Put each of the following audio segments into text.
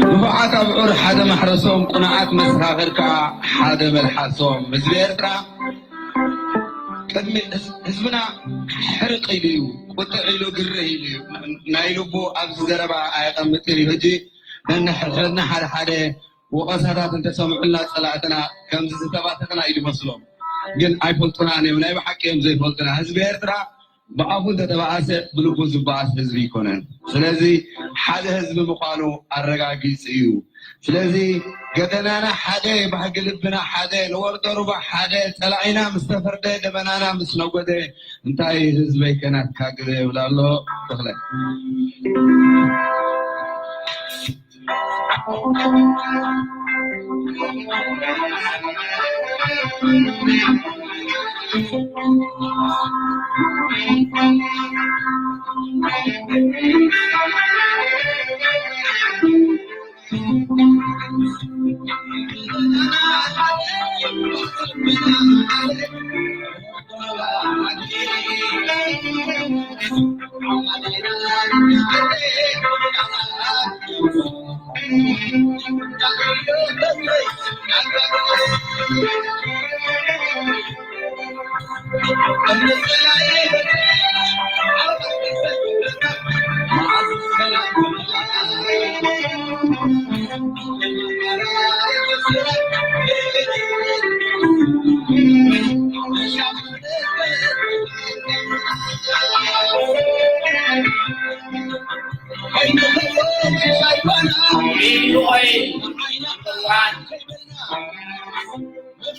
ንፉዓት ኣብዑር ሓደ ማሕረሶም፣ ቁኑዓት መሰኻኽር ከዓ ሓደ መልሓሶም። ህዝቢ ኤርትራ ቅድሚ ህዝ-፣ ህዝብና ሕርቕ ኢሉ እዩ፣ ቁጥዕ ኢሉ፣ ግርህ ኢሉ እዩ። ናይ ልቡ ኣብዚ ዘረባ ኣየቐምጥን እዩ። ሕጂ ነንሕ-፣ ነንሓደ ሓደ ወቐሳታት እንተሰምዑልና ጸላእትና ከምዚ ዝተባተኽና እዩ ዝመስሎም። ግን ኣይፈልጡናን እዮም፣ ናይ ብሓቂ እዮም ዘይፈልጡና። ህዝቢ ኤርትራ ብኣፉ እንተተባኣሰ ብልቡ ዝበኣስ ህዝቢ ኣይኮነን። ስለዚ ሓደ ህዝቢ ምዃኑ ኣረጋጊጹ እዩ። ስለዚ ገደናና ሓደ፣ ባህጊ ልብና ሓደ፣ ንወርዶ ሩባ ሓደ፣ ጸላኢና ምስ ተፈርደ፣ ደበናና ምስ ነጎደ፣ እንታይ ህዝበይ ከናትካ ግደ ይብል ኣሎ ተኽለ።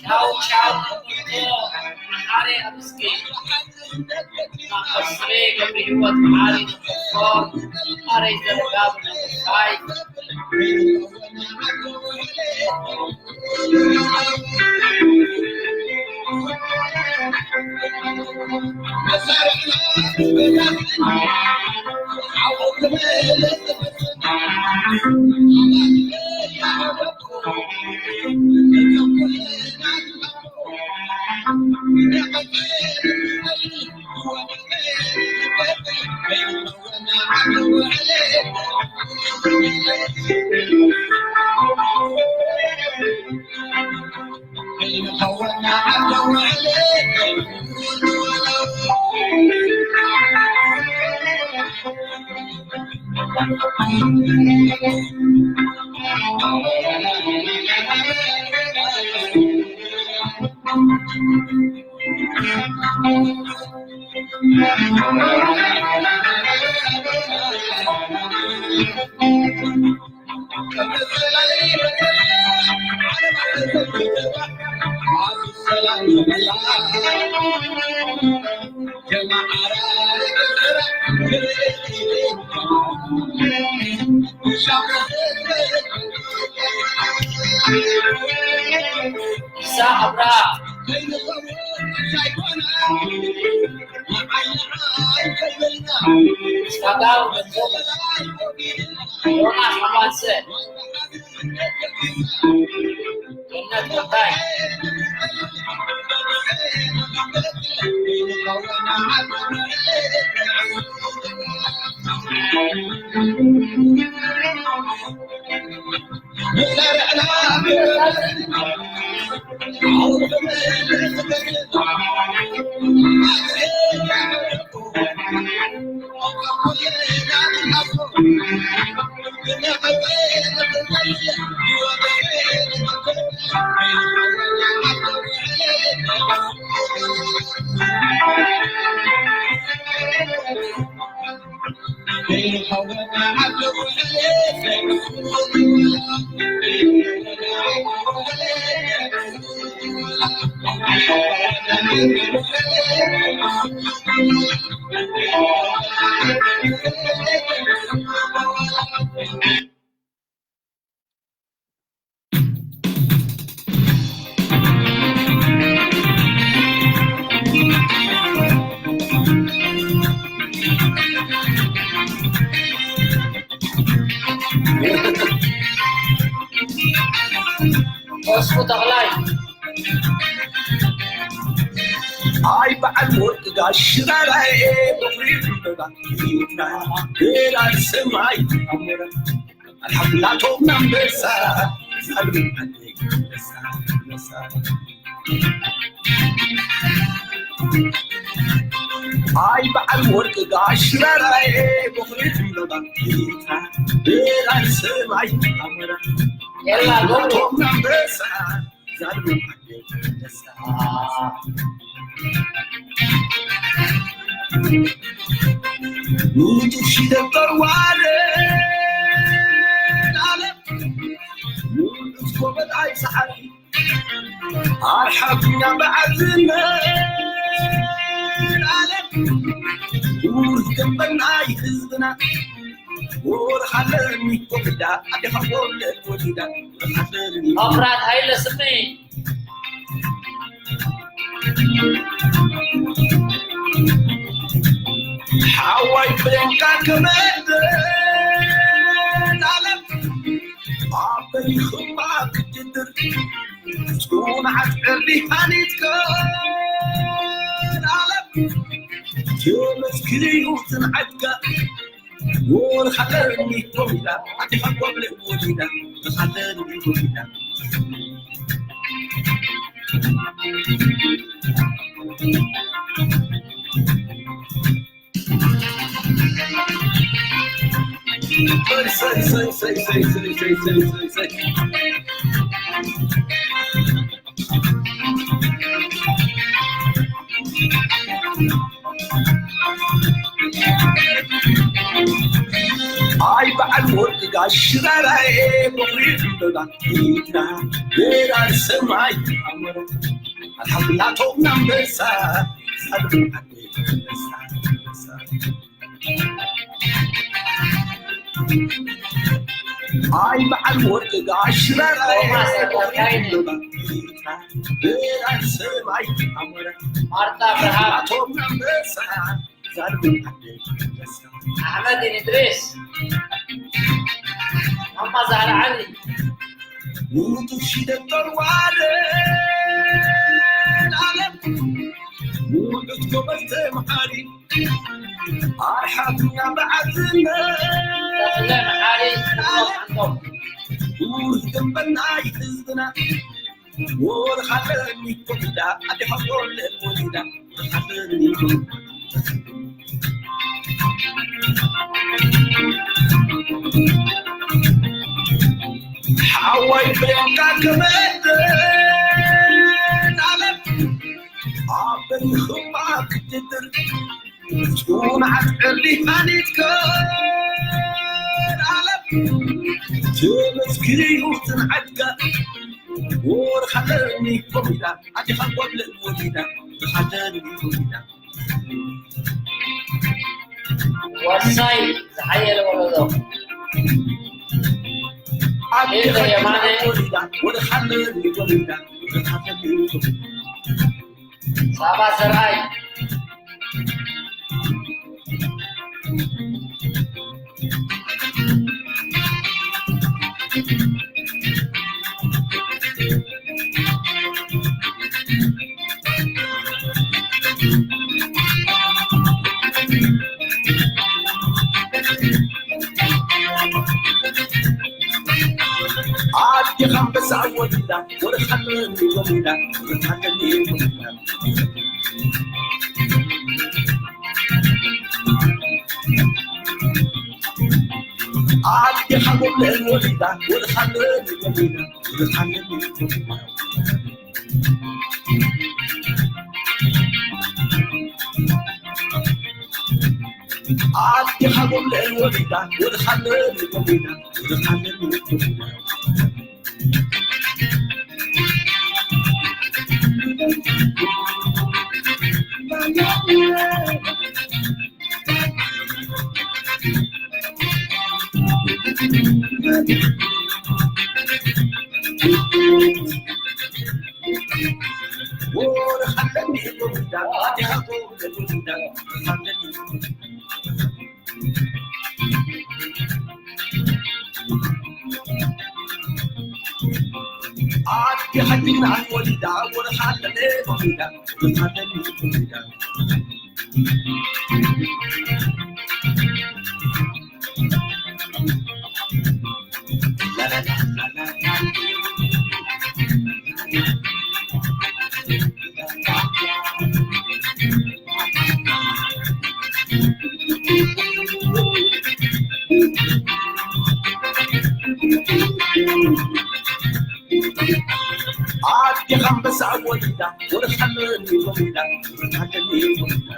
ቻው ቻው። መሓሪ ኣብ እስኪ ማእስሬ ገብረ ህይወት መሓሪ ተፈቶ መሓሪ ዘርጋብ ይ ኢሳ ኣብርሃ፣ እስካብ ዮናስ ሓማሰ፣ ገነት ወልዳይ፣ ተስፉ ተኽላይ። ኣይ በዓል ወርቂ ኣሽራራዬ በኩሪ ዕምበባ ጌታ ገራር ሰማይ ኣሞራ ኣልሓፍላቶም ኣንበሳ ዛልም ዓደይ ኣንበሳ ኣንበሳ ኣይ በዓል ወርቂ ጋሽ ሽራራዬ በኩሪ ዕምበባ ጌታ ገራር ሰማይ ኣሞራ የላ ጎብሮ። ኣልሓፍላቶም ኣንበሳ ዛልም ዓደይ ኣንበሳ ንጡፍ ሽደጠር ዋለ ዓለም ንጡፍ ጎበጣይ ሰሓቢ ኣርሓብኛ በዓል ዝመን ዓለም ውርዝ ገንበናይ ህዝብና ወርኻለኒ ኮሚዳ ኣዴኻ ወለድ ወሊዳ ወርኻለኒ መፍራት ሃይለ ስሚ ሓዋይ ብሬንካ ከመደን ዓለም ኣበይ ኹማ ክትድር ጽናዓት ዕርዲ ሃኒትካ ዓለም ተመስክርዩ ጽንዓትካ ወርኻለኒ ኮሚዳ ኣዴኻ ወለድ ወሊዳ ወርኻለኒ ኮሚዳ ኣይ በዓል ወርቂ ጋሽ ሽራራዬ በኩሪ ዕምበባ ጌታ ገራር ሰማይ ኣሞራ ኣልሓፍላቶም ኣንበሳ ዛልም ዓደይ ኣንበሳ ኣይ በዓል ወርቂ ጋሽ ሽራራዬ በኩሪ ዕምበባ ጌታ ገራር ሰማይ ኣሞራ ማርታ ብርሃን ኣልሓፍላቶም ኣንበሳ ዛልም ዓደይ ኣንበሳ ኣሕመድ ኢድሪስ ማማ ዛህራ ዓሊ ንጡፍ ሽደጠር ዋለ ዓለም ውዕት ጎበዝ ተምሃሪ ኣርሓብና በዓል ዝመን ተኽለ መሓሪ ዓለም ዓንዶም ውርዝ ገንበናይ ህዝብና ወርኻለኒ ኮሚዳ ኣዴኻ ወለድ ወሊዳ ወርኻለኒ ሓዋይ ብሬንካ ከመደን ዓለም ኣበይ ኹማ ክትድር ጽናዓት ዕርዲ ሃኒትካ ዓለም ተመስክርዩ ጽንዓትካ ወርኻለኒ ኮሚዳ ኣዴኻ ወለድ ወሊዳ ወርኻለኒ ኮሚዳ ወሳኝ ዝሓየለ ወለዶ ኣዴኻ የማነ ወሊዳ ወርኻለኒ ኮሚዳ ወርኻለኒ ኮሚዳ ሳባ ዘርኣይ ኣዴኻ ኣንበሳ ወሊዳ ወርኻለኒ ወሊዳ ወርኻለኒ ወሊዳ ኣዴኻ ወለድ ወሊዳ ወርኻለኒ ወሊዳ ወርኻለኒ ወሊዳ ኣዴኻ ወለድ ወሊዳ ወርኻለኒ ወሊዳ ወርኻለኒ ወሊዳ ኣዴኻ ጅግና ወሊዳ ወርኻለኒ ወሊዳ ወርኻለኒ ወሊዳ ኣዴኻ ኣንበሳ ወሊዳ ወርሓመን ወሊዳ ወርሓመን ወሊዳ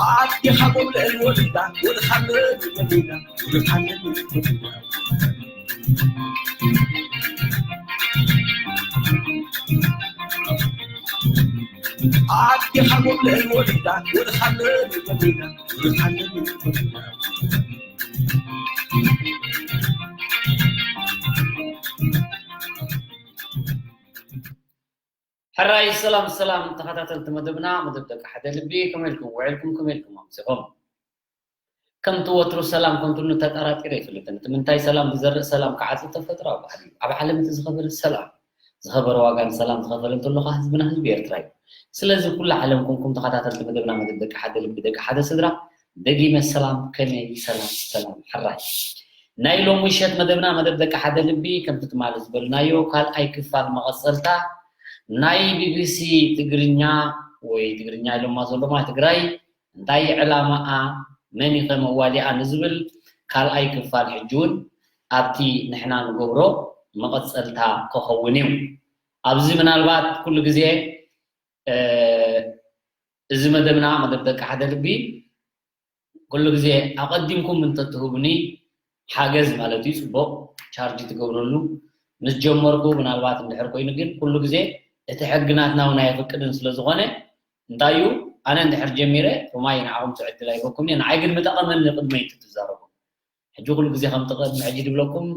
ኣዴኻ ጎብለል ወሊዳ ወርሓመን ወሊዳ ወርሓመን ወሊዳ ኣዴኻ ጎብለል ወሊዳ ወርሓመን ወሊዳ ወርሓመን ወሊዳ ሕራይ ሰላም ሰላም ተኸታተልቲ መደብና፣ መደብ ደቂ ሓደ ልቢ፣ ከመይ ኢልኩም ውዒልኩም፣ ከመይ ኢልኩም ኣምሲኹም? ከምቲ ወትሩ ሰላም ከንቱሉ ተጠራጢረ ኣይፈልጥን። እቲ ምንታይ ሰላም ዝዘርእ ሰላም ክዓጽድ ተፈጥሮኣዊ ባህሪ እዩ። ኣብ ዓለም እቲ ዝኸበረ ሰላም፣ ዝኸበረ ዋጋ ንሰላም ዝኸፈለ እንተሎ ኸኣ ህዝብና ህዝቢ ኤርትራ እዩ። ስለዚ ኩሉ ዓለም ኮንኩም ተኸታተልቲ መደብና መደብ ደቂ ሓደ ልቢ ደቂ ሓደ ስድራ ደጊመ ሰላም፣ ከመይ ሰላም ሰላም ሕራይ። ናይ ሎሚ ምሸት መደብና መደብ ደቂ ሓደ ልቢ ከምቲ ትማሊ ዝበልናዮ ካልኣይ ክፋል መቐጸልታ ናይ ቢቢሲ ትግርኛ ወይ ትግርኛ ኢሎማ ዘሎ ማለት ትግራይ እንታይ ዕላማኣ መን ኢኸ መዋሊኣ ንዝብል ካልኣይ ክፋል ሕጂ እውን ኣብቲ ንሕና ንገብሮ መቐጸልታ ክኸውን እዩ። ኣብዚ ምናልባት ኩሉ ግዜ እዚ መደብና መደብ ደቂ ሓደ ልቢ ኩሉ ግዜ ኣቐዲምኩም እንተትህቡኒ ሓገዝ ማለት እዩ። ጽቡቕ ቻርጅ ትገብረሉ ምስ ጀመርኩ ምናልባት እንድሕር ኮይኑ ግን ኩሉ ግዜ እቲ ሕጊ ናትና እውን ኣየፍቅድን ስለ ዝኾነ እንታይ እዩ ኣነ እንድሕር ጀሚረ ሮማይ ንዓኹም ትዕድል ኣይበኩም እየ ንዓይ ግን ምጠቐመኒ ቅድመይ ትዛረቡ ሕጂ ኩሉ ግዜ ከም ትቕድሚ ሕጂ ድብለኩም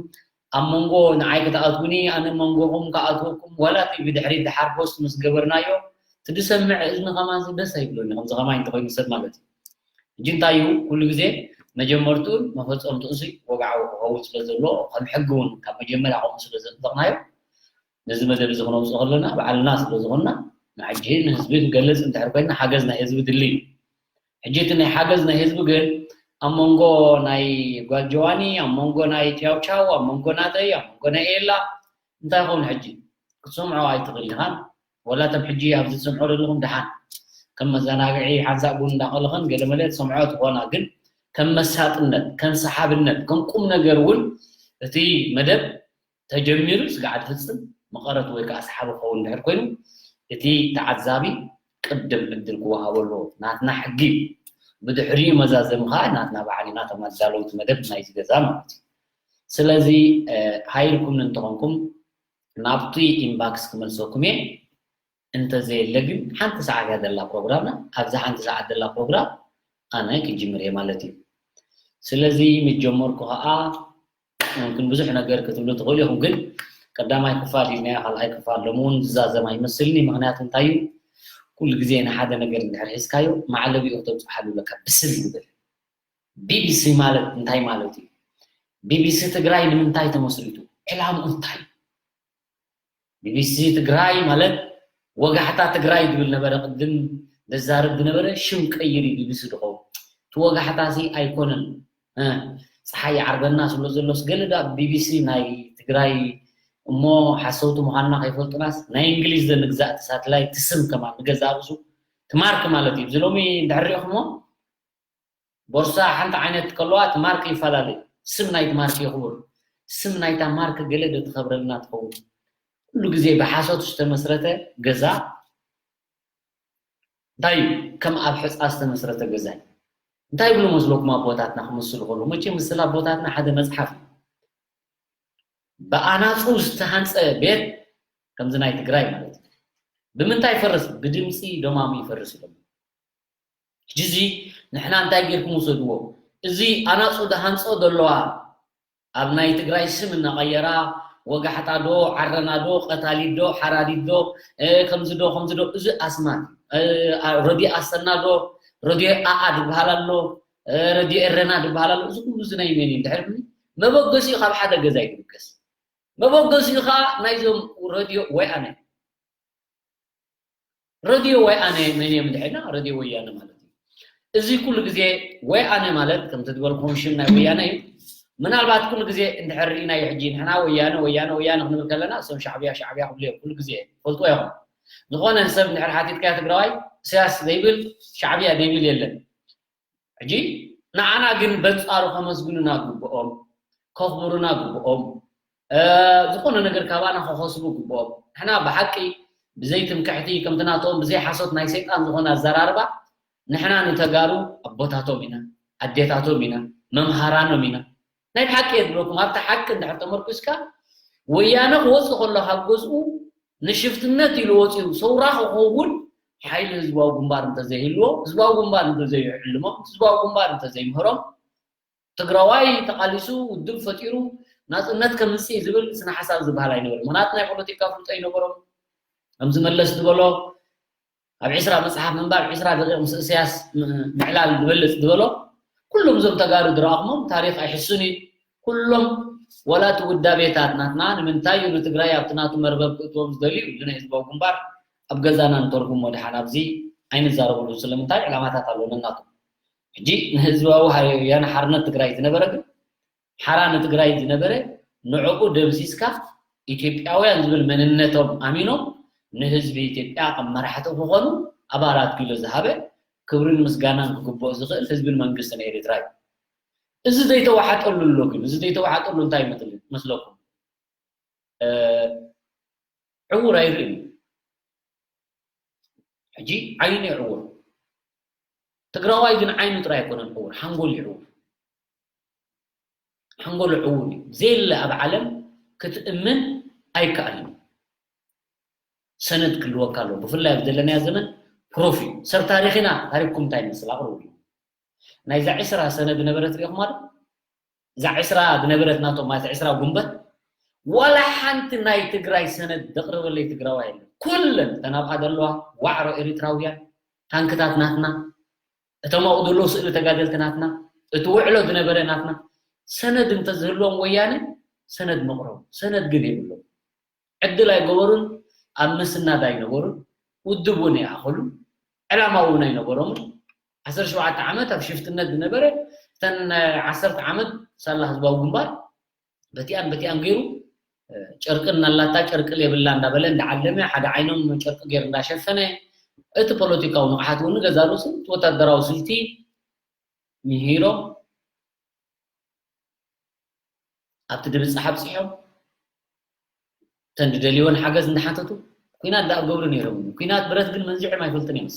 ኣብ መንጎ ንዓይ ክትኣትውኒ ኣነ መንጎኹም ክኣትወኩም ዋላ እቲ ብድሕሪት ድሓር ፖስት ምስ ገበርናዮ እቲ ድሰምዕ እዝኒ ከማን ደስ ኣይብሎኒ ከምዚ ከማይ እንተኮይኑ ሰብ ማለት እዩ ሕጂ እንታይ እዩ ኩሉ ግዜ መጀመርትኡን መፈፀምትኡን ሲ ወግዓዊ ክኸውን ስለ ዘለዎ ከም ሕጊ እውን ካብ መጀመርያ ከምኡ ስለ ዘጥበቕናዮ ነዚ መደብ እዚ ክነውፅኦ ከለና ባዕልና ስለ ዝኾንና ንሕጂ ንህዝቢ ክንገልፅ እንድሕር ኮይና ሓገዝ ናይ ህዝቢ ድልዩ ሕጂ እቲ ናይ ሓገዝ ናይ ህዝቢ ግን ኣብ መንጎ ናይ ጓል ጆዋኒ ኣብ መንጎ ናይ ቻው ቻው ኣብ መንጎ ናተይ ኣብ መንጎ ናይ ኤላ እንታይ ይኸውን ሕጂ ክትሰምዖ ኣይትኽእል ኢኻን ወላ እቶም ሕጂ ኣብዚ ትሰምዖ ዘለኹም ደሓን ከም መዘናግዒ ሓንሳእ ቡን እንዳቐለኸን ገለመለ ትሰምዖ ትኾና ግን ከም መሳጥነት ከም ሰሓብነት ከም ቁም ነገር እውን እቲ መደብ ተጀሚሩ ስጋዕ ድፍፅም መቐረት ወይ ከዓ ሰሓቢ ክኸውን ድሕር ኮይኑ እቲ ተዓዛቢ ቅድም ዕድል ክወሃበሉ ናትና ሕጊ እዩ። ብድሕሪኡ መዛዘሚ ከዓ ናትና ባዕልና ተመዳለውቲ መደብ ናይዚ ገዛ ማለት እዩ። ስለዚ ሃይልኩም እንተኾንኩም ናብቲ ኢንባክስ ክመልሰኩም እየ። እንተዘየለ ግን ሓንቲ ሰዓት እያ ዘላ ፕሮግራምና። ኣብዛ ሓንቲ ሰዓት ዘላ ፕሮግራም ኣነ ክጅምር እየ ማለት እዩ። ስለዚ ምስ ጀመርኩ ከዓ ምምክን ብዙሕ ነገር ክትብሉ ትኽእሉ ኢኹም፣ ግን ቀዳማይ ክፋል ኢልናዮ፣ ካልኣይ ክፋል ሎሚ እውን ዝዛዘም ኣይመስልኒ። ምኽንያቱ እንታይ እዩ? ኩሉ ግዜ ንሓደ ነገር እንድሕር ሒዝካዮ መዕለቢኡ ክተብፅሓሉ ኣለካ። ብስል ይብል። ቢቢሲ ማለት እንታይ ማለት እዩ? ቢቢሲ ትግራይ ንምንታይ ተመስሪቱ? ዕላምኡ እንታይ እዩ? ቢቢሲ ትግራይ ማለት ወጋሕታ ትግራይ ዝብል ነበረ ቅድም ዘዛርብ ዝነበረ ሽም ቀይር እዩ ቢቢሲ ዝኸውን እቲ ወጋሕታ ሲ ኣይኮነን ፀሓይ ዓርበና ስለ ዘሎስ ገለ ዳ ቢቢሲ ናይ ትግራይ እሞ ሓሰውቲ ምዃንና ከይፈልጡናስ ናይ እንግሊዝ ዘንግዛእ እቲ ሳትላይት ስም ከማን ንገዛ ርእሱ ትማርክ ማለት እዩ እዚ ሎሚ እንድሕር ሪእኹሞ ቦርሳ ሓንቲ ዓይነት ከለዋ እቲ ማርክ ይፈላለ ስም ናይቲ ማርክ ይኽቡር ስም ናይታ ማርክ ገለ ዶ ትኸብረልና ትኸውን ኩሉ ግዜ ብሓሶት ዝተመስረተ ገዛ እንታይ እዩ ከም ኣብ ሕፃ ዝተመስረተ ገዛ እዩ እንታይ ይብሉ መስለኩም ኣቦታትና ክምስሉ ከሉ መቼ ምስል ኣቦታትና ሓደ መፅሓፍ እዩ ብኣናፁ ዝተሃንፀ ቤት ከምዚ ናይ ትግራይ ማለት እዩ ብምንታይ ይፈርስ ብድምፂ ደማሙ ይፈርስ ኢሎም ሕጂ እዚ ንሕና እንታይ ጌርኩም ውሰድዎ? እዚ ኣናጹ ዝሃንጾ ዘለዋ ኣብ ናይ ትግራይ ስም እናቐየራ ወጋሕታ ዶ ዓረና ዶ ቀታሊት ዶ ሓራዲት ዶ ከምዚ ዶ ከምዚ ዶ እዚ ኣስማት ረድዮ ኣሰና ዶ ረድዮ ኣኣ ዝበሃል ኣሎ ረድዮ ኤረና ዝበሃል ኣሎ እዚ ኩሉ እዚ ናይ መን እዩ እንድሕር መበገሲኡ ካብ ሓደ ገዛ እዩ ዝብገስ መበገሲኡ ከዓ ናይዞም ረድዮ ወያነ። ረድዮ ወያነ መን እዮም እንድሕና ረድዮ ወያነ ማለት እዩ። እዚ ኩሉ ግዜ ወያነ ማለት ከምቲ ዝበልኩም ሽም ናይ ወያነ እዩ። ምናልባት ኩሉ ግዜ እንድሕር ርኢናዮ ሕጂ ንሕና ወያነ ወያነ ወያነ ክንብል ከለና እሶም ሻዕብያ ሻዕብያ ክብሉ እዮም ኩሉ ግዜ ፈልጥዎ ኢኹም። ዝኾነ ሰብ እንድሕር ሓቲትካዮ ትግራዋይ ኢሳያስ ዘይብል ሻዕብያ ዘይብል የለን። ሕጂ ንዓና ግን በንጻሩ ከመስግኑና ግብኦም፣ ከኽብሩና ግብኦም፣ ዝኾነ ነገር ካባና ከኸስቡ ግብኦም። ንሕና ብሓቂ ብዘይ ትምክሕቲ ከምቲ ናቶም ብዘይ ሓሶት ናይ ሰይጣን ዝኾነ ኣዘራርባ ንሕና ንተጋሩ ኣቦታቶም ኢና፣ ኣዴታቶም ኢና፣ መምሃራኖም ኢና። ናይ ብሓቂ እየ ዝብለኩም ኣብቲ ሓቂ እንድሕር ተመርኩስካ ወያነ ክወፅእ ከሎ ካብ ገዝኡ ንሽፍትነት ኢሉ ወፂኡ ሰውራ ክኸውን ሓይሊ ህዝባዊ ግንባር እንተዘይህልዎ ህዝባዊ ግንባር እንተዘይዕልሞም ህዝባዊ ግንባር እንተዘይምህሮም ትግራዋይ ተቓሊሱ ውድብ ፈጢሩ ናፅነት ከምፅእ ዝብል ስነ ሓሳብ ዝበሃል ኣይነበረ ምክንያቱ ናይ ፖለቲካ ፍልጦ ይነበሮም ከምዚ መለስ ዝበሎ ኣብ ዕስራ መፅሓፍ ምንባብ ዕስራ ደቂቕ ምስ እስያስ ምዕላል ዝበልፅ ዝበሎ ኩሎም እዞም ተጋሩ ዝረኣኹሞም ታሪክ ኣይሕሱን እዩ ኩሎም ዋላ እቲ ውዳቤታት ናትና ንምንታይ እዩ ንትግራይ ኣብቲ ናቱ መርበብ ክእትዎም ዝደልዩ እዚ ናይ ህዝባዊ ግንባር ኣብ ገዛና ንተርጉሞ ድሓን ኣብዚ ኣይንዛረበሉ ስለምንታይ ዕላማታት ኣለዎ ነናቱ ሕጂ ንህዝባዊ ወያነ ሓርነት ትግራይ ዝነበረ ግን ሓራ ንትግራይ ዝነበረ ንዕኡ ደምሲስካ ኢትዮጵያውያን ዝብል መንነቶም ኣሚኖም ንህዝቢ ኢትዮጵያ ከም መራሕቲ ክኾኑ ኣባላት ጊሎ ዝሃበ ክብርን ምስጋናን ክግብኦ ዝኽእል ህዝብን መንግስትን ኤርትራ እዩ። እዚ ዘይተዋሓጠሉ ኣሎ ግን እዚ ዘይተዋሓጠሉ እንታይ ይመስለኩም? ዕውር ኣይርእን እዩ። ሕጂ ዓይኑ ይዕውር። ትግራዋይ ግን ዓይኑ ጥራይ ኣይኮነን ዕውር፣ ሓንጎል ይዕውር። ሓንጎል ዕውር እዩ። ዘየለ ኣብ ዓለም ክትእምን ኣይከኣልን። ሰነድ ክልወካ ኣለዎ። ብፍላይ ኣብ ዘለናዮ ዘመን ፕሮፊ ሰብ ታሪኽና ታሪኽኩም እንታይ ይመስል ኣቕርቡ። ናይዛ ዕስራ ሰነድ ዝነበረት ሪኢኹማ ዶ? እዛ ዕስራ ዝነበረት ናቶም ማለት ዕስራ ጉንበት ዋላ ሓንቲ ናይ ትግራይ ሰነድ ዘቕርበለይ ትግራዋይ የለን። ኩለን ተናብኣ ዘለዋ ዋዕሮ ኤሪትራውያን ታንክታት ናትና እቶም ኣብኡ ዘለዉ ስእሊ ተጋደልቲ ናትና እቲ ውዕሎ ዝነበረ ናትና ሰነድ እንተዝህልዎም ወያነ ሰነድ መቕረቡ ሰነድ ግን የብሎም። ዕድል ኣይገበሩን፣ ኣብ ምስናድ ኣይነበሩን፣ ውድብ እውን ኣይኣኸሉን፣ ዕላማ እውን ኣይነበሮምን። ዓሰርተ ሸውዓተ ዓመት ኣብ ሽፍትነት ዝነበረ እተን ዓሰርተ ዓመት ሳላ ህዝባዊ ግንባር በቲኣን በቲኣን ገይሩ ጨርቂ እናላታ ጨርቂ የብላ እንዳበለ እንዳዓለመ ሓደ ዓይኖም ጨርቂ ገይሩ እንዳሸፈነ እቲ ፖለቲካዊ ንቕሓት እውን ገዛ ርእሱ እቲ ወታደራዊ ስልቲ ምሂሮም ኣብቲ ድብጻሕ ኣብጺሖም እተን ዝደልይወን ሓገዝ እንዳሓተቱ ኩናት ደኣ ገብሩ ነይሮም ኩናት ብረት ግን መንዚዖም ኣይፈልጥን እዮም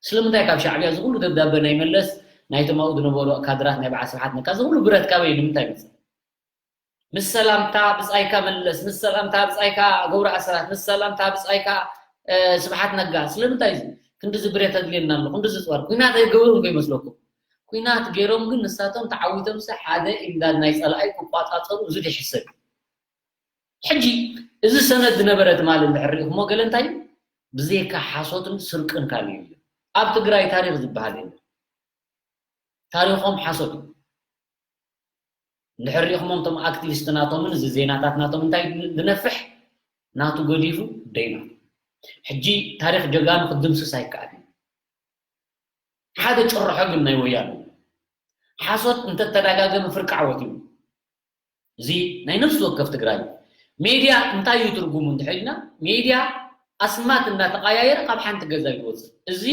ስለምንታይ ካብ ሻዕብያ እዚ ኩሉ ደብዳበ ናይ መለስ ናይቶም ኣብኡ ዝነበሩ ካድራት ናይ በዓል ስብሓት ነጋ እዚ ኩሉ ብረት ካበይ እዩ ንምንታይ ይመፅእ ምስ ሰላምታ ብፃይካ መለስ ምስ ሰላምታ ብፃይካ ገብሩ ኣስራት ምስ ሰላምታ ብፃይካ ስብሓት ነጋ ስለምንታይ እዚ ክንድዚ ብረት ኣድልየና ኣሎ ክንድዚ ፅዋር ኩናት ኣይገብሩን ከይመስለኩም ኩናት ገይሮም ግን ንሳቶም ተዓዊቶምሲ ሓደ ኢምዳድ ናይ ፀላኣይ ክቋፃፀሩ እዚ ድሕሰብ ሕጂ እዚ ሰነድ ዝነበረ ትማሊ እንድሕር ሪኢኹሞ ገለ እንታይ ብዘይካ ሓሶትን ስርቅን ካልእ የለን ኣብ ትግራይ ታሪክ ዝበሃል የለን ታሪኾም ሓሶት እዩ እንድሕር ሪኢኹሞም እቶም ኣክቲቪስት ናቶምን እዚ ዜናታት ናቶም እንታይ ዝነፍሕ ናቱ ገዲፉ ደይና ሕጂ ታሪክ ጀጋኑ ክድምስስ ኣይከኣልን ሓደ ጭርሖ ግን ናይ ወያነ ሓሶት እንተተዳጋገመ ፍርቂ ዓወት እዩ እዚ ናይ ነፍሲ ወከፍ ትግራይ ሜድያ እንታይ እዩ ትርጉሙ እንተሒድና ሜድያ ኣስማት እናተቀያየረ ካብ ሓንቲ ገዛ ይወፅእ እዚ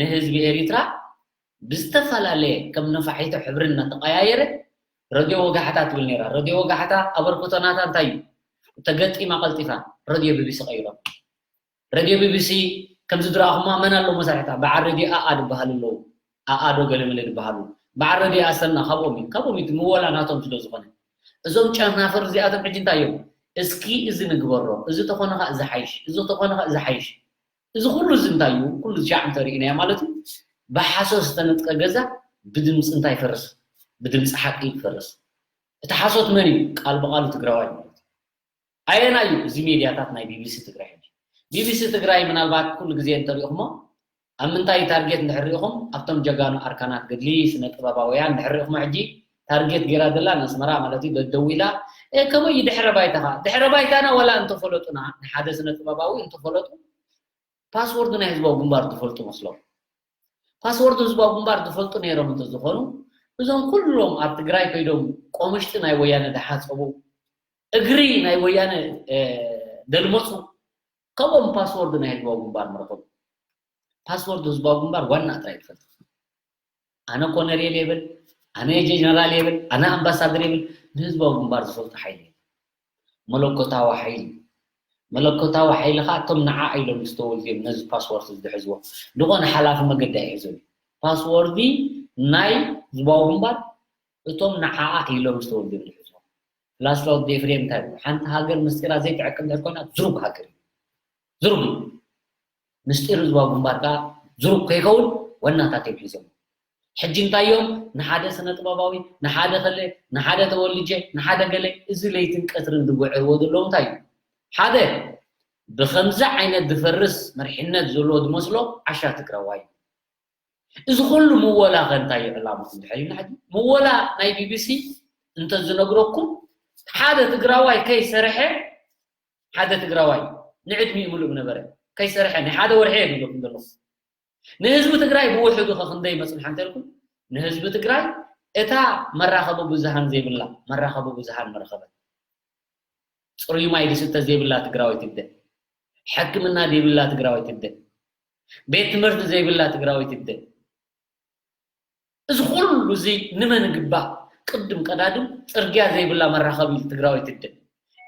ንህዝቢ ኤሪትራ ብዝተፈላለየ ከም ነፋሒቶ ሕብሪ እናተቀያየረ ረድዮ ወጋሕታ ትብል ነይራ ረድዮ ወጋሕታ ኣበርክቶ ናታ እንታይ እዩ ተገጢማ ቀልጢፋ ረድዮ ቢቢሲ ቀይሮም ረድዮ ቢቢሲ ከምዚ ዝረኣኹማ መን ኣለዉ መሳርሕታ በዓል ረድዮ ኣኣ ዝበሃል ኣለዉ ኣኣ ዶ ገለመለ ዝበሃሉ በዓል ረድዮ ኣሰና ካብኦም እዩ ካብኦም እዩ ምወላ ናቶም ስለ ዝኾነ እዞም ጨናፍር እዚኣቶም ሕጂ እንታይ እዮም እስኪ እዚ ንግበሮ እዚ ተኾነ ኸ እዚ ሓይሽ እዚ ተኾነ ኸ እዚ ሓይሽ እዚ ኩሉ እዚ እንታይ እዩ ኩሉ ሻዕ እንተሪእናዮ ማለት እዩ ብሓሶት ዝተነጥቀ ገዛ ብድምፂ እንታይ ይፈርስ ብድምፂ ሓቂ ይፈርስ እቲ ሓሶት መን እዩ ቃል ብቃሉ ትግራዋይ ማለት እዩ ኣየናይ እዩ እዚ ሜድያታት ናይ ቢቢሲ ትግራይ ሕጂ ቢቢሲ ትግራይ ምናልባት ኩሉ ግዜ እንተሪእኹሞ ኣብ ምንታይ ታርጌት እንድሕር ሪኢኹም ኣብቶም ጀጋኑ ኣርካናት ገድሊ ስነ ጥበባውያን እንድሕር ሪኢኹሞ ሕጂ ታርጌት ገይራ ዘላ ንኣስመራ ማለት እዩ ደደዊላ ከመይ እዩ ድሕረ ባይታኻ? ድሕረ ባይታና ዋላ እንተፈለጡና፣ ንሓደ ስነ ጥበባዊ እንተፈለጡ፣ ፓስወርድ ናይ ህዝባዊ ግንባር ዝፈልጡ መስሎም። ፓስወርድ ህዝባዊ ግንባር ዝፈልጡ ነይሮም እንተዝኾኑ፣ እዞም ኩሎም ኣብ ትግራይ ከይዶም ቆምሽጢ ናይ ወያነ ድሓፀቡ፣ እግሪ ናይ ወያነ ደልመፁ፣ ካብኦም ፓስወርድ ናይ ህዝባዊ ግንባር ምረኸቡ። ፓስወርድ ህዝባዊ ግንባር ዋና ጥራይ ትፈልጥ። ኣነ ኮነሬል የብል፣ ኣነ ጀነራል የብል፣ ኣነ ኣምባሳደር የብል፣ ንህዝባዊ ግንባር ዝፈልጡ ሓይሊ የለን። መለኮታዊ ሓይሊ፣ መለኮታዊ ሓይሊ ኸዓ እቶም ንዓ ኢሎም ዝተወልድዮም ነዚ ፓስወርድ ዝሕዝዎ ዝኾነ ሓላፊ መገዲ ኣይሕዞም። ፓስወርዲ ናይ ህዝባዊ ግንባር እቶም ንዓኣ ኢሎም ዝተወልድዮም ዝሕዝዎ። ላስላውት ኤፍሬም እንታይ ይብሉ? ሓንቲ ሃገር ምስጢራ ዘይትዕቅብ እንድሕር ኮይና ዝሩግ ሃገር እዩ። ዝሩግ እዩ። ምስጢር ህዝባዊ ግንባር ከዓ ዝሩግ ከይከውን ወናታት እዮም ሒዞም። ሕጂ እንታይ እዮም ንሓደ ስነ ጥበባዊ፣ ንሓደ ከለ፣ ንሓደ ተወልጀ፣ ንሓደ ገለ፣ እዚ ለይትን ቀትርን ዝጉዕርዎ ዘለዉ እንታይ እዩ? ሓደ ብከምዚ ዓይነት ዝፈርስ መርሕነት ዘለዎ ዝመስሎ ዓሻ ትግራዋይ እዩ። እዚ ኩሉ ምወላ ከ እንታይ እዩ ዕላምኡ እንድሕር ኢልና ሕጂ ምወላ ናይ ቢቢሲ እንተዝነግረኩም ሓደ ትግራዋይ ከይሰርሐ ሓደ ትግራዋይ ንዕድሚኡ ምሉእ ነበረ ከይሰርሐ ናይ ሓደ ወርሒ እየ ዝብለኩም ዘለኹ። ንህዝቢ ትግራይ ብውሕዱ ከ ክንደይ መፅንሐ እንተልኩም ንህዝቢ ትግራይ እታ መራኸቢ ብዙሃን ዘይብላ መራኸቢ ብዙሃን መርኸበት ፅሩይ ማይ ዝስተ ዘይብላ ትግራወይቲ እደ፣ ሕክምና ዘይብላ ትግራወይቲ እደ፣ ቤት ትምህርቲ ዘይብላ ትግራወይቲ እደ። እዚ ኩሉ እዚ ንመን ግባእ? ቅድም ቀዳድም ፅርግያ ዘይብላ መራኸቢ ትግራወይቲ እደ።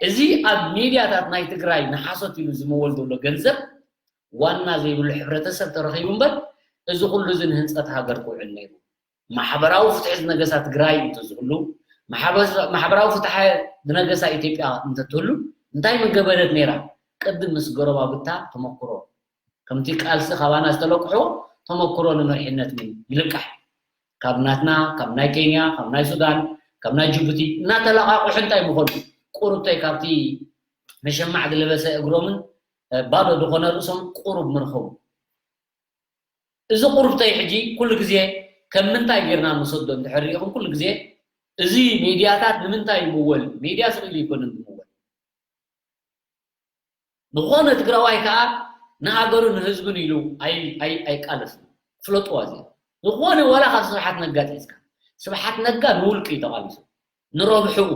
እዚ ኣብ ሚድያታት ናይ ትግራይ ንሓሶት ኢሉ ዝምወል ዘሎ ገንዘብ ዋና ዘይብሉ ሕብረተሰብ ተረኺቡ እምበር እዚ ኩሉ እዚ ንህንፀት ሃገር ክውዕል ነይሩ። ማሕበራዊ ፍትሒ ዝነገሳ ትግራይ እንተዝህሉ፣ ማሕበራዊ ፍትሒ ዝነገሳ ኢትዮጵያ እንተትህሉ እንታይ ምገበረት ነይራ? ቅድም ምስ ጎረባብታ ተመክሮ ከምቲ ቃልሲ ካባና ዝተለቅሑ ተመክሮ ንመሪሕነት ምን ይልቃሕ። ካብ ናትና፣ ካብ ናይ ኬንያ፣ ካብ ናይ ሱዳን፣ ካብ ናይ ጅቡቲ እናተለቃቁሑ እንታይ ምኾኑ ቁሩብተይ ካብቲ መሸማዕ ዝለበሰ እግሮምን ባዶ ዝኾነ ርእሶም ቁሩብ ምርኸቡ። እዚ ቁርብተይ ሕጂ ኩሉ ግዜ ከም ምንታይ ጌርና ንሰዶ እንድሕር ሪኢኹም ኩሉ ግዜ እዚ ሚድያታት ንምንታይ ይምወል? ሚድያ ስቕ ኢሉ ኣይኮነን ዝምወል። ዝኾነ ትግራዋይ ከዓ ንሃገሩን ንህዝቡን ኢሉ ኣይቃለስን። ፍለጥዋ እዚ ዝኾነ ዋላ ካብ ስብሓት ነጋ ፂሒስካ ስብሓት ነጋ ንውልቂ እዩ ተቃሊሱ ንረብሕኡ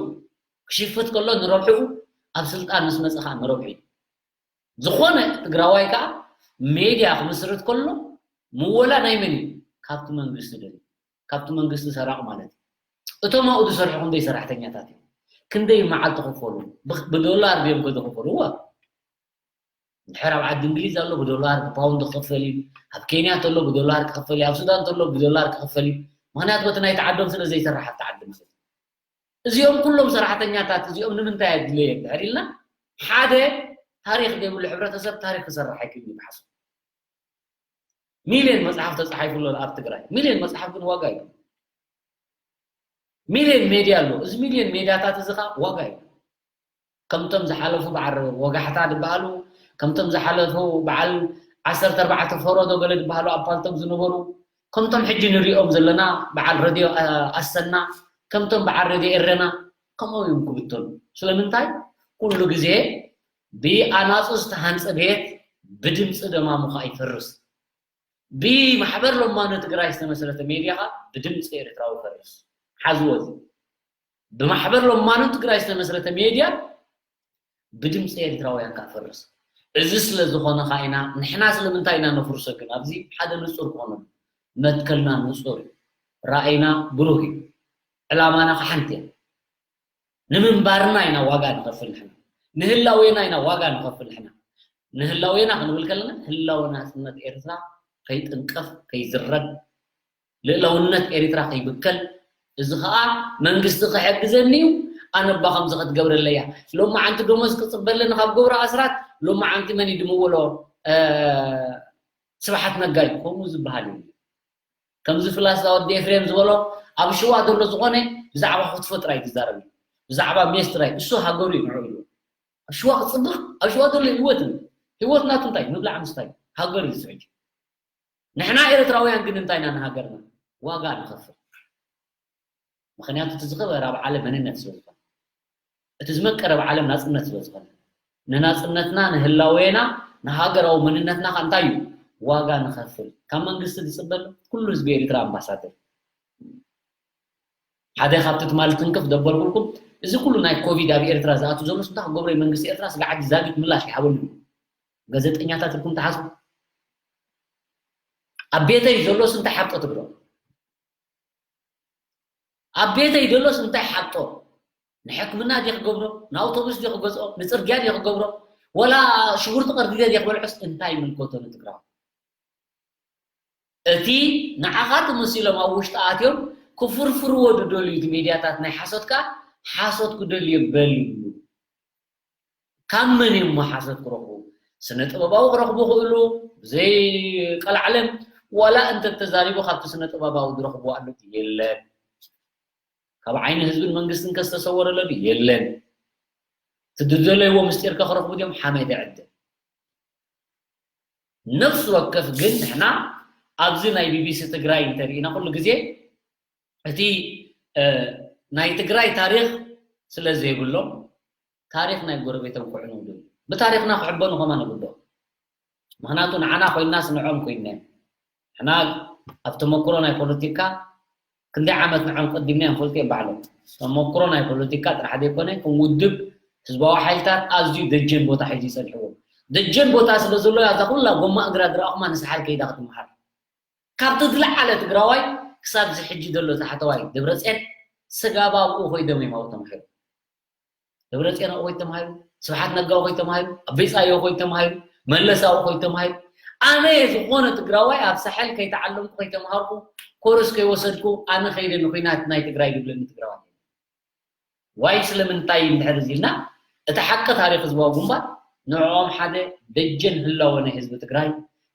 ክሽፍት ከሎ ንረብሕኡ ኣብ ስልጣን ምስ መፀ ከዓ ንረብሑ እዩ። ዝኾነ ትግራዋይ ከዓ ሜድያ ክምስርት ከሎ ምወላ ናይ መን እዩ? ካብቲ መንግስቲ ደልዩ ካብቲ መንግስቲ ሰራቕ ማለት እዩ። እቶም ኣብኡ ዝሰርሑ ክንደይ ሰራሕተኛታት እዮም? ክንደይ መዓልቲ ክፈሉ? ብዶላር ድዮም ከ ዝኽፈሉ? እዋ እንድሕር ኣብ ዓዲ እንግሊዝ ኣሎ ብዶላር ብፓውንድ ክኽፈል እዩ። ኣብ ኬንያ ተሎ ብዶላር ክኽፈል እዩ። ኣብ ሱዳን ተሎ ብዶላር ክኽፈል እዩ። ምክንያቱ በቲ ናይቲ ዓዶም ስለ ዘይሰርሕ ኣብቲ ዓዲ ማለት እዩ። እዚኦም ኩሎም ሰራሕተኛታት እዚኦም ንምንታይ ኣድለየ እንድሕር ኢልና ሓደ ታሪክ ዘይብሉ ሕብረተሰብ ታሪክ ክሰርሕ ኣይክእል ይብሓሱ። ሚልዮን መፅሓፍ ተፃሒፉ ኣሎ ኣብ ትግራይ። ሚልዮን መፅሓፍ ግን ዋጋ እዩ። ሚልዮን ሜድያ ኣሎ። እዚ ሚልዮን ሜድያታት እዚ ከዓ ዋጋ እዩ። ከምቶም ዝሓለፉ በዓል ወጋሕታ ዝበሃሉ ከምቶም ዝሓለፉ በዓል ዓሰርተ ኣርባዕተ ፈረዶ ገለ ዝበሃሉ ኣብ ፓልቶክ ዝነበሩ ከምቶም ሕጂ ንሪኦም ዘለና በዓል ረድዮ ኣሰና ከምቶም በዓል ረድዮ ኤረና ከምኦም እዮም ክብተኑ። ስለምንታይ ኩሉ ግዜ ብኣናፁ ዝተሃንፀ ቤት ብድምፂ ደማሙ ከዓ ይፈርስ። ብማሕበር ለማኖ ትግራይ ዝተመስረተ ሜድያ ከዓ ብድምፂ ኤርትራዊ ይፈርስ። ሓዝዎ እዚ ብማሕበር ለማኖ ትግራይ ዝተመስረተ ሜድያ ብድምፂ ኤርትራውያን ከዓ ፈርስ። እዚ ስለ ዝኾነ ከዓ ኢና ንሕና ስለምንታይ ኢና ነፍርሶ ግን ኣብዚ ሓደ ንፁር ክኾነሉ መትከልና ንፁር እዩ። ራእይና ብሩህ እዩ። ዕላማና ከዓ ሓንቲ እያ። ንምንባርና ኢና ዋጋ ንኸፍል ንሕና ንህላዌና ኢና ዋጋ ንኸፍል ንሕና ንህላዌና ክንብል ከለና ህላወ ናፅነት ኤርትራ ከይጥንቀፍ ከይዝረግ ልእላውነት ኤርትራ ከይብከል እዚ ከዓ መንግስቲ ክሕግዘኒ እዩ ኣነባ ከምዚ ክትገብረለያ ሎማዓንቲ ደሞዝ ክፅበለኒ ካብ ገብሩ ኣስራት ሎማዓንቲ መን ድምወሎ ስብሓት ነጋ እዩ ከምኡ ዝበሃል እዩ ከምዚ ፍላስታ ወዲ ኤፍሬም ዝበሎ ኣብ ሽዋ ዘሎ ዝኾነ ብዛዕባ ክትፎ ጥራይ ትዛረብ እዩ ብዛዕባ ሜስ ጥራይ እሱ ሃገሩ እዩ ንዑ ኢሉ ኣብ ሽዋ ክፅብቕ ኣብ ሽዋ ዘሎ ህይወት እዩ ህይወት ናቱ እንታይ ምብላዕ ምስታይ ሃገር እዩ ዝስዕጅ ንሕና ኤርትራውያን ግን እንታይ ኢና ንሃገርና ዋጋ ንኸፍል ምኽንያቱ እቲ ዝኸበረ ኣብ ዓለም መንነት ስለ ዝኾነ እቲ ዝመቀረ ኣብ ዓለም ናጽነት ስለ ዝኾነ፣ ንናጽነትና፣ ንህላዌና፣ ንሃገራዊ መንነትና ከ እንታይ እዩ ዋጋ ንኸፍል? ካብ መንግስቲ ዝጽበል ኩሉ ህዝቢ ኤርትራ ኣምባሳደር። ሓደ ካብቲ ትማሊ ትንክፍ ዘበልኩልኩም፣ እዚ ኩሉ ናይ ኮቪድ ኣብ ኤርትራ ዝኣቱ ዘሎ ስንታ ክገብሮ እዩ መንግስቲ ኤርትራ? ስጋዕ ዛጊት ምላሽ ይሃበሉ። ጋዜጠኛታት ኢልኩም ትሓስቡ? ኣብ ቤተይ ዘሎ ስንታ ሓብጦ ትብሎ? ኣብ ቤተይ ዘሎስ እንታይ ሓጦ? ንሕክምና ድየ ክገብሮ? ንኣውቶቡስ ድየ ክገዝኦ? ንጽርግያ ድየ ክገብሮ? ወላ ሽጉርቲ ቀርዲደ ድየ ክበልዖስ እንታይ ይምልከቶ ንትግራዋይ? እቲ ንዓኻ ትምስሎም ኣብ ውሽጢ ኣትዮም ክፍርፍርዎ ዝደልዩ እቲ ሜድያታት ናይ ሓሶት ከኣ ሓሶት ክደልዮ በል ይብሉ። ካብ መን እዮም ሓሶት ክረኽቡ? ስነ ጥበባዊ ክረኽቡ ክእሉ ብዘይ ቀልዓለም ዋላ እንተተዛሪቡ ካብቲ ስነ ጥበባዊ ዝረኽቡ ኣሎ የለን። ካብ ዓይኒ ህዝብን መንግስትን ከ ዝተሰወረለ የለን። እቲ ዝደለይዎ ምስጢር ከ ክረኽቡ ድዮም ሓመድ ዕድል። ነፍሲ ወከፍ ግን ንሕና ኣብዚ ናይ ቢቢሲ ትግራይ እንተሪኢና ኩሉ ግዜ እቲ ናይ ትግራይ ታሪክ ስለ ዘይብሎም ታሪክ ናይ ጎረቤቶም ክዕንው ድብል ብታሪክና ክሕበኑ ከማ ንግዶ። ምክንያቱ ንዓና ኮይናስ ንዖም ኮይነ ሕና ኣብ ተመክሮ ናይ ፖለቲካ ክንደይ ዓመት ንዖም ቀዲምና ንፈልጥ እዮም ባዕሎም። ተመክሮ ናይ ፖለቲካ ጥራሕ ዘይኮነ ከም ውድብ ህዝባዊ ሓይልታት ኣዝዩ ደጀን ቦታ ሒዙ ይፀንሕዎ። ደጀን ቦታ ስለ ዘሎ እዛ ኩላ ጎማ እግራ ዝረኣኹማ ንስሓል ከይዳ ክትመሃር ካብቲ ዝለዓለ ትግራዋይ ክሳብ ዝሕጂ ዘሎ ታሕተዋይ ደብረፅየን ስጋብ ኣብኡ ኮይዶም እዮም ኣብኡ ተምሃሩ። ደብረፅየን ኣብኡ ኮይተምሃሩ፣ ስብሓት ነጋ ኣብኡ ኮይተምሃሩ፣ ኣበይ ፃዮ ኮይተምሃሩ፣ መለስ ኣብኡ ኮይተምሃሩ። ኣነ ዝኾነ ትግራዋይ ኣብ ሳሕል ከይተዓለምኩ ከይተምሃርኩ ኮርስ ከይወሰድኩ ኣነ ከይደ ንኩናት ናይ ትግራይ ዝብለኒ ትግራዋይ ዋይ ስለምንታይ እንድሕር እዚ ኢልና እቲ ሓቂ ታሪክ ህዝባዊ ግንባር ንዕኦም ሓደ ደጀን ህላወ ናይ ህዝቢ ትግራይ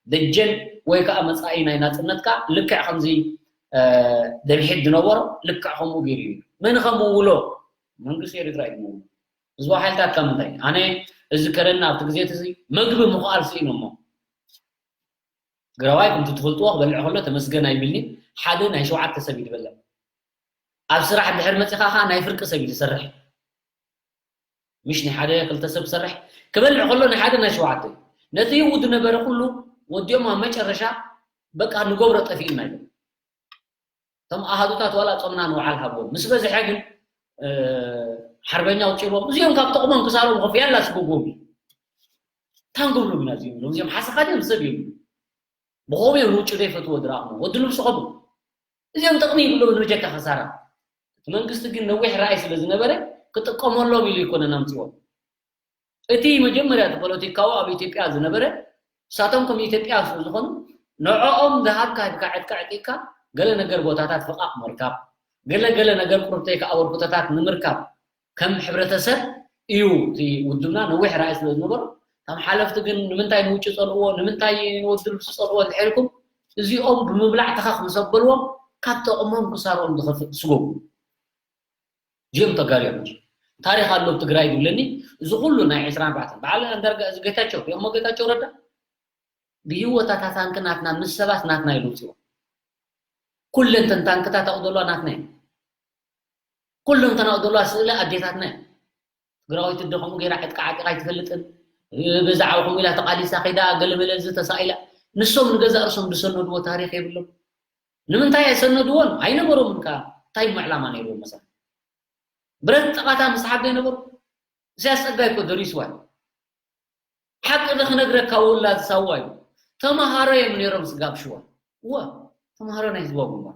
ደጀን ወይ ከዓ መፃኢ ናይ ናፅነትካ ልክዕ ከምዚ ደምሒት ዝነበሮ ልክዕ ከምኡ ገይሩ እዩ መን ከምውሎ መንግስቲ ኤርትራ እዩ ዝምውሎ ህዝባዊ ሓይልታት ካብ ምንታይ ኣነ እዚ ከረና ኣብቲ ግዜ እዚ መግቢ ምኽኣል ስኢኖሞ ትግራዋይ ከምቲ ትፈልጥዎ ክበልዕ ከሎ ተመስገን ኣይብልኒ ሓደ ናይ ሸውዓተ ሰብ እዩ ዝበልዕ ኣብ ስራሕ ድሕር መፂኻ ከዓ ናይ ፍርቂ ሰብ እዩ ዝሰርሕ ምሽ ናይ ሓደ ክልተ ሰብ ዝሰርሕ ክበልዕ ከሎ ናይ ሓደ ናይ ሸውዓተ እዩ ነቲ ይኡ ዝነበረ ኩሉ ወዲኦም ኣብ መጨረሻ በቃ ንገብሮ ጠፊእና እዩ እቶም ኣሃዱታት ዋላ ፆምና ንውዓል ሃቦም ምስ በዝሐ ግን ሓርበኛ ውጭዎም እዚኦም ካብ ጥቕሞም ክሳሮም ከፍ ያላ ስጎጎም እዩ ታንገብሎም ኢና እዚኦም እዚኦም ሓሰኻ ድዮም ሰብ እዮም ብኸምኡ እዮም ንውጭ ዘይፈትዎ ዝረኣኹ ወዲ ልብሲ ከምኡ እዚኦም ጥቕሚ ይብሎም ንብጀካ ከሳራ እቲ መንግስቲ ግን ነዊሕ ራእይ ስለ ዝነበረ ክጥቀመሎም ኢሉ ይኮነን ኣምፅዎም እቲ መጀመርያ እቲ ፖለቲካዊ ኣብ ኢትዮጵያ ዝነበረ እሳቶም ከም ኢትዮጵያ ስለ ዝኾኑ ንዕኦም ዝሃብካ ሂብካ ዕጥቂ ዕጢቅካ ገለ ነገር ቦታታት ፍቓቕ ምርካብ ገለ ገለ ነገር ቁርብተይ ከኣበርኩተታት ንምርካብ ከም ሕብረተሰብ እዩ እቲ ውድብና ነዊሕ ራእይ ስለ ዝነበሮ እቶም ሓለፍቲ ግን ንምንታይ ንውጭ ጸልእዎ ንምንታይ ንወዲ ልብሲ ጸልእዎ እንድሕር ኢልኩም እዚኦም ብምብላዕ ተኸኽ ምስ ኣበልዎም ካብ ጠቕሞም ክሳርኦም ዝኸፍእ ስጎጉ እዚኦም ተጋሩ እዮም እንጂ ታሪክ ኣሎ ኣብ ትግራይ ዝብለኒ እዚ ኩሉ ናይ ዕስራን ኣርባዕተን በዓል ኣንዳርጋ እዚ ጌታቸው እሞ ጌታቸው ረዳ ብሂወታታ ታንክ ናትና ምስ ሰባት ናትና ኢሉ ውፅዎ ኩለን ተን ታንክታት ኣብኡ ዘለዋ ናትና እዩ ኩሎም ተን ኣብኡ ዘለዋ ስእሊ ኣዴታትና እዩ ትግራዊት እደ ከምኡ ገይራ ዕጥቃ ዓጢቃ ኣይትፈልጥን ብዛዕባ ከምኡ ኢላ ተቃሊሳ ከይዳ ገለመለ እዚ ተሳኢላ ንሶም ንገዛእ ርእሶም ዝሰነድዎ ታሪክ የብሎም ንምንታይ ኣይሰነድዎን ኣይነበሮምን ከ እንታይ እሞ ዕላማ ነይርዎም መሳት ብረት ጠቓታ ምስ ሓገ ነበሩ። እዚኣ ጸጋይ እኮ ደሪስዋ እዩ። ሓቂ ዶ ክነግረካ ውላድ ሳዋ እዩ። ተምሃሮ እዮም ነይሮም ስጋብ ሽዋ። እወ ተምሃሮ ናይ ህዝባዊ ግንባር።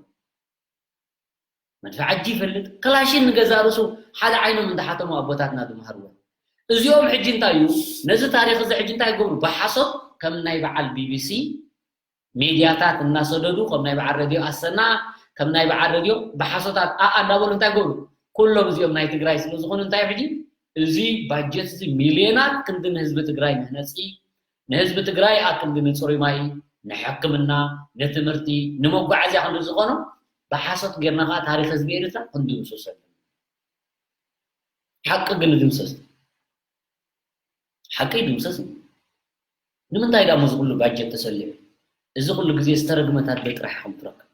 መድፍዓጂ ይፈልጥ ክላሽን ንገዛ ርእሱ ሓደ ዓይኖም እንዳሓተሙ ኣቦታትና ዝምሃርዎ። እዚኦም ሕጂ እንታይ እዩ ነዚ ታሪኽ እዚ ሕጂ እንታይ ይገብሩ ብሓሶት ከም ናይ በዓል ቢቢሲ ሜድያታት እናሰደዱ ከም ናይ በዓል ረድዮ ኣሰና ከም ናይ በዓል ረድዮ ብሓሶታት ኣኣ እንዳበሉ እንታይ ገብሩ ኩሎም እዚኦም ናይ ትግራይ ስለ ዝኾኑ እንታይ ሕጂ እዚ ባጀት እዚ ሚልዮናት ክንዲ ንህዝቢ ትግራይ መህነፂ ንህዝቢ ትግራይ ኣብ ክንዲ ንፅሩይ ማይ ንሕክምና ንትምህርቲ ንመጓዓዝያ ክንዲ ዝኾኖ ብሓሶት ጌርና ከዓ ታሪክ ህዝቢ ኤርትራ ክንድምስሶ ሓቂ ግን ድምሰስ ሓቂ ይድምሰስ ንምንታይ ዳሞ እዚ ኩሉ ባጀት ተሰሊዑ እዚ ኩሉ ግዜ ዝተረግመት ኣደ ጥራሕ ከም ትረክብ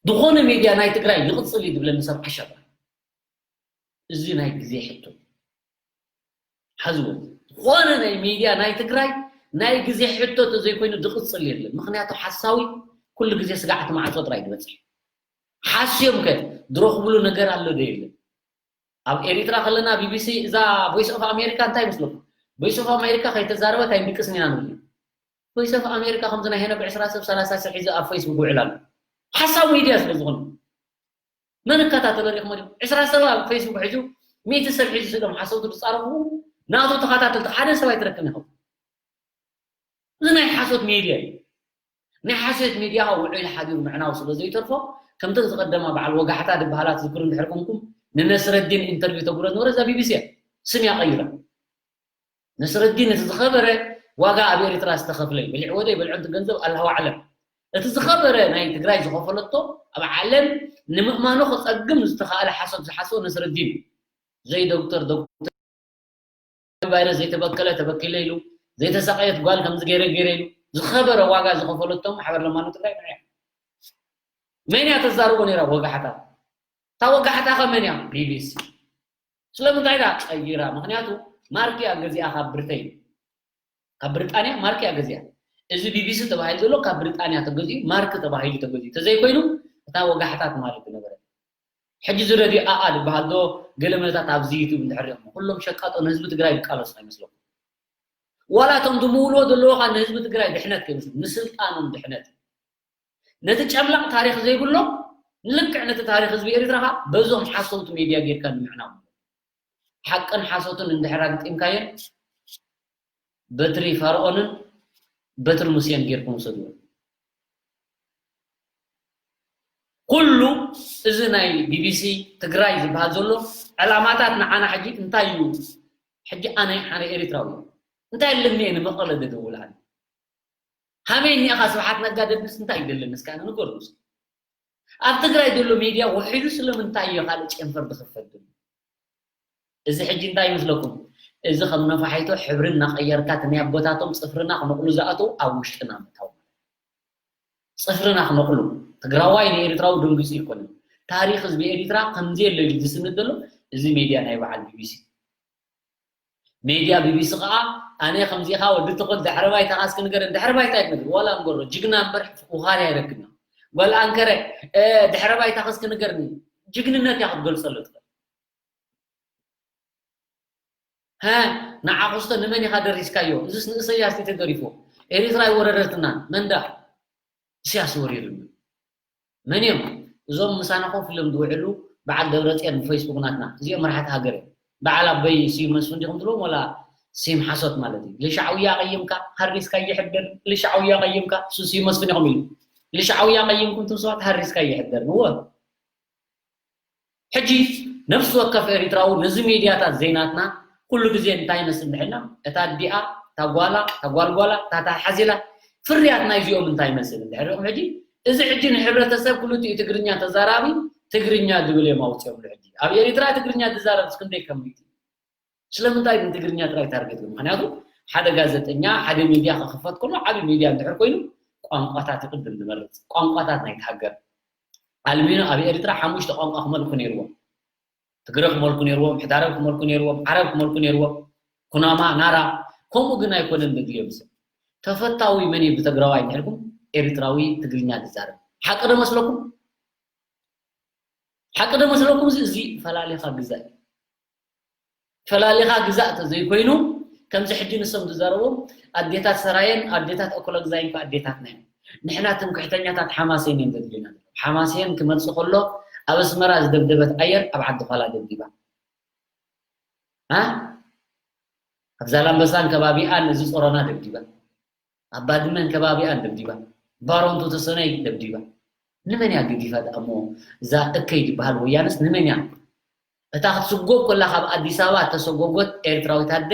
ዝኾነ ሜድያ ናይ ትግራይ ይቕፅል እዩ ዝብለኒ ሰብ ዓሻ ጥራሕ እዚ ናይ ግዜ ሕቶ ሓዝዎ። ዝኾነ ናይ ሚድያ ናይ ትግራይ ናይ ግዜ ሕቶ ተዘይኮይኑ ዝቕፅል የለን። ምክንያቱ ሓሳዊ ኩሉ ግዜ ስጋዕቲ ማዕፆ ጥራይ ዝበፅሕ። ሓስዮም ከ ዝረኽብሉ ነገር ኣሎ ዶ የለን? ኣብ ኤሪትራ ከለና ቢቢሲ እዛ ቮይስ ኦፍ ኣሜሪካ እንታይ ይመስለኩም? ቮይስ ኦፍ ኣሜሪካ ከይተዛረበት ኣይንድቅስን ኢና ንብል። ቮይስ ኦፍ ኣሜሪካ ከምዚ ናይ ሄኖክ ዕስራ ሰብ ሰላሳ ሰብ ሒዙ ኣብ ፌስቡክ ውዕል ኣሎ። ሓሳዊ ሚድያ ስለ ዝኾነ መን እከታተሎ ሪኢኹሞ ዲኹም? ዕስራ ሰብ ኣብ ፌስቡክ ሒዙ ሚእቲ ሰብ ሒዙ ስሎም ሓሰውቲ ዝፃረፉ ናቱ ተኸታተልቲ ሓደ ሰብ ኣይትረክብን ኢኹም። እዚ ናይ ሓሶት ሚድያ እዩ። ናይ ሓሶት ሚድያ ውዕል ሓዲሩ ምዕናው ስለ ዘይተርፎ ከምተን ዝቐደማ በዓል ወጋሕታ ዝበሃላ ትዝክሩ እንድሕር ኮንኩም ንነስረዲን ኢንተርቪው ተጉረ ዝነበረ እዛ ቢቢሲ እያ። ስም እያ ቀይራ። ነስረዲን እቲ ዝኸበረ ዋጋ ኣብ ኤርትራ ዝተኸፍለ እዩ። በሊዕዎ ዶ ኣይበልዖን እቲ ገንዘብ ኣላሁ ኣዕለም። እቲ ዝኸበረ ናይ ትግራይ ዝኸፈለቶ ኣብ ዓለም ንምእማኑ ክጸግም ዝተኻእለ ሓሶት ዝሓሰቦ ነስረዲን እዩ። ዘይ ዶክተር ዶክተር ቫይረስ ዘይተበከለ ተበኪለ ኢሉ ዘይተሳቀየት ጓል ከምዚ ገይረ ገይረ ኢሉ ዝኸበረ ዋጋ ዝኸፈለቶም ማሕበር ለማኖ ትግራይ ንዕያ። መን እያ ተዛርቦ ነይራ ወጋሕታ? እታ ወጋሕታ ከ መን እያ? ቢቢሲ። ስለምንታይ ዳ ቀይራ? ምክንያቱ ማርክ እያ ገዚኣ ካብ ብሪተይን። ካብ ብሪጣንያ ማርክ እያ ገዚኣ። እዚ ቢቢሲ ተባሂሉ ዘሎ ካብ ብሪጣንያ ተገዚኡ ማርክ ተባሂሉ ተገዚኡ ተዘይኮይኑ እታ ወጋሕታ ትማሊ ዝነበረ ሕጂ እዚ ረድዮ ኣኣ ዝበሃል ዶ ገለ መለታት ኣብዚ ዩቱብ እንድሕር ሪኹም ኩሎም ሸቃጦ ንህዝቢ ትግራይ ዝቃለሱ ኣይመስለኩም። ዋላ እቶም ዝምውልዎ ዘለዉ ካ ንህዝቢ ትግራይ ድሕነት ከይመስሉ ንስልጣኖም ድሕነት ነቲ ጨምላቕ ታሪኽ ዘይብሎም ልክዕ ነቲ ታሪኽ ህዝቢ ኤርትራ ካ በዞም ሓሰውቲ ሜድያ ጌርካ ንምዕናው ሓቅን ሓሶትን እንድሕር ኣግጢምካየን በትሪ ፋርኦንን በትሪ ሙሴን ጌርኩም ውሰድዎ። ኩሉ እዚ ናይ ቢቢሲ ትግራይ ዝበሃል ዘሎ ዕላማታት ንዓና ሕጂ እንታይ እዩ? ሕጂ ኣነ ሓደ ኤርትራዊ እንታይ ኣለኒ እየ ንመቐለ ደደውል ኣነ? ሃመይ እኒኣኻ ስብሓት ነጋ ደብስ እንታይ ይደለኒ እስከ ኣነ ንገሩኒ እስከ። ኣብ ትግራይ ዘሎ ሚድያ ውሒዱ ስለምንታይ እዩ ካልእ ጨንፈር ዝኽፈት ዘሎ? እዚ ሕጂ እንታይ ይመስለኩም? እዚ ከም ነፋሒቶ ሕብሪ እናቐየርካ እቲ ናይ ኣቦታቶም ፅፍርና ክነቕሉ ዝኣተው ኣብ ውሽጥና ምእታው ማለት እዩ። ፅፍርና ክነቕሉ ትግራዋይ ንኤርትራዊ ደንጊፁ ኣይኮነን። ታሪክ ህዝቢ ኤርትራ ከምዘየለ እዩ ዝስንድ ዘሎ። እዚ ሚድያ ናይ በዓል ቢቢሲ ሚድያ ቢቢሲ ከዓ ኣነ ከምዚኻ ወዲ ትኹል ድሕረ ባይታኻ እስኪ ንገረን። ድሕረ ባይታ ኣይትነግር ዋላ እንገሮ ጅግና እምበር ውኻርያ ይረክብና ጓል ኣንከረ ድሕረ ባይታኻ እስኪ ንገርኒ። ጅግንነት እያ ክትገልፀሉ ትኽእል። ሀ ንዓኹስቶ ንመን ኢኻ ደሪስካዮ? እዚስ ንእሰያስ እዩ ተደሪፎ። ኤሪትራ ኣይወረረትናን። መን ደኣ? እስያስ ወሪሩና። መን እዮም እዞም ምሳና ኮፍ ኢሎም ዝውዕሉ በዓል ደብረፅዮን ብፌስቡክ ናትና እዚኦም መራሕቲ ሃገር እዮም። በዓል ኣበይ ስዩም መስፍን ዲኹም ትብልዎም ወላ ስዩም ሓሶት ማለት እዩ። ልሻዕውያ ቀይምካ ሃሪስካ ይሕደር ልሻዕውያ ቀይምካ እሱ ስዩም መስፍን ኢኹም ኢሉ ልሻዕውያ ቀይምኩም ትም ሰባት ሃሪስካ ይሕደር ንዎ ሕጂ ነፍሲ ወከፍ ኤሪትራዊ ነዚ ሜድያታት ዘይናትና ኩሉ ግዜ እንታይ ይመስል ንሕና እታ ኣዲኣ እታ ጓላ እታ ጓልጓላ እታ ተሓዚላ ፍርያት ናይዚኦም እንታይ ይመስል እንድሕር ሪኹም ሕጂ እዚ ሕጂ ንሕብረተሰብ ክልቲኡ ትግርኛ ተዛራቢ ትግርኛ ዝብል እዮም ኣውፅኦምሉ ሕጂ ኣብ ኤሪትራ ትግርኛ ዝዛረብ እስክንደይ ከሚት ስለምንታይ ግን ትግርኛ ጥራይ ታርጌት ግን ምክንያቱ ሓደ ጋዜጠኛ ሓደ ሚድያ ክኽፈት ከሎ ዓቢ ሚድያ እንድሕር ኮይኑ ቋንቋታት ይቅድም ዝመርፅ ቋንቋታት ናይቲ ሃገር ኣልሚኖ ኣብ ኤርትራ ሓሙሽተ ቋንቋ ክመልኩ ነይርዎም ትግረ ክመልኩ ነይርዎም ሕዳረብ ክመልኩ ነይርዎም ዓረብ ክመልኩ ነይርዎም ኩናማ ናራ ከምኡ ግን ኣይኮነን ዘድልዮም ሰብ ተፈታዊ መን እዩ ብትግራዋይ እንድሕርኩም ኤርትራዊ ትግርኛ ዝዛረብ ሓቂ ዶ መስለኩም ሓቂ ዶ መስለኩም እዚ ፈላሊኻ ግዛእ ፈላሊኻ ግዛእ ተዘይኮይኑ ከምዚ ሕጂ ንሶም ዝዛረቡ ኣዴታት ሰራየን ኣዴታት ኣኮለግዛይን ከ ኣዴታትና እዮም ንሕና ትምክሕተኛታት ሓማሴን እዮም ዘድልዩና ዘለዉ ሓማሴን ክመፅእ ከሎ ኣብ ኣስመራ ዝደብደበት ኣየር ኣብ ዓዲ ኳላ ደብዲባ ኣብ ዛላምበሳን ከባቢኣን እዚ ፆሮና ደብዲባ ኣብ ባድመን ከባቢኣን ደብዲባ ባሮንቱ ተሰነይ ደብዲባ ንመን እያ ገዲፋ ደኣ እሞ እዛ እከይ ዝበሃል ወያነስ ንመን እያ እታ ክትስጎግ ከላ ካብ ኣዲስ ኣበባ እተሰጎጎት ኤርትራዊት ኣደ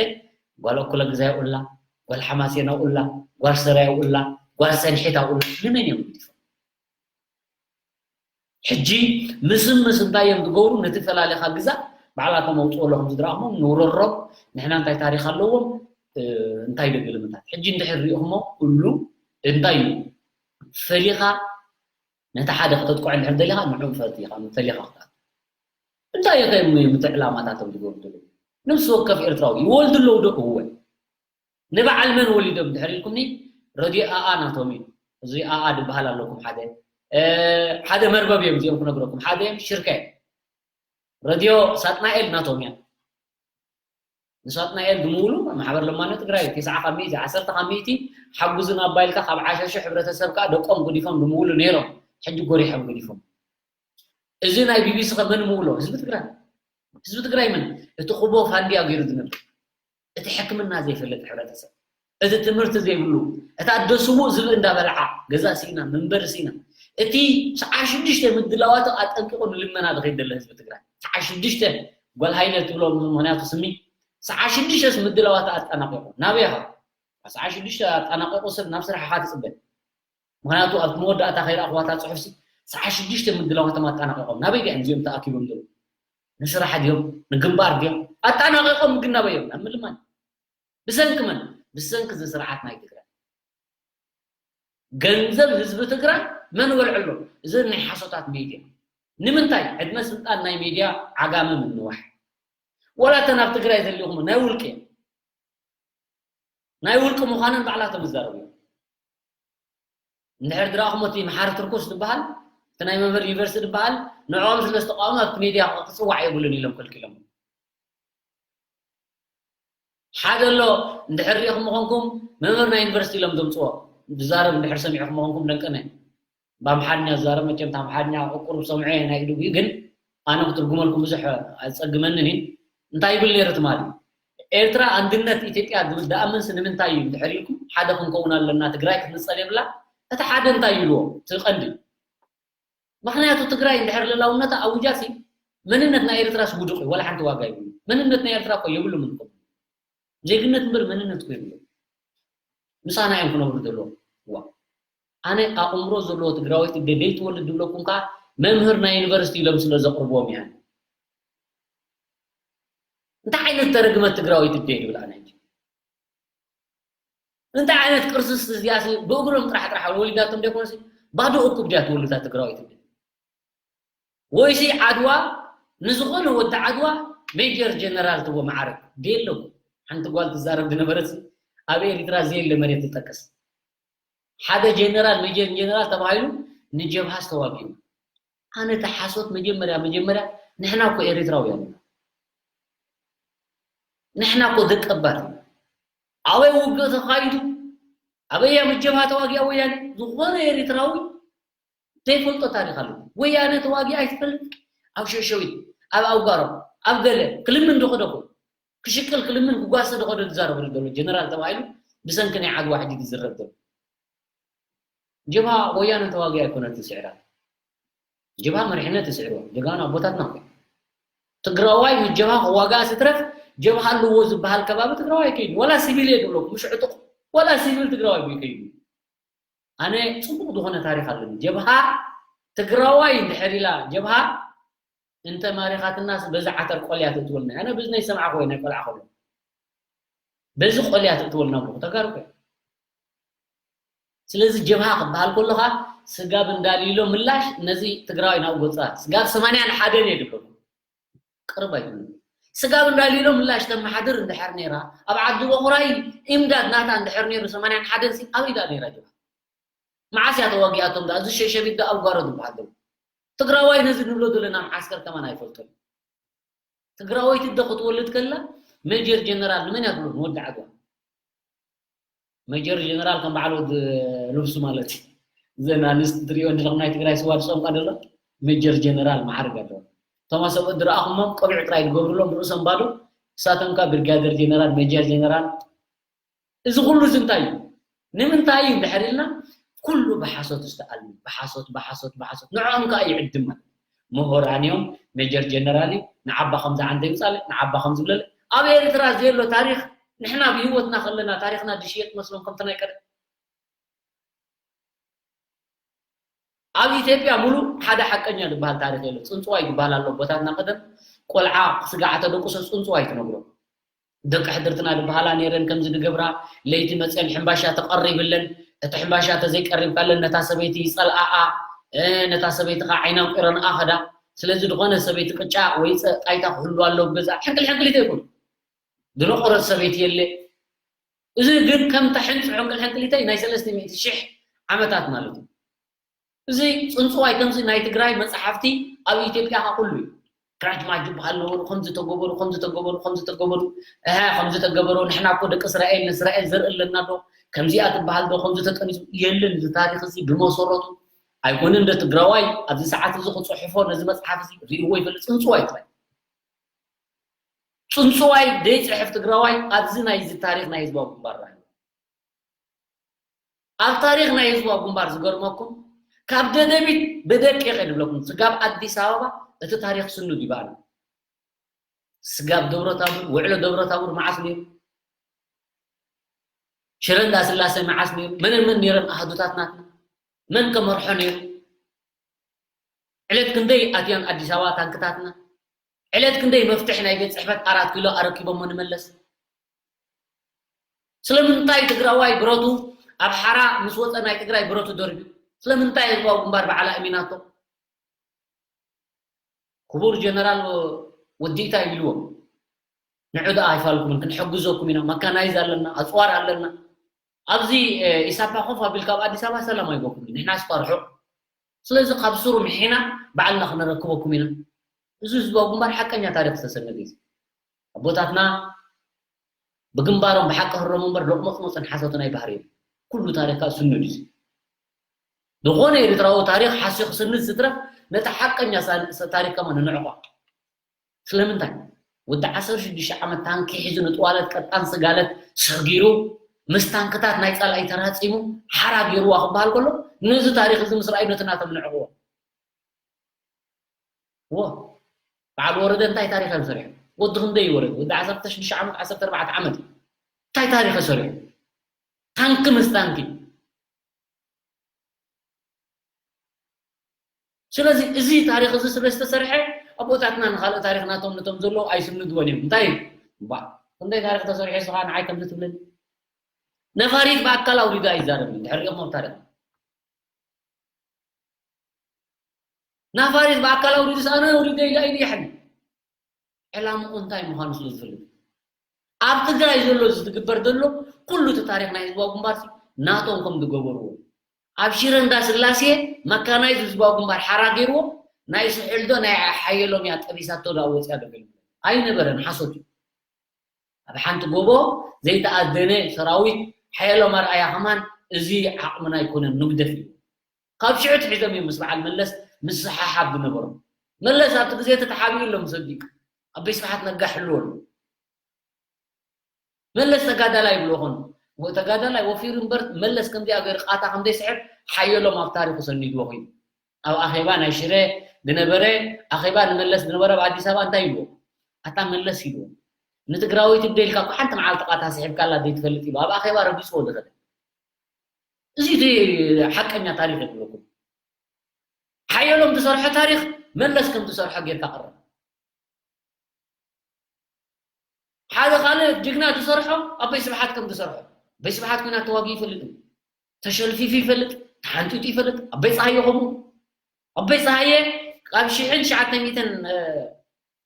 ጓል ኣኩለ ግዛይ ኡላ ጓል ሓማሴና ኡላ ጓል ሰራይ ኡላ ጓል ሰንሒታ ኡላ ንመን እዮም ገዲፎም ሕጂ ምስምስ እንታይ እዮም ዝገብሩ ነቲ ፈላሊኻ ግዛእ ባዕላቶም ኣውፅኦ ኣለኹም ዝድረኣኹም ንውረሮም ንሕና እንታይ ታሪክ ኣለዎም እንታይ ደገ ልምታት ሕጂ እንድሕር ሪእኹሞ ኩሉ እንታይ እዩ ፈሊኻ ነቲ ሓደ ክተጥቅዖ እንድሕር ደሊኻ ንዕኡ ፈሊኻ ፈሊኻ ክትኣቱ እንታይ እዮም ምትዕላማታቶም ዝገብሩ ዘለዉ? ነፍሲ ወከፍ ኤርትራዊ ይወልዱ ኣለዉ ዶ? እወ። ንበዓል መን ወሊዶም ድሕር ኢልኩምኒ፣ ረድዮ ኣኣ ናቶም እዩ። እዚ ኣኣ ድበሃል ኣለኩም ሓደ፣ እ፣ ሓደ መርበብ እዮም እዚኦም ክነግረኩም። ሓደ እዮም ሽርከ። ረድዮ ሳጥናኤል ናቶም እያ። ንሳጥናኤል ብምውሉ ማሕበር ለማኖ ትግራይ ተስዓ ካብ ሚእቲ፣ ዓሰርተ ካብ ሚእቲ ሓጉዝን ኣባይልካ ካብ ዓሰርተ ሽሕ ሕብረተሰብ ከዓ ደቆም ገዲፎም ብምውሉ ነይሮም። ሕጂ ጎሪሖም ገዲፎም። እዚ ናይ ቢቢሲ ከ መን ምውሎ? ህዝቢ ትግራይ። ህዝቢ ትግራይ መን? እቲ ክቦ ፋንድያ ገይሩ ዝነብር፣ እቲ ሕክምና ዘይፈልጥ ሕብረተሰብ፣ እቲ ትምህርቲ ዘይብሉ፣ እታ ኣደ ስዉእ ዝብኢ እንዳበልዓ ገዛ ስኢና መንበሪ ስኢና፣ እቲ ሰዓ ሽዱሽተ ምድላዋቱ ኣጠንቂቑ ንልመና ዝኸይድ ዘሎ ህዝቢ ትግራይ። ሰዓ ሽዱሽተ ጓል ሃይለ ትብሎ፣ ምኽንያቱ ስሚ፣ ሰዓ ሽዱሽተ ምድላዋቱ ኣጠናቂቑ ናበይ ኢኻ? ሰዓ ሽዱሽተ ኣጠናቂቑ ሰብ ናብ ስራሕ ኢኻ ትፅበ። ምኽንያቱ ኣብቲ መወዳእታ ከይረኣኽዋ እታ ፅሑፍሲ ሰዓ ሽዱሽተ ምድላዋቶም ኣጠናቂቖም ናበይ ድዮም እዚኦም ተኣኪቦም ዘለዉ? ንስራሕ ድዮም? ንግንባር ድዮም? ኣጠናቂቖም ግን ናበይ እዮም? ናብ ምልማን። ብሰንኪ መን? ብሰንኪ እዚ ስርዓት ናይ ትግራይ። ገንዘብ ህዝቢ ትግራይ መን በልዐሎም? እዚ ናይ ሓሶታት ሚድያ። ንምንታይ? ዕድመ ስልጣን ናይ ሚድያ ዓጋመ ምንዋሕ። ወላ እተን ኣብ ትግራይ ዘሊኹም ናይ ውልቂ፣ ናይ ውልቂ ምዃነን ባዕላቶም ይዛረቡ እዮም። እንድሕር ድረኣኹም እቲ መሓሪ ትርኩስ ዝበሃል፣ እቲ ናይ መምህር ዩኒቨርሲቲ ዝበሃል፣ ንዕኦም ስለ ዝተቃወሙ ኣብቲ ሚድያ ክፅዋዕ የብሉን ኢሎም ከልኪሎም። ሓደ ኣሎ፣ እንድሕር ሪኢኹም ምኾንኩም፣ መምህር ናይ ዩኒቨርሲቲ ኢሎም ዘምፅዎ ዝዛረብ እንድሕር ሰሚዕኹም ምኾንኩም ደንቀነ። ብኣምሓርኛ ዝዛረብ መቸም፣ እቲ ኣምሓርኛ ቁሩብ ሰምዖ እየ፣ ናይ ኢዱ እዩ፣ ግን ኣነ ክትርጉመልኩም ብዙሕ ኣጸግመንን እዩ። እንታይ ይብል ነይሩ ትማሊ? ኤርትራ ኣንድነት ኢትዮጵያ ዝብል ደኣ ምንስ ንምንታይ እዩ እንድሕር ኢልኩም፣ ሓደ ክንከውን ኣለና፣ ትግራይ ክትንጸል የብላ። እቲ ሓደ እንታይ ይብልዎ? እቲ ቀንዲ። ምኽንያቱ ትግራይ እንድሕር ልላውነታ ኣውጃሲ፣ መንነት ናይ ኤርትራስ ውዱቕ እዩ፣ ዋላ ሓንቲ ዋጋ የብሉ። መንነት ናይ ኤርትራ እኮ የብሉ ምንኩም። ዜግነት እምበር መንነት እኮ የብሉ። ምሳና እዮም ክነብሩ ዘለዎም። ዋ። ኣነ ኣእምሮ ዘለዎ ትግራወይቲ ደደይ ትወልድ ዝብለኩም ከዓ መምህር ናይ ዩኒቨርሲቲ ኢሎም ስለ ዘቕርብዎም እያ። እንታይ ዓይነት ተረግመት ትግራወይቲ ደይ ዝብል ኣነ ሕጂ? እንታይ ዓይነት ቅርስስ እዚኣሲ ብእግሮም ጥራሕ ጥራሕ ወሊዳቶም ደይኮነሲ ባዶ እኩብ ድያ ትወልዳ ትግራወይቲ ደይ? ወይሲ ዓድዋ ንዝኾነ ወዲ ዓድዋ ሜጀር ጀነራል ትቦ መዓረግ ደየለኩም። ሓንቲ ጓል ትዛረብ ዝነበረት ኣብ ኤሪትራ ዘየለ መሬት ትጠቅስ። ሓደ ጀነራል፣ ሜጀር ጀነራል ተባሂሉ ንጀብሃ ዝተዋግኡ። ኣነ እቲ ሓሶት መጀመርያ፣ መጀመርያ ንሕና እኮ ኤሪትራውያን ኢና። ንሕና እኮ ደቀባት ኢና። ኣበይ ውግእ ተኻይዱ፣ ኣበይ ኣብ ጀብሃ ተዋጊኣ ወያነ፣ ዝኾነ ኤሪትራዊ ዘይፈልጦ ታሪኽ ኣሎ። ወያነ ተዋጊኣ ኣይትፈልጥ፣ ኣብ ሸሸዊት፣ ኣብ ኣውጋሮ፣ ኣብ ገለ፣ ክልምን ዶ ከደኹ፣ ክሽቅል ክልምን ክጓሰ ዶ ከደ ዝዛረበሉ ዘሎ ጀነራል ተባሂሉ ብሰንኪ ናይ ዓድዋ ሕጂ ዝዝረብ ዘሎ። ጀብሃ ወያነ ተዋጊኣ ኣይኮነትን ስዒራ። ጀብሃ መሪሕነት ይስዕርዎ። ጀጋኑ ኣቦታትና እኮ። ትግራዋይ ምስ ጀብሃ ክዋጋእ ስትረፍ ጀብሃ ኣለዎ ዝበሃል ከባቢ ትግራዋይ ከይዱ። ዋላ ሲቪል እየ ዝብለኩም፣ ምሽ ዕጡቕ። ዋላ ሲቪል ትግራዋይ ብዩ ከይዱ። ኣነ ጽቡቕ ዝኾነ ታሪኽ ኣለኒ። ጀብሃ ትግራዋይ እንድሕር ኢላ ጀብሃ እንተ ማሪኻትናስ በዚ ዓተር ቆልያ ትእትወልና። ኣነ በዚ ናይ ሰምዓ ኮይ ናይ ቆልዓ ከሎ። በዚ ቆልያ ትእትወልና ብለኹ ተጋሩ ኮይ። ስለዚ ጀብሃ ክበሃል ከለኻ ስጋብ እንዳሊሎ ምላሽ ነዚ ትግራዋይ ናብኡ ገጻ። ስጋብ ሰማንያን ሓደን እየ ዝብለኩም። ቅርብ ኣይትብሉ። ስጋብ እንዳሊሎ ምላሽ ተመሓድር እንድሕር ነይራ፣ ኣብ ዓዲ በኹራይ ኢምዳድ ናታ እንድሕር ነይሩ ሰማንያን ሓደን ሲ ኣበይ ደኣ ነይራ ጀብሃ? መዓስ እያ ተዋጊኣቶም ደኣ? እዚ ሸሸቢት ደኣ ኣብ ጓሮ ዝበሃል ዘሎ። ትግራዋይ ነዚ ንብሎ ዘለና መዓስከር ከማን ኣይፈልጦን። ትግራወይቲ እደ ክትወልድ ከላ ሜጀር ጀነራል ንመን እያ ትብሎ? ንወዲ ዓድዋ። ሜጀር ጀነራል ከም በዓል ወዲ ልብሱ ማለት እዩ። እዘን ኣንስቲ ትሪኦ እንድለኹም ናይ ትግራይ ስዋ ዝፀምቃ ዘሎ ሜጀር ጀነራል መዓርግ ኣለዎ። እቶም ኣሰብኡት ዝረኣኹሞም ቆቢዕ ጥራይ ዝገብሩሎም ርእሶም ባዶ፣ እሳቶም ከ ብርጋደር ጀነራል፣ ሜጀር ጀነራል። እዚ ኩሉ እዚ እንታይ እዩ? ንምንታይ እዩ እንድሕር ኢልና፣ ኩሉ ብሓሶት ዝተኣልመ፣ ብሓሶት፣ ብሓሶት፣ ብሓሶት። ንዕኦም ከኣ ይዕድም ማለት። ምሁራን እዮም፣ ሜጀር ጀነራል እዩ፣ ንዓባ ከምዚ ዓንተ ይውጻለ፣ ንዓባ ከምዚ ብለለ። ኣብ ኤርትራ ዘየሎ ታሪኽ፣ ንሕና ብህይወትና ከለና ታሪኽና ዝሽየጥ መስሎም ከምቲ ናይ ቀደም። ኣብ ኢትዮጵያ ሙሉእ ሓደ ሓቀኛ ዝበሃል ታሪኽ የሎ። ጽንጽዋይ ዝበሃል ኣሎ፣ ኣቦታትና ቀደም ቆልዓ ስጋዕ ተደቁሶ ጽንጽዋይ ትነግሮ። ደቂ ሕድርትና ዝበሃላ ነይረን ከምዚ ዝገብራ፣ ለይቲ መፅየን ሕምባሻ ተቐሪብለን፣ እቲ ሕምባሻ ተዘይቀሪብካለን ነታ ሰበይቲ ይፀልኣኣ፣ እ፣ ነታ ሰበይቲ ከዓ ዓይና ኣንቂረንኣ ኸዳ። ስለዚ ዝኾነ ሰበይቲ ቅጫ ወይ ፀ- ጣይታ ክህሉ ኣለዎ ኣብ ገዛ። ሕንቅል ሕንቅሊተይ ይኹን ድነቆረት ሰበይቲ የለ። እዚ ግን ከም ተሕንፅሖ ሕንቅል ሕንቅሊተይ ናይ ሰለስተ ሚእቲ ሽሕ ዓመታት ማለት እዩ። እዚ ፅንፅዋይ ከምዚ ናይ ትግራይ መፅሓፍቲ ኣብ ኢትዮጵያ ኩሉ እዩ። ግራጅማጅ ይበሃል ነበሩ፣ ከም ዝተገበሩ ከም ዝተገበሩ ከም ዝተገበሩ እሀ ከም ዝተገበሩ። ንሕና እኮ ደቂ እስራኤል ንእስራኤል ዘርኢ ኣለና ዶ? ከምዚኣ ትበሃል ዶ? ከም ዝተጠኒሱ የለን። እዚ ታሪክ እዚ ብመሰረቱ ኣይኮነን ዶ ትግራዋይ ኣብዚ ሰዓት እዚ ክፅሕፎ ነዚ መፅሓፍ እዚ ሪእዎ ይፈልጥ። ፅንፅዋይ ጥራይ ፅንፅዋይ ደይፅሕፍ ትግራዋይ ኣብዚ ናይ እዚ ታሪክ ናይ ህዝባዊ ግንባር ራእዩ ኣብ ታሪክ ናይ ህዝባዊ ግንባር ዝገርመኩም ካብ ደደቢት ብደቂቕ እየ ዝብለኩም ስጋብ ኣዲስ ኣበባ እቲ ታሪክ ስኑድ ይበኣል። ስጋብ ደብረታቡር ውዕሎ ደብረታቡር መዓስ ነይሩ? ሽረ እንዳስላሴ መዓስ ነይሩ? መን መን ነይሮም ኣሃዱታት ናትና? መን ከመርሖ ነይሩ? ዕለት ክንደይ ኣትያን ኣዲስ ኣበባ ታንክታትና? ዕለት ክንደይ መፍትሕ ናይ ቤት ፅሕፈት ኣራት ኪሎ ኣረኪቦሞ ንመለስ? ስለምንታይ ትግራዋይ ብረቱ ኣብ ሓራ ምስ ወፀ ናይ ትግራይ ብረቱ ደርብዩ? ስለምንታይ ህዝባዊ ግንባር በዓል ኣእሚናቶ? ክቡር ጀነራል ወዲእታ ይብልዎም ንዑ ደኣ ኣይፋልኩምን ክንሕግዘኩም ኢና። መካናይዝ ኣለና፣ ኣፅዋር ኣለና። ኣብዚ ኢሳፓ ኮፍ ኣቢልካ ኣብ ኣዲስ ኣበባ ሰላም ኣይበኩም ንሕና ስኳር ሑቕ። ስለዚ ካብ ስሩ ምሒና ባዕልና ክነረክበኩም ኢና። እዚ ህዝባዊ ግንባር ሓቀኛ ታሪክ ዝተሰነደ እዩ። ኣቦታትና ብግንባሮም ብሓቂ ህረሙ እምበር ሎቕመፅመፅን ሓሶትን ኣይባህርዮም። ኩሉ ታሪካ ስኑድ እዩ። ዝኾነ ኤርትራዊ ታሪክ ሓስዮ ክስንድ ዝትረፍ ነቲ ሓቀኛ ታሪክ ከማ ንንዕቋ። ስለምንታይ ወዲ ዓሰርተ ሽዱሽተ ዓመት ታንኪ ሒዙ ንጥዋለት ቀጣን ስጋለት ሰጊሩ ምስ ታንክታት ናይ ፃልኣይ ተራፂሙ ሓራ ገይርዋ ክበሃል ከሎ ነዚ ታሪክ እዚ ምስ ረኣዩ ነቲ ናቶም ንዕቕዎ። ዎ በዓል ወረደ እንታይ ታሪክ እዮም ሰሪሖም? ወዲ ክንደይ ወረደ ወዲ ዓሰርተ ሽዱሽተ ዓመት ዓሰርተ ኣርባዕተ ዓመት እንታይ ታሪክ ሰሪሑ? ታንኪ ምስ ታንኪ ስለዚ እዚ ታሪክ እዚ ስለ ዝተሰርሐ ኣቦታትና ንካልእ ታሪክ ናቶም ነቶም ዘለዉ ኣይስንድዎን እዮም። እንታይ ባ ክንደይ ታሪክ ተሰሪሑ ስኻ ንዓይ ከምዚ ትብለኒ? ነፋሪት ብኣካል ኣውሪዳ ኣይዛረብን ድሕር ሪኦም ኣብ ታሪክ ናፋሪት ብኣካል ኣውሪዱ ኣነ ኣውሪደ ኢላ ኢሉ ይሓል ዕላምኡ እንታይ ምዃኑ ስለ ዝፈልጥ ኣብ ትግራይ ዘሎ ዝትግበር ዘሎ ኩሉ እቲ ታሪክ ናይ ህዝባዊ ግንባር ናቶም ከም ዝገበርዎ ኣብ ሽረ እንዳ ስላሴ መካናይዝ ህዝባዊ ግንባር ሓራ ገይርዎ ናይ ስሑል ዶ ናይ ሓየሎም እያ ጠቢሳቶ ዶ ኣወፅያ ዶ ገለ ኣይነበረን ሓሶት እዩ ኣብ ሓንቲ ጎቦ ዘይተኣደነ ሰራዊት ሓየሎም ኣርኣያ ከማን እዚ ዓቕምና ኣይኮነን ንግደፍ እዩ ካብ ሽዑ ትሒዞም እዮም ምስ በዓል መለስ ምስሓሓብ ዝነበሮም መለስ ኣብቲ ግዜ እቲ ተሓቢኡ ኣሎ ምስ ኣቢቅ ኣበይ ስብሓት ነጋ ሕልዎ ኣሎ መለስ ተጋዳላይ ይብሎ ኾን ተጋዳላይ ወፊሩ እምበር መለስ ከምዚኣ ገይሩ ቃታ ከምዘይስሕብ ሓየሎም ኣብ ታሪኹ ሰኒድዎ ኮይኑ ኣብ ኣኼባ ናይ ሽረ ዝነበረ ኣኼባ ንመለስ ዝነበረ ኣብ ኣዲስ ኣበባ እንታይ ይብልዎ ኣታ መለስ ይብልዎ ንትግራወይቲ ብደልካ እኮ ሓንቲ መዓልቲ ቃታ ስሒብካላ ዘይትፈልጥ ኢሉ ኣብ ኣኼባ ረጊፅዎ ዝኸደ እዚ እቲ ሓቀኛ ታሪክ ይብለኩም ሓየሎም ዝሰርሖ ታሪክ መለስ ከም ዝሰርሖ ጌርካ ቅረብ ሓደ ካልእ ጅግና ዝሰርሖ ኣበይ ስብሓት ከም ዝሰርሖ ኣበይ ስብሓት ኩናት ተዋጊኡ ይፈልጥ ተሸልፊፉ ይፈልጥ ተሓንጢጡ ይፈልጥ ኣበይ ፀሃየ ከምኡ ኣበይ ፀሃየ ኣብ ሽሕን ትሽዓተ ሚእትን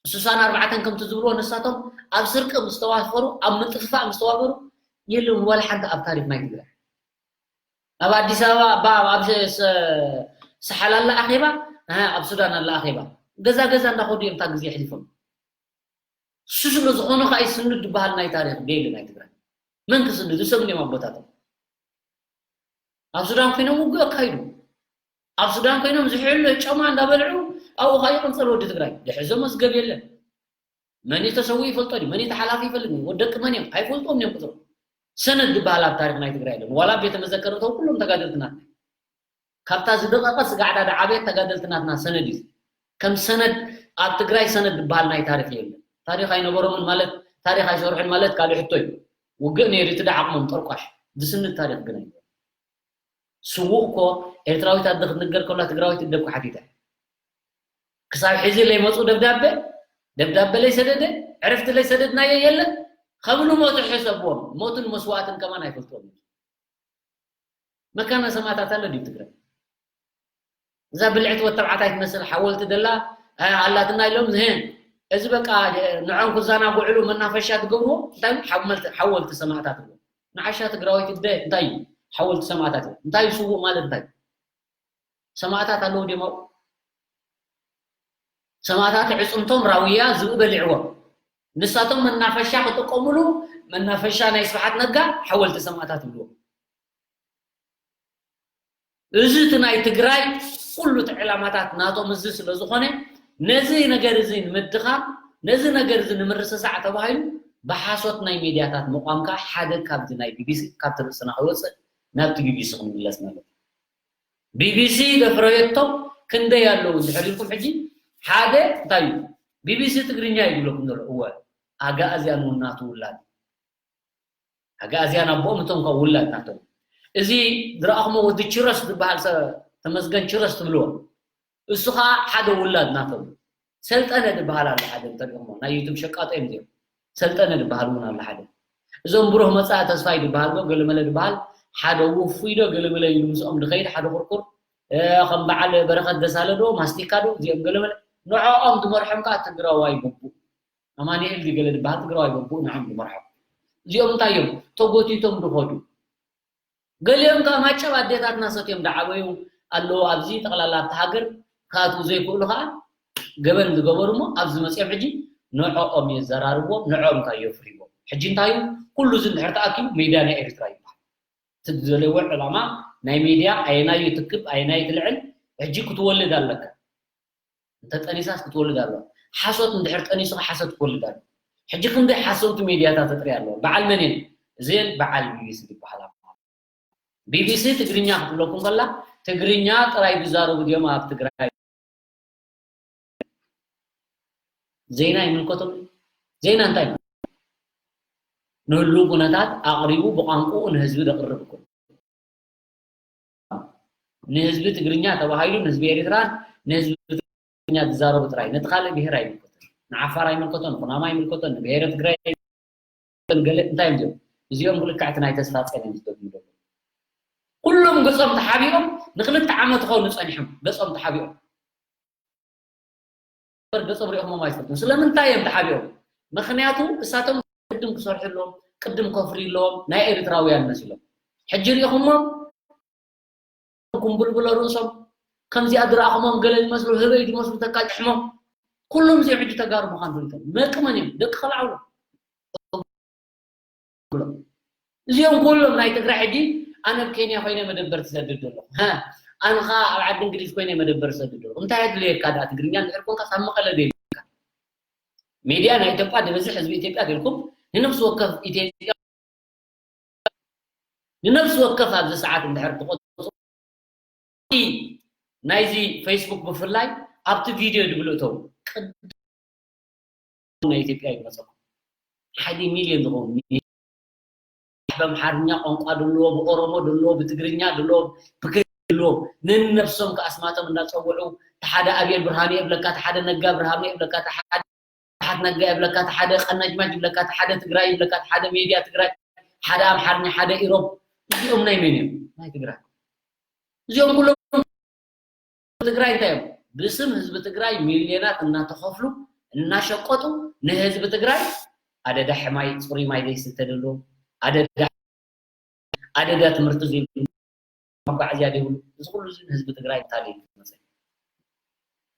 ስሳን ኣርባዕተን ከምቲ ዝብልዎ ንሳቶም ኣብ ስርቂ ምስ ተዋፈሩ ኣብ ምጥፍፋእ ምስ ተዋፈሩ የለውን ዋላ ሓንቲ ኣብ ታሪክ ናይ ትግራይ ኣብ ኣዲስ ኣበባ ኣብ ሰሓል ኣላ ኣኼባ ኣብ ሱዳን ኣላ ኣኼባ ገዛ ገዛ እንዳኸዱ እዮም እታ ግዜ ሕሊፎም እሱ ስለ ዝኾነ ከዓ ይስንድ ዝበሃል ናይ ታሪክ ገይሊ ናይ ትግራይ መን ክስንድ ዝሰምንዮም ኣቦታቶም ኣብ ሱዳን ኮይኖም ውግእ ኣካይዱ ኣብ ሱዳን ኮይኖም ዝሕሉ ጨማ እንዳበልዑ ኣብኡ ከዓ ይቕንፀል ወዲ ትግራይ ድሕዞ መዝገብ የለን መን ተሰዊ ይፈልጦ ድዩ መን ተሓላፊ ይፈልጥ ወደቂ መን እዮም ኣይፈልጦም እዮም ቁፅሩ ሰነድ ዝበሃል ኣብ ታሪክ ናይ ትግራይ የለን ዋላ ቤተ መዘከርተው ኩሎም ተጋደልትናት ካብታ ዝደቐቐ ስጋዕዳ ደዓበየት ተጋደልትናትና ሰነድ እዩ ከም ሰነድ ኣብ ትግራይ ሰነድ ዝበሃል ናይ ታሪክ የለን ታሪክ ኣይነበሮምን ማለት ታሪክ ኣይሰርሑን ማለት ካልእ ሕቶ እዩ ውግእ ነይሩ እቲ ደዓቕሞም ጠርቋሽ ዝስንድ ታሪክ ግን ኣይነበረ ስዉእ እኮ ኤርትራዊት ኣደ ክትንገር ከላ ትግራዊት እደ እኮ ሓቲታ ክሳብ ሕዚ ለይመፁ ደብዳበ ደብዳበ ለይሰደደ ዕርፍቲ ለይሰደድናዮ የለን ከም ንሞቱ ሕሰብዎም ሞትን መስዋእትን ከማን ኣይፈልጥዎም መካነ ሰማእታት ኣሎ ድዩ ትግራይ እዛ ብልዕቲ ወተብዓታይ ትመስል ሓወልቲ ደላ ኣላትና ኢሎም ዝህን እዚ በቃ ንዖም ክዘናግዕሉ መናፈሻ ትገብርዎ እንታይ ሓወልቲ ሰማእታት ትብሎ ንዓሻ ትግራዊት እደ እንታይ ሓወልቲ ሰማእታት እንታይ ስውእ ማለት እንታይ ሰማእታት ኣለዉ ደማ ሰማእታት ዕፅምቶም ራውያ ዝብኢ በሊዕዎም ንሳቶም መናፈሻ ክጥቀምሉ መናፈሻ ናይ ስብሓት ነጋ ሓወልቲ ሰማእታት ይብልዎ እዚ እቲ ናይ ትግራይ ኩሉ እቲ ዕላማታት ናቶም እዚ ስለ ዝኾነ ነዚ ነገር እዚ ንምድኻም ነዚ ነገር እዚ ንምርስሳዕ ተባሂሉ ብሓሶት ናይ ሚድያታት ምቋም ከዓ ሓደ ካብዚ ናይ ቢቢሲ ካብቲ ርእስና ከይወፅእ ናብቲ ቢቢሲ ክንምለስ ማለት እዩ። ቢቢሲ ዘፍረየቶም ክንደይ ኣለዉ እንድሕር ኢልኩም ሕጂ ሓደ እንታይ እዩ ቢቢሲ ትግርኛ እዩ ዝብለኩም ዘሎ እወ ኣጋእዝያን እውን ናቱ ውላድ ኣጋእዝያን ኣቦኦም እቶም ካብ ውላድ ናቶም እዚ ዝረኣኹሞ ወዲ ችረስ ዝበሃል ሰብ ተመስገን ችረስ ትብልዎ እሱ ከዓ ሓደ ውላድ ናቶም ሰልጠነ ዝበሃል ኣሎ ሓደ እንተሪእኹሞ ናይ ዩቱብ ሸቃጦ እዮም እዚኦም ሰልጠነ ዝበሃል እውን ኣሎ ሓደ እዞም ብሩህ መፃኢ ተስፋይ ዝበሃል ዶ ገለመለ ዝበሃል ሓደ ውፉይ ዶ ገለመለ ኢሉ ምስኦም ዝኸይድ ሓደ ኩርኩር ከም በዓል በረኸት ደሳለ ዶ ማስቲካ ዶ እዚኦም ገለመለ ንዕኦም ዝመርሖም ከዓ ትግራዋይ ግቡእ ኣማኑኤል ድዩ ገለ ዝበሃል ትግራዋይ በብኡ ንዖም ዝመርሖም እዚኦም እንታይ እዮም ተጎቲቶም ዝኸዱ ገሊኦም ከዓ ማጨብ ኣዴታትና ሰትዮም ዝዓበዩ ኣለዉ ኣብዚ ጠቕላላ ኣብቲ ሃገር ክኣትዉ ዘይክእሉ ከዓ ገበን ዝገበሩ እሞ ኣብዚ መፅኦም ሕጂ ንዕኦም የዘራርብዎም ንዕኦም እንታይ የፍርይዎም ሕጂ እንታይ እዩ ኩሉ እዚ እንድሕር ተኣኪቡ ሜድያ ናይ ኤርትራ ይበሃል እቲ ዝደለይዎ ዕላማ ናይ ሜድያ ኣየናይ ይትክብ ኣየናይ ትልዕል ሕጂ ክትወልድ ኣለካ እንተ ጠኒሳስ ክትወልድ ኣለዋ። ሓሶት እንድሕር ጠኒሱ ሓሶት ክወልድ ኣሎ። ሕጂ ክንደይ ሓሰውቲ ሜድያታት ተጥሪ ኣለዋ። በዓል መን እየን? እዚአን በዓል ቢቢሲ ዝበሃላ። ቢቢሲ ትግርኛ ክትብለኩም ከላ ትግርኛ ጥራይ ዝዛረቡ ድዮም ኣብ ትግራይ? ዜና ይምልከቶም። ዜና እንታይ ማለት? ንህሉ ኩነታት ኣቕሪቡ ብቋንቋኡ ንህዝቢ ዘቕርብ እኮ። ንህዝቢ ትግርኛ ተባሂሉ ንህዝቢ ኤርትራን ንህዝቢ ትግርኛ ዝዛረቡ ጥራይ ነቲ ካልእ ብሄር ኣይምልከቶን ንዓፋር ኣይምልከቶን ንኩናማ ኣይምልከቶን ንብሄረ ትግራይ ገለ እንታይ እዮም እዚኦም እዚኦም ብልክዕቲ ናይ ተስፋ ጸን እዮም ዝደግሙ ዘለዉ ኩሎም ገጾም ተሓቢኦም ንክልተ ዓመት ኾኑ ጸኒሖም ገጾም ተሓቢኦም በር ገጾም ሪኦሞም ኣይፈልጡን። ስለምንታይ እዮም ተሓቢኦም? ምኽንያቱ እሳቶም ቅድም ክሰርሑ ኣለዎም፣ ቅድም ከፍርዩ ኣለዎም፣ ናይ ኤርትራውያን መሲሎም። ሕጂ ሪኢኹሞም ኩምብልብሎ ርእሶም ከምዚኣ ዝረኣኹሞም ገለ ዝመስሉ ህበይ ዝመስሉ ተቃጭሕሞም ኩሎም እዚኦም ሕጂ ተጋሩ ምዃን ፈሊጦም። መቂ መን እዮም? ደቂ ከልዓውሎ። ብሎም። እዚኦም ኩሎም ናይ ትግራይ ሕጂ ኣነ ኣብ ኬንያ ኮይነ መደበር ትሰድድ ዘለኹ። ሃ፣ ኣነ ኸዓ ኣብ ዓዲ እንግሊዝ ኮይነ መደበር ትሰድድ ዘለኹ። እንታይ ኣድልየካ ደኣ ትግርኛ እንድሕር ኮንካ ካብ መቐለ ደልካ። ሜድያ ናይ ኢትዮጵያ ዝበዝሕ ህዝቢ ኢትዮጵያ ደልኩም ንነፍሲ ወከፍ ኢትዮጵያ ንነፍሲ ወከፍ ኣብዚ ሰዓት እንድሕር ትቆፅሩ ናይዚ ፌስቡክ ብፍላይ ኣብቲ ቪድዮ ድብሉ እተው ናይ ኢትዮጵያ ይመፀኩም ሓደ ሚልዮን ዝኸውን ብኣምሓርኛ ቋንቋ ድልዎ ብኦሮሞ ድልዎ ብትግርኛ ድልዎ ብክልል ድልዎ ነንነብሶም ከኣስማቶም እንዳፀውዑ ሓደ ኣብየል ብርሃኑ የብለካ ሓደ ነጋ ብርሃኑ የብለካ ሓደ ስብሓት ነጋ ይብለካ፣ እቲ ሓደ ቀናጅማጅ ይብለካ፣ እቲ ሓደ ትግራይ ይብለካ፣ እቲ ሓደ ሜድያ ትግራይ፣ ሓደ ኣምሓርኛ፣ ሓደ ኢሮብ፣ እዚኦም ናይ መን እዮም? ናይ ትግራይ። እዚኦም ኩሎም ትግራይ እንታይ እዮም? ብስም ህዝቢ ትግራይ ሚልዮናት እናተኸፍሉ እናሸቀጡ ንህዝቢ ትግራይ ኣደዳ ሕማይ ፅሩይ ማይ ዘይስተ ደሎ ኣደዳ ኣደዳ ትምህርቲ ዘይብሉ መጓዓዝያ ዘይብሉ እዚ ኩሉ እዚ ንህዝቢ ትግራይ ታሊ መፀ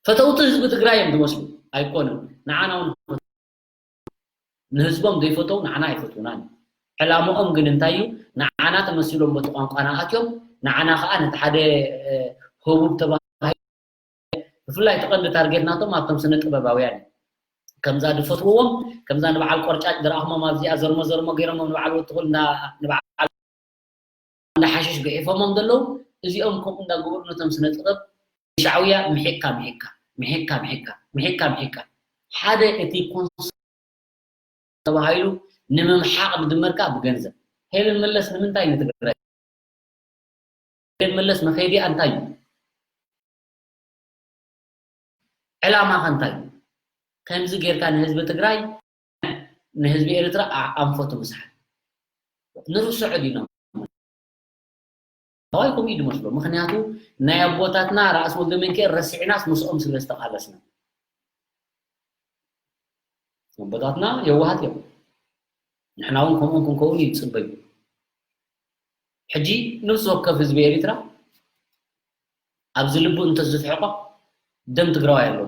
ፈተውቲ ህዝቢ ትግራይ እዮም ዝመስሉ ኣይኮኑን ንዓና እውን ንህዝቦም ዘይፈተው ንዓና ኣይፈትውናን ዕላምኦም ግን እንታይ እዩ ንዓና ተመሲሎም በቲ ቋንቋና ኣትዮም ንዓና ከዓ ነቲ ሓደ ህቡብ ተባሂ ብፍላይ እቲ ቀንዲ ታርጌት ናቶም ኣብቶም ስነ ጥበባውያን እዩ። ከምዛ ዝፈትውዎም ከምዛ ንበዓል ቆርጫጭ ዝረኣኹሞም ኣብዚኣ ዘርሞ ዘርሞ ገይሮሞም ንበዓል ወትኹል ንበዓል እንዳ ሓሽሽ ገዒፎሞም ዘለዉ እዚኦም ከምኡ እንዳገበሩ ነቶም ስነ ጥበብ ንሻዕውያ ምሒቅካ ምሒቅካ ምሒቅካ ምሒቅካ ምሒቅካ ምሒቅካ ሓደ እቲ ኮንስ ተባሂሉ ንምምሓቕ ዝድመር ከዓ ብገንዘብ ሄለን መለስ ንምንታይ ንትግራይ ሄለን መለስ መኸይዲኣ እንታይ እዩ ዕላማኻ እንታይ እዩ ከምዚ ጌርካ ንህዝቢ ትግራይ ንህዝቢ ኤርትራ ኣንፈቱ ምስሓል ንርስዖ ዲና ኣዋይ ከምኡ እዩ ዝመስሎ ምክንያቱ ናይ ኣቦታትና ራእሲ ወልደ መንክኤል ረሲዕናስ ምስኦም ስለ ዝተቃለስና ኣቦታትና የዋሃት እዮም። ንሕና እውን ከምኦም ክንከውን እዩ ዝፅበዩ። ሕጂ ነፍሲ ወከፍ ህዝቢ ኤርትራ ኣብዚ ልቡ እንተዝፍሕቆ ደም ትግራዋይ ኣለዎ።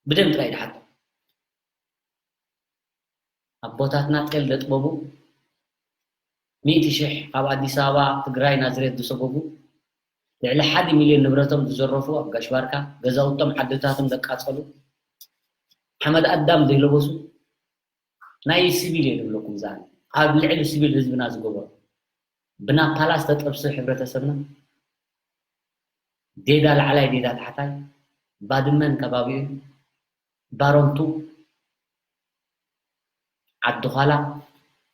ብደም ጥራይ ድሓቶ። ኣቦታትና ጤል ደጥበቡ ሚእቲ ሽሕ ካብ ኣዲስ ኣበባ ትግራይ ናዝሬት ዝሰጎጉ፣ ልዕሊ ሓደ ሚልዮን ንብረቶም ዝዘረፉ፣ ኣብ ጋሽ ባርካ ገዛውቶም ዓድታቶም ዘቃጸሉ፣ ሓመድ ኣዳም ዘይለበሱ ናይ ሲቪል እየ ዝብለኩም። ዝኣነ ኣብ ልዕሊ ሲቪል ህዝብና ዝገበሩ፣ ብናፓላ ዝተጠብሰ ሕብረተሰብና፣ ዴዳ ላዕላይ ዴዳ ታሕታይ፣ ባድመን ከባቢኡ፣ ባረንቱ፣ ዓዲ ዃላ፣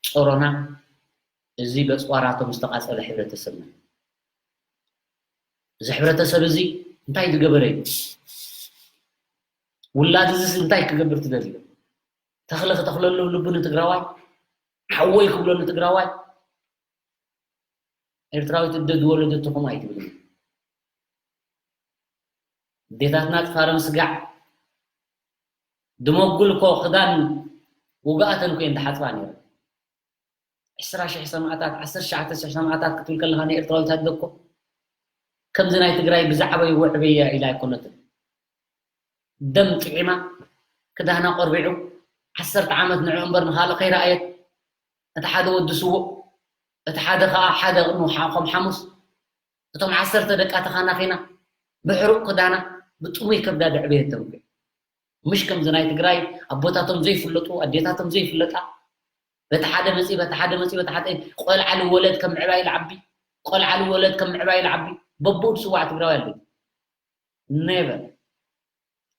ጾሮና፣ እዚ በጽዋራቶም ዝተቓጸለ ሕብረተሰብና። እዚ ሕብረተሰብ እዚ እንታይ ዝገበረ እዩ? ውላድ እዚስ እንታይ ክገብር ትደልዩ? ተኽሊ ክተኽለሉ ልቡ ንትግራዋይ፣ ሓወይ ክብሎ ንትግራዋይ፣ ኤርትራዊት እደ ዝወለደትኹም ኣይትብልን። ኣዴታትና ጽፋረን ስጋዕ ድመጉል እኮ ክዳን ውግኣተን እኮ እየን ዝሓጽባ ነይረን። ዕስራ ሽሕ ሰማእታት፣ ዓሰርተ ትሽዓተ ሽሕ ሰማእታት ክትብል ከለኻ ንኤርትራዊት ኣደ እኮ ከምዚ ናይ ትግራይ ብዛዕባይ ውዕበያ ኢላ ኣይኮነትን። ደም ጥዒማ፣ ክዳና ቆርቢዑ፣ ዓሰርተ ዓመት ንዕኡ እምበር ንኻልእ ከይረኣየት፣ እቲ ሓደ ወዲ ስዉእ፣ እቲ ሓደ ኸኣ ሓደ ቅድሚ ሓ-፣ ከም ሓሙስ፣ እቶም ዓሰርተ ደቃ ተኻናኺና፣ ብሕሩቕ ክዳና፣ ብጥሙይ ከብዳ ዘዕበየቶም። ምሽ ከምዚ ናይ ትግራይ ኣቦታቶም ዘይፍለጡ፣ ኣዴታቶም ዘይፍለጣ፣ በቲ ሓደ መጺ፣ በቲ ሓደ መጺ፣ በቲ ሓደ ቆልዓ ልወለድ ከም ምዕባይ ልዓቢ፣ ቆልዓ ልወለድ ከም ምዕባይ ልዓቢ፣ በብኡ ዝስዋዕ ትግራዋይ ኣሎ። ኔቨር።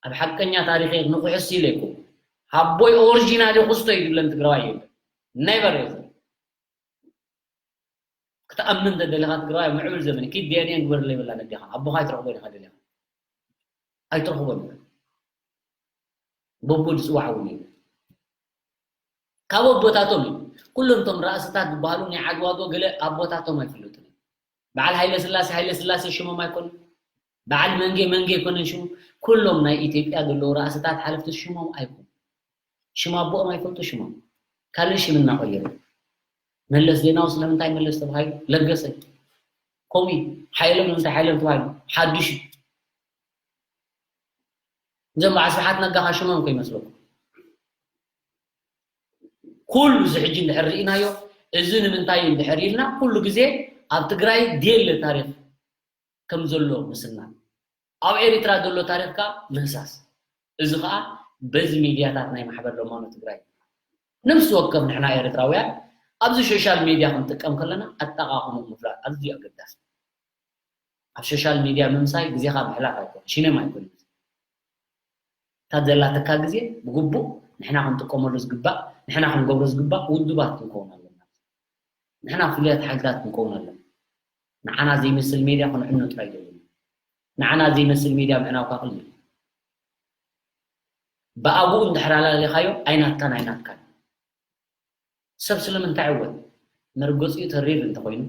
ኣብ ሓቀኛ ታሪኸይ ንኹሕስ ኢለ ይኩን። ኣቦይ ኦሪጂናል እዩ፣ ክስቶ እዩ ዝብለን ትግራዋይ የለን። ኔቨር እየ ዝብል። ክትኣምን እንተደሊኻ ትግራዋይ ምዕብል ዘመን ኪድ ዲ ኤን ኤ ግበረለይ በላ ነዴኻ። ኣቦኻ ኣይትረኽቦ ኢኻ ደሊኻ። ኣይትረኽቦን ኢኻ። በቦ ዝጽዋዕ እውን እዩ። ካብ ኣቦታቶም እዩ። ኩሎም እቶም ራእስታት ዝበሃሉ ናይ ዓድዋ ዶ ገለ ኣቦታቶም ኣይፍለጡን እዮም። በዓል ሃይለ ስላሴ ሃይለ ስላሴ ሽሞም ኣይኮኑን። በዓል መንጌ መንጌ ኣይኮነን ሽሙ። ኩሎም ናይ ኢትዮጵያ ዘለዉ ራእስታት ሓለፍቲ ሽሞም ኣይኮኑን። ሽም ኣቦኦም ኣይፈልጡ ሽሞም። ካልእ ሽም እናቐየሩ። መለስ ዜናዊ ስለምንታይ መለስ ተባሂሉ? ለገሰ። ከምኡ እዩ። ሓይሎም ንምንታይ ሓይሎም ተባሂሉ? ሓዱሽ እዩ። እዞም በዓል ስብሓት ነጋ ኸ ሽሞም ከይመስለኩም። ኩሉ እዚ ሕጂ እንድሕር ርኢናዮ፣ እዚ ንምንታይ እዩ እንድሕር ኢልና፣ ኩሉ ግዜ ኣብ ትግራይ ድየለ ታሪኽ ከም ዘሎ ምስናን፣ ኣብ ኤሪትራ ዘሎ ታሪኽ ከኣ ምህሳስ። እዚ ኸኣ በዚ ሚድያታት ናይ ማሕበር ለማኖ ትግራይ፣ ነፍሲ ወከፍ ንሕና ኤርትራውያን ኣብዚ ሶሻል ሚድያ ክንጥቀም ከለና ኣጠቓቕምኡ ምፍላጥ ኣዝዩ ኣገዳሲ። ኣብ ሶሻል ሚድያ ምምሳይ ግዜኻ ምሕላፍ ኣይኮን፣ ሽነም ኣይኮን። እታ ዘላትካ ግዜ ብግቡእ ንሕና ክንጥቀመሉ ዝግባእ፣ ንሕና ክንገብሮ ዝግባእ ውዱባት ክንከውን ኣለና። ንሕና ፍሉያት ሓይልታት ክንከውን ኣለና። ንዓና ዘይመስል ሜድያ ክንዕኖ ጥራይ ደለና። ንዓና ዘይመስል ሜድያ ምዕናው ካቕል እዩ። ብኣቡኡ እንድሕር ኣላለኻዮ ኣይናትካን ኣይናትካን። ሰብ ስለምንታይ ዕወት? መርገጺኡ ተሪር እንተኾይኑ፣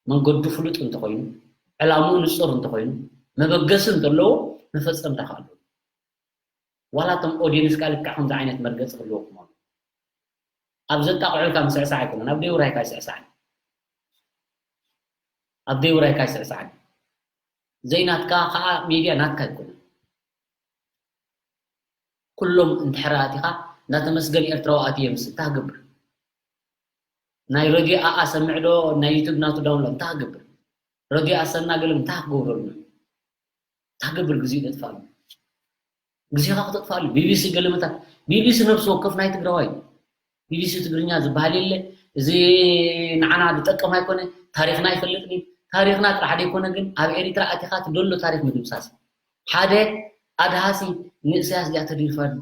መንገዱ ፍሉጥ እንተኾይኑ፣ ዕላምኡ ንጹር እንተኾይኑ፣ መበገሲ እንተለዎ፣ መፈጸምታ ከ ኣለዎ። ዋላ እቶም ኦድየንስ ከኣ ልክዕ ከምዚ ዓይነት መርገጺ ክህልወኩም ኣለዎ። ኣብ ዘጣቕዑልካ ምስዕሳዕ ኣይኮነን፣ ኣብ ደይ ውራይካ ይስዕሳዕ። ኣብ ደይ ውራይካ ይስዕሳዕ። ዘይናትካ ከኣ ሜድያ ናትካ ኣይኮነን። ኩሎም እንድሕር ኣቲኻ እንዳ ተመስገን ኤርትራዊ ኣትየ ምስ እንታይ ክገብር? ናይ ረድዮ ኣኣ ሰምዕ ዶ ናይ ዩቱብ ናቱ ዳውንሎድ እንታይ ክገብር? ረድዮ ኣሰና ገለ እንታይ ክገብረሉ? እንታይ ክገብር ግዜኡ ዘጥፋሉ? ግዜኻ ክተጥፋሉ። ቢቢሲ ገለ መታት፣ ቢቢሲ ነፍሲ ወከፍ ናይ ትግራዋይ እዩ። ቢቢሲ ትግርኛ ዝበሃል የለ። እዚ ንዓና ዝጠቅም ኣይኮነ፣ ታሪኽና ኣይፈልጥን እዩ። ታሪኽና ጥራሕ ዘይኮነ ግን ኣብ ኤሪትራ ኣቲኻ ትደሎ ታሪኽ ምድምሳስ። ሓደ ኣድሃሲ ንእሰያስ ድያ ተደሪፋትሉ?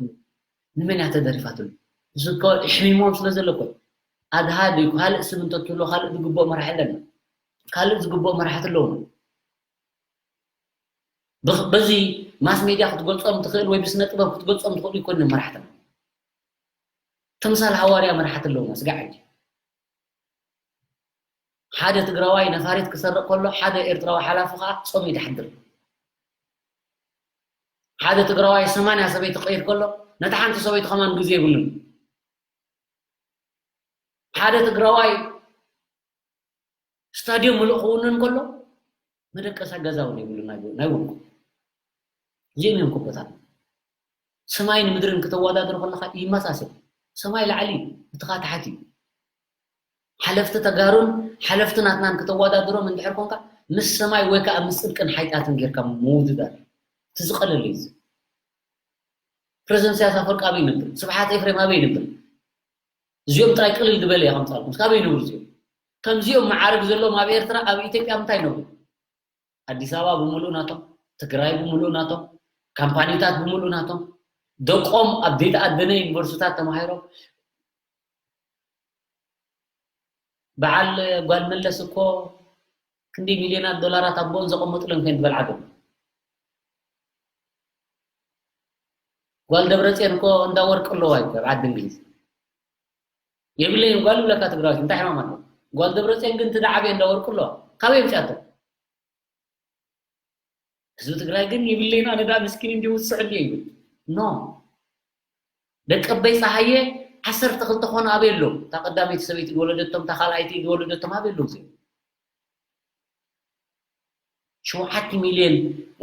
ንመን እያ ተደሪፋትሉ? እዚ እኮ ኣሕሚሞም ስለ ዘሎ እኮ። ኣድሃ ድዩ ካልእ ስም እንተትህሎ ካልእ ዝግብኦ መራሒ ኣለና። ካልእ ዝግብኦ መራሕቲ ኣለውና። ብኽ-፣ በዚ ማስ ሜድያ ክትገልጾም ትኽእል ወይ ብስነ ጥበብ ክትገልጾም ትኽእል ይኮን መራሕትና። ተምሳል ሃዋርያ መራሕቲ ኣለውና ስጋዕ ሕጂ። ሓደ ትግራዋይ ነፋሪት ክሰርቕ ከሎ ሓደ ኤርትራዊ ሓላፊ ከኣ ጾም ይድሓድር። ሓደ ትግራዋይ ሰማንያ ሰበይቲ ክቐይር ከሎ፣ ነቲ ሓንቲ ሰበይቲ ከማን ግዜ የብሉን። ሓደ ትግራዋይ ስታድዮም ምሉእ ክውንን ከሎ፣ መደቀሳ ገዛ እውን የብሉን ናይ፣ ናይ ውልቁ። እዚኦም እዮም ኩቦታት። ሰማይን ምድርን ክተወዳድሮ ከለኻ ይመሳሰል። ሰማይ ላዕሊ፣ እቲ ኸኣ ታሕቲ እዩ። ሓለፍቲ ተጋሩን ሓለፍቲ ናትናን ክተወዳድሮም እንድሕር ኮንካ፣ ምስ ሰማይ ወይ ከኣ ምስ ጽድቅን ሓይጣትን ጌርካ ምውድዳር። እቲ ዝቐለለ እዩ እዚ። ፕረዚደንት ኢሳያስ ኣፈወርቂ ኣበይ ይነብር? ስብሓት ኤፍሬም ኣበይ ይነብር? እዚኦም ጥራይ ቅልል ዝበለ እየ ከምጻልኩም። ካበይ ይነብሩ እዚኦም? ከምዚኦም መዓርግ ዘለዎም ኣብ ኤርትራ፣ ኣብ ኢትዮጵያ ምንታይ ይነብሩ? ኣዲስ ኣበባ ብምሉእ ናቶም፣ ትግራይ ብምሉእ ናቶም፣ ካምፓኒታት ብምሉእ ናቶም፣ ደቆም ኣብ ዘይተኣደነ ዩኒቨርሲታት ተማሂሮም፣ በዓል ጓል መለስ እኮ ክንደይ ሚልዮናት ዶላራት ኣቦን ዘቐመጡለን ከይን ዝበልዓ ዘሎ። ጓል ደብረጽዮን እኮ እንዳ ወርቂ ኣለዋ እዩ ኣብ ዓዲ እንግሊዝ። የብለይን ጓል ብለካ ትግራዊት እንታይ ሕማም ኣለዎ? ጓል ደብረጽዮን ግን ትደዓበየ እንዳ ወርቂ ኣለዋ። ካበይ ኣምፅኣቶ? ህዝቢ ትግራይ ግን ይብለይና ነዳ ምስኪን እንዲ ውስዕሉ ይብል። ኖ። ደቂ ኣበይ ፀሃየ ዓሰርተ ክልተ ኮኑ ኣበይ ኣለዉ? እታ ቀዳመይቲ ሰበይቲ ዝወለደቶም፣ እታ ካልኣይቲ ዝወለደቶም ኣበይ ኣለዉ እዚኦም? ሸውዓተ ሚልዮን፣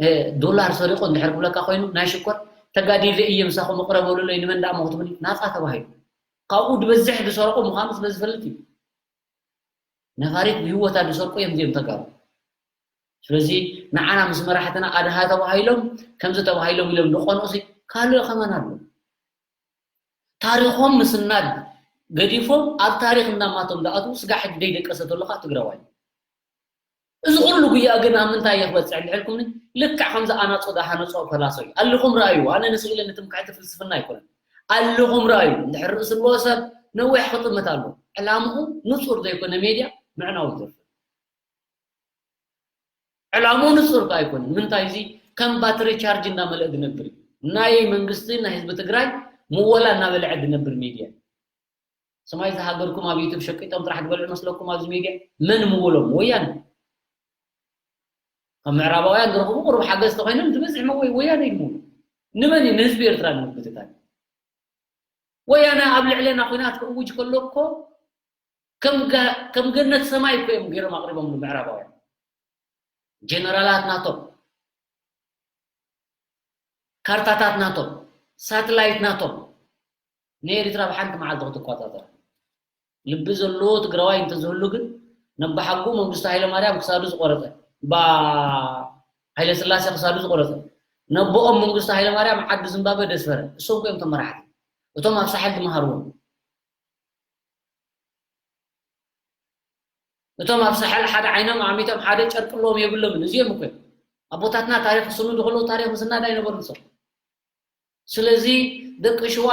እ፣ ዶላር ሰሪቑ እንድሕር ክብለካ ኮይኑ፣ ናይ ሽኮር ተጋዲለ እየ ምሳኹም እቕረ በሉለይ፣ ንመን ደኣ ሞኽትብኒ? ናጻ ተባሂሉ። ካብኡ ዝበዝሕ ዝሰርቑ ምዃኑ ስለ ዝፈልጥ እዩ። ነፋሪት ብህይወታ ዝሰርቁ እዮም እዚኦም ተጋሩ። ስለዚ ንዓና ምስ መራሕትና ኣድሃ ተባሂሎም፣ ከምዚ ተባሂሎም ኢሎም ዝቐንኡሲ ካልእ ከማን ኣሎ። ታሪኾም ምስናድ ገዲፎም ኣብ ታሪኽ እናማቶም ዝኣትዉ ስጋዕ ሕጂ ደይደቀሰ ተሎ ከዓ ትግራዋይ። እዚ ኩሉ ጉያ ግን ኣብ ምንታይ እየ ክበፅሕ እንድሕልኩምኒ? ልክዕ ከምዚ ኣናፁ ዝሃነፆ ፈላሶ እዩ። ኣልኹም ረኣዩ፣ ኣነ ንስኢለ ንትምክሕቲ ፍልስፍና ኣይኮነን። ኣልኹም ረኣዩ፣ እንድሕር ርእሲ ኣለዎ ሰብ ነዊሕ ክጥምት ኣሎ። ዕላምኡ ንፁር ዘይኮነ ሜድያ ምዕናው ይተርፍ። ዕላምኡ ንፁር ከ ኣይኮነን። ምንታይ እዚ ከም ባትሪ ቻርጅ እናመልአ ዝነብር እዩ። ናይ መንግስቲ ናይ ህዝቢ ትግራይ ምወላ እናበልዐ ዝነብር ሜድያ እዩ። ሰማይ ዝሃገርኩም ኣብ ዩቱብ ሸቂጦም ጥራሕ ዝበልዑ መስለኩም ኣብዚ ሜድያ? መን ምውሎም? ወያነ። ካብ ምዕራባውያን ዝረኽቡ ቁሩብ ሓገዝ ተኾይኖም ዝበዝሕ መወይ ወያነ እዩ ምውሎም። ንመን እዩ? ንህዝቢ ኤርትራ ንምብትታን። ወያነ ኣብ ልዕለና ኲናት ክእውጅ ከሎ እኮ ከም ገ-፣ ከም ገነት ሰማይ እኮ እዮም ገይሮም ኣቕሪቦምሉ ምዕራባውያን። ጀነራላት ናቶም፣ ካርታታት ናቶም፣ ሳትላይት ናቶም። ንኤርትራ ብሓንቲ መዓልቲ ክትቆጻጸር። ልቢ ዘለዎ ትግራዋይ እንተዝህሉ ግን፣ ነባሓጉ መንግስቱ ሃይለማርያም ክሳዱ ዝቆረጸ፣ ባ ሃይለ ስላሴ ክሳዱ ዝቆረጸ፣ ነቦኦም መንግስቱ ሃይለማርያም ዓዲ ዝምባበ ደስፈረ። እሶም እኮ እዮም እቶም መራሕቲ። እቶም ኣብ ሳሕል ዝመሃርዎም። እቶም ኣብ ሳሕል ሓደ ዓይኖም ኣዕሚቶም ሓደ ጨርቂ ኣለዎም የብሎምን። እዚኦም እኮ እዮም። ኣቦታትና ታሪኽ ክስንዱ ከለዉ ታሪኽ ምስናድ ኣይነበሩን እሶም። ስለዚ ደቂ ሽዋ፣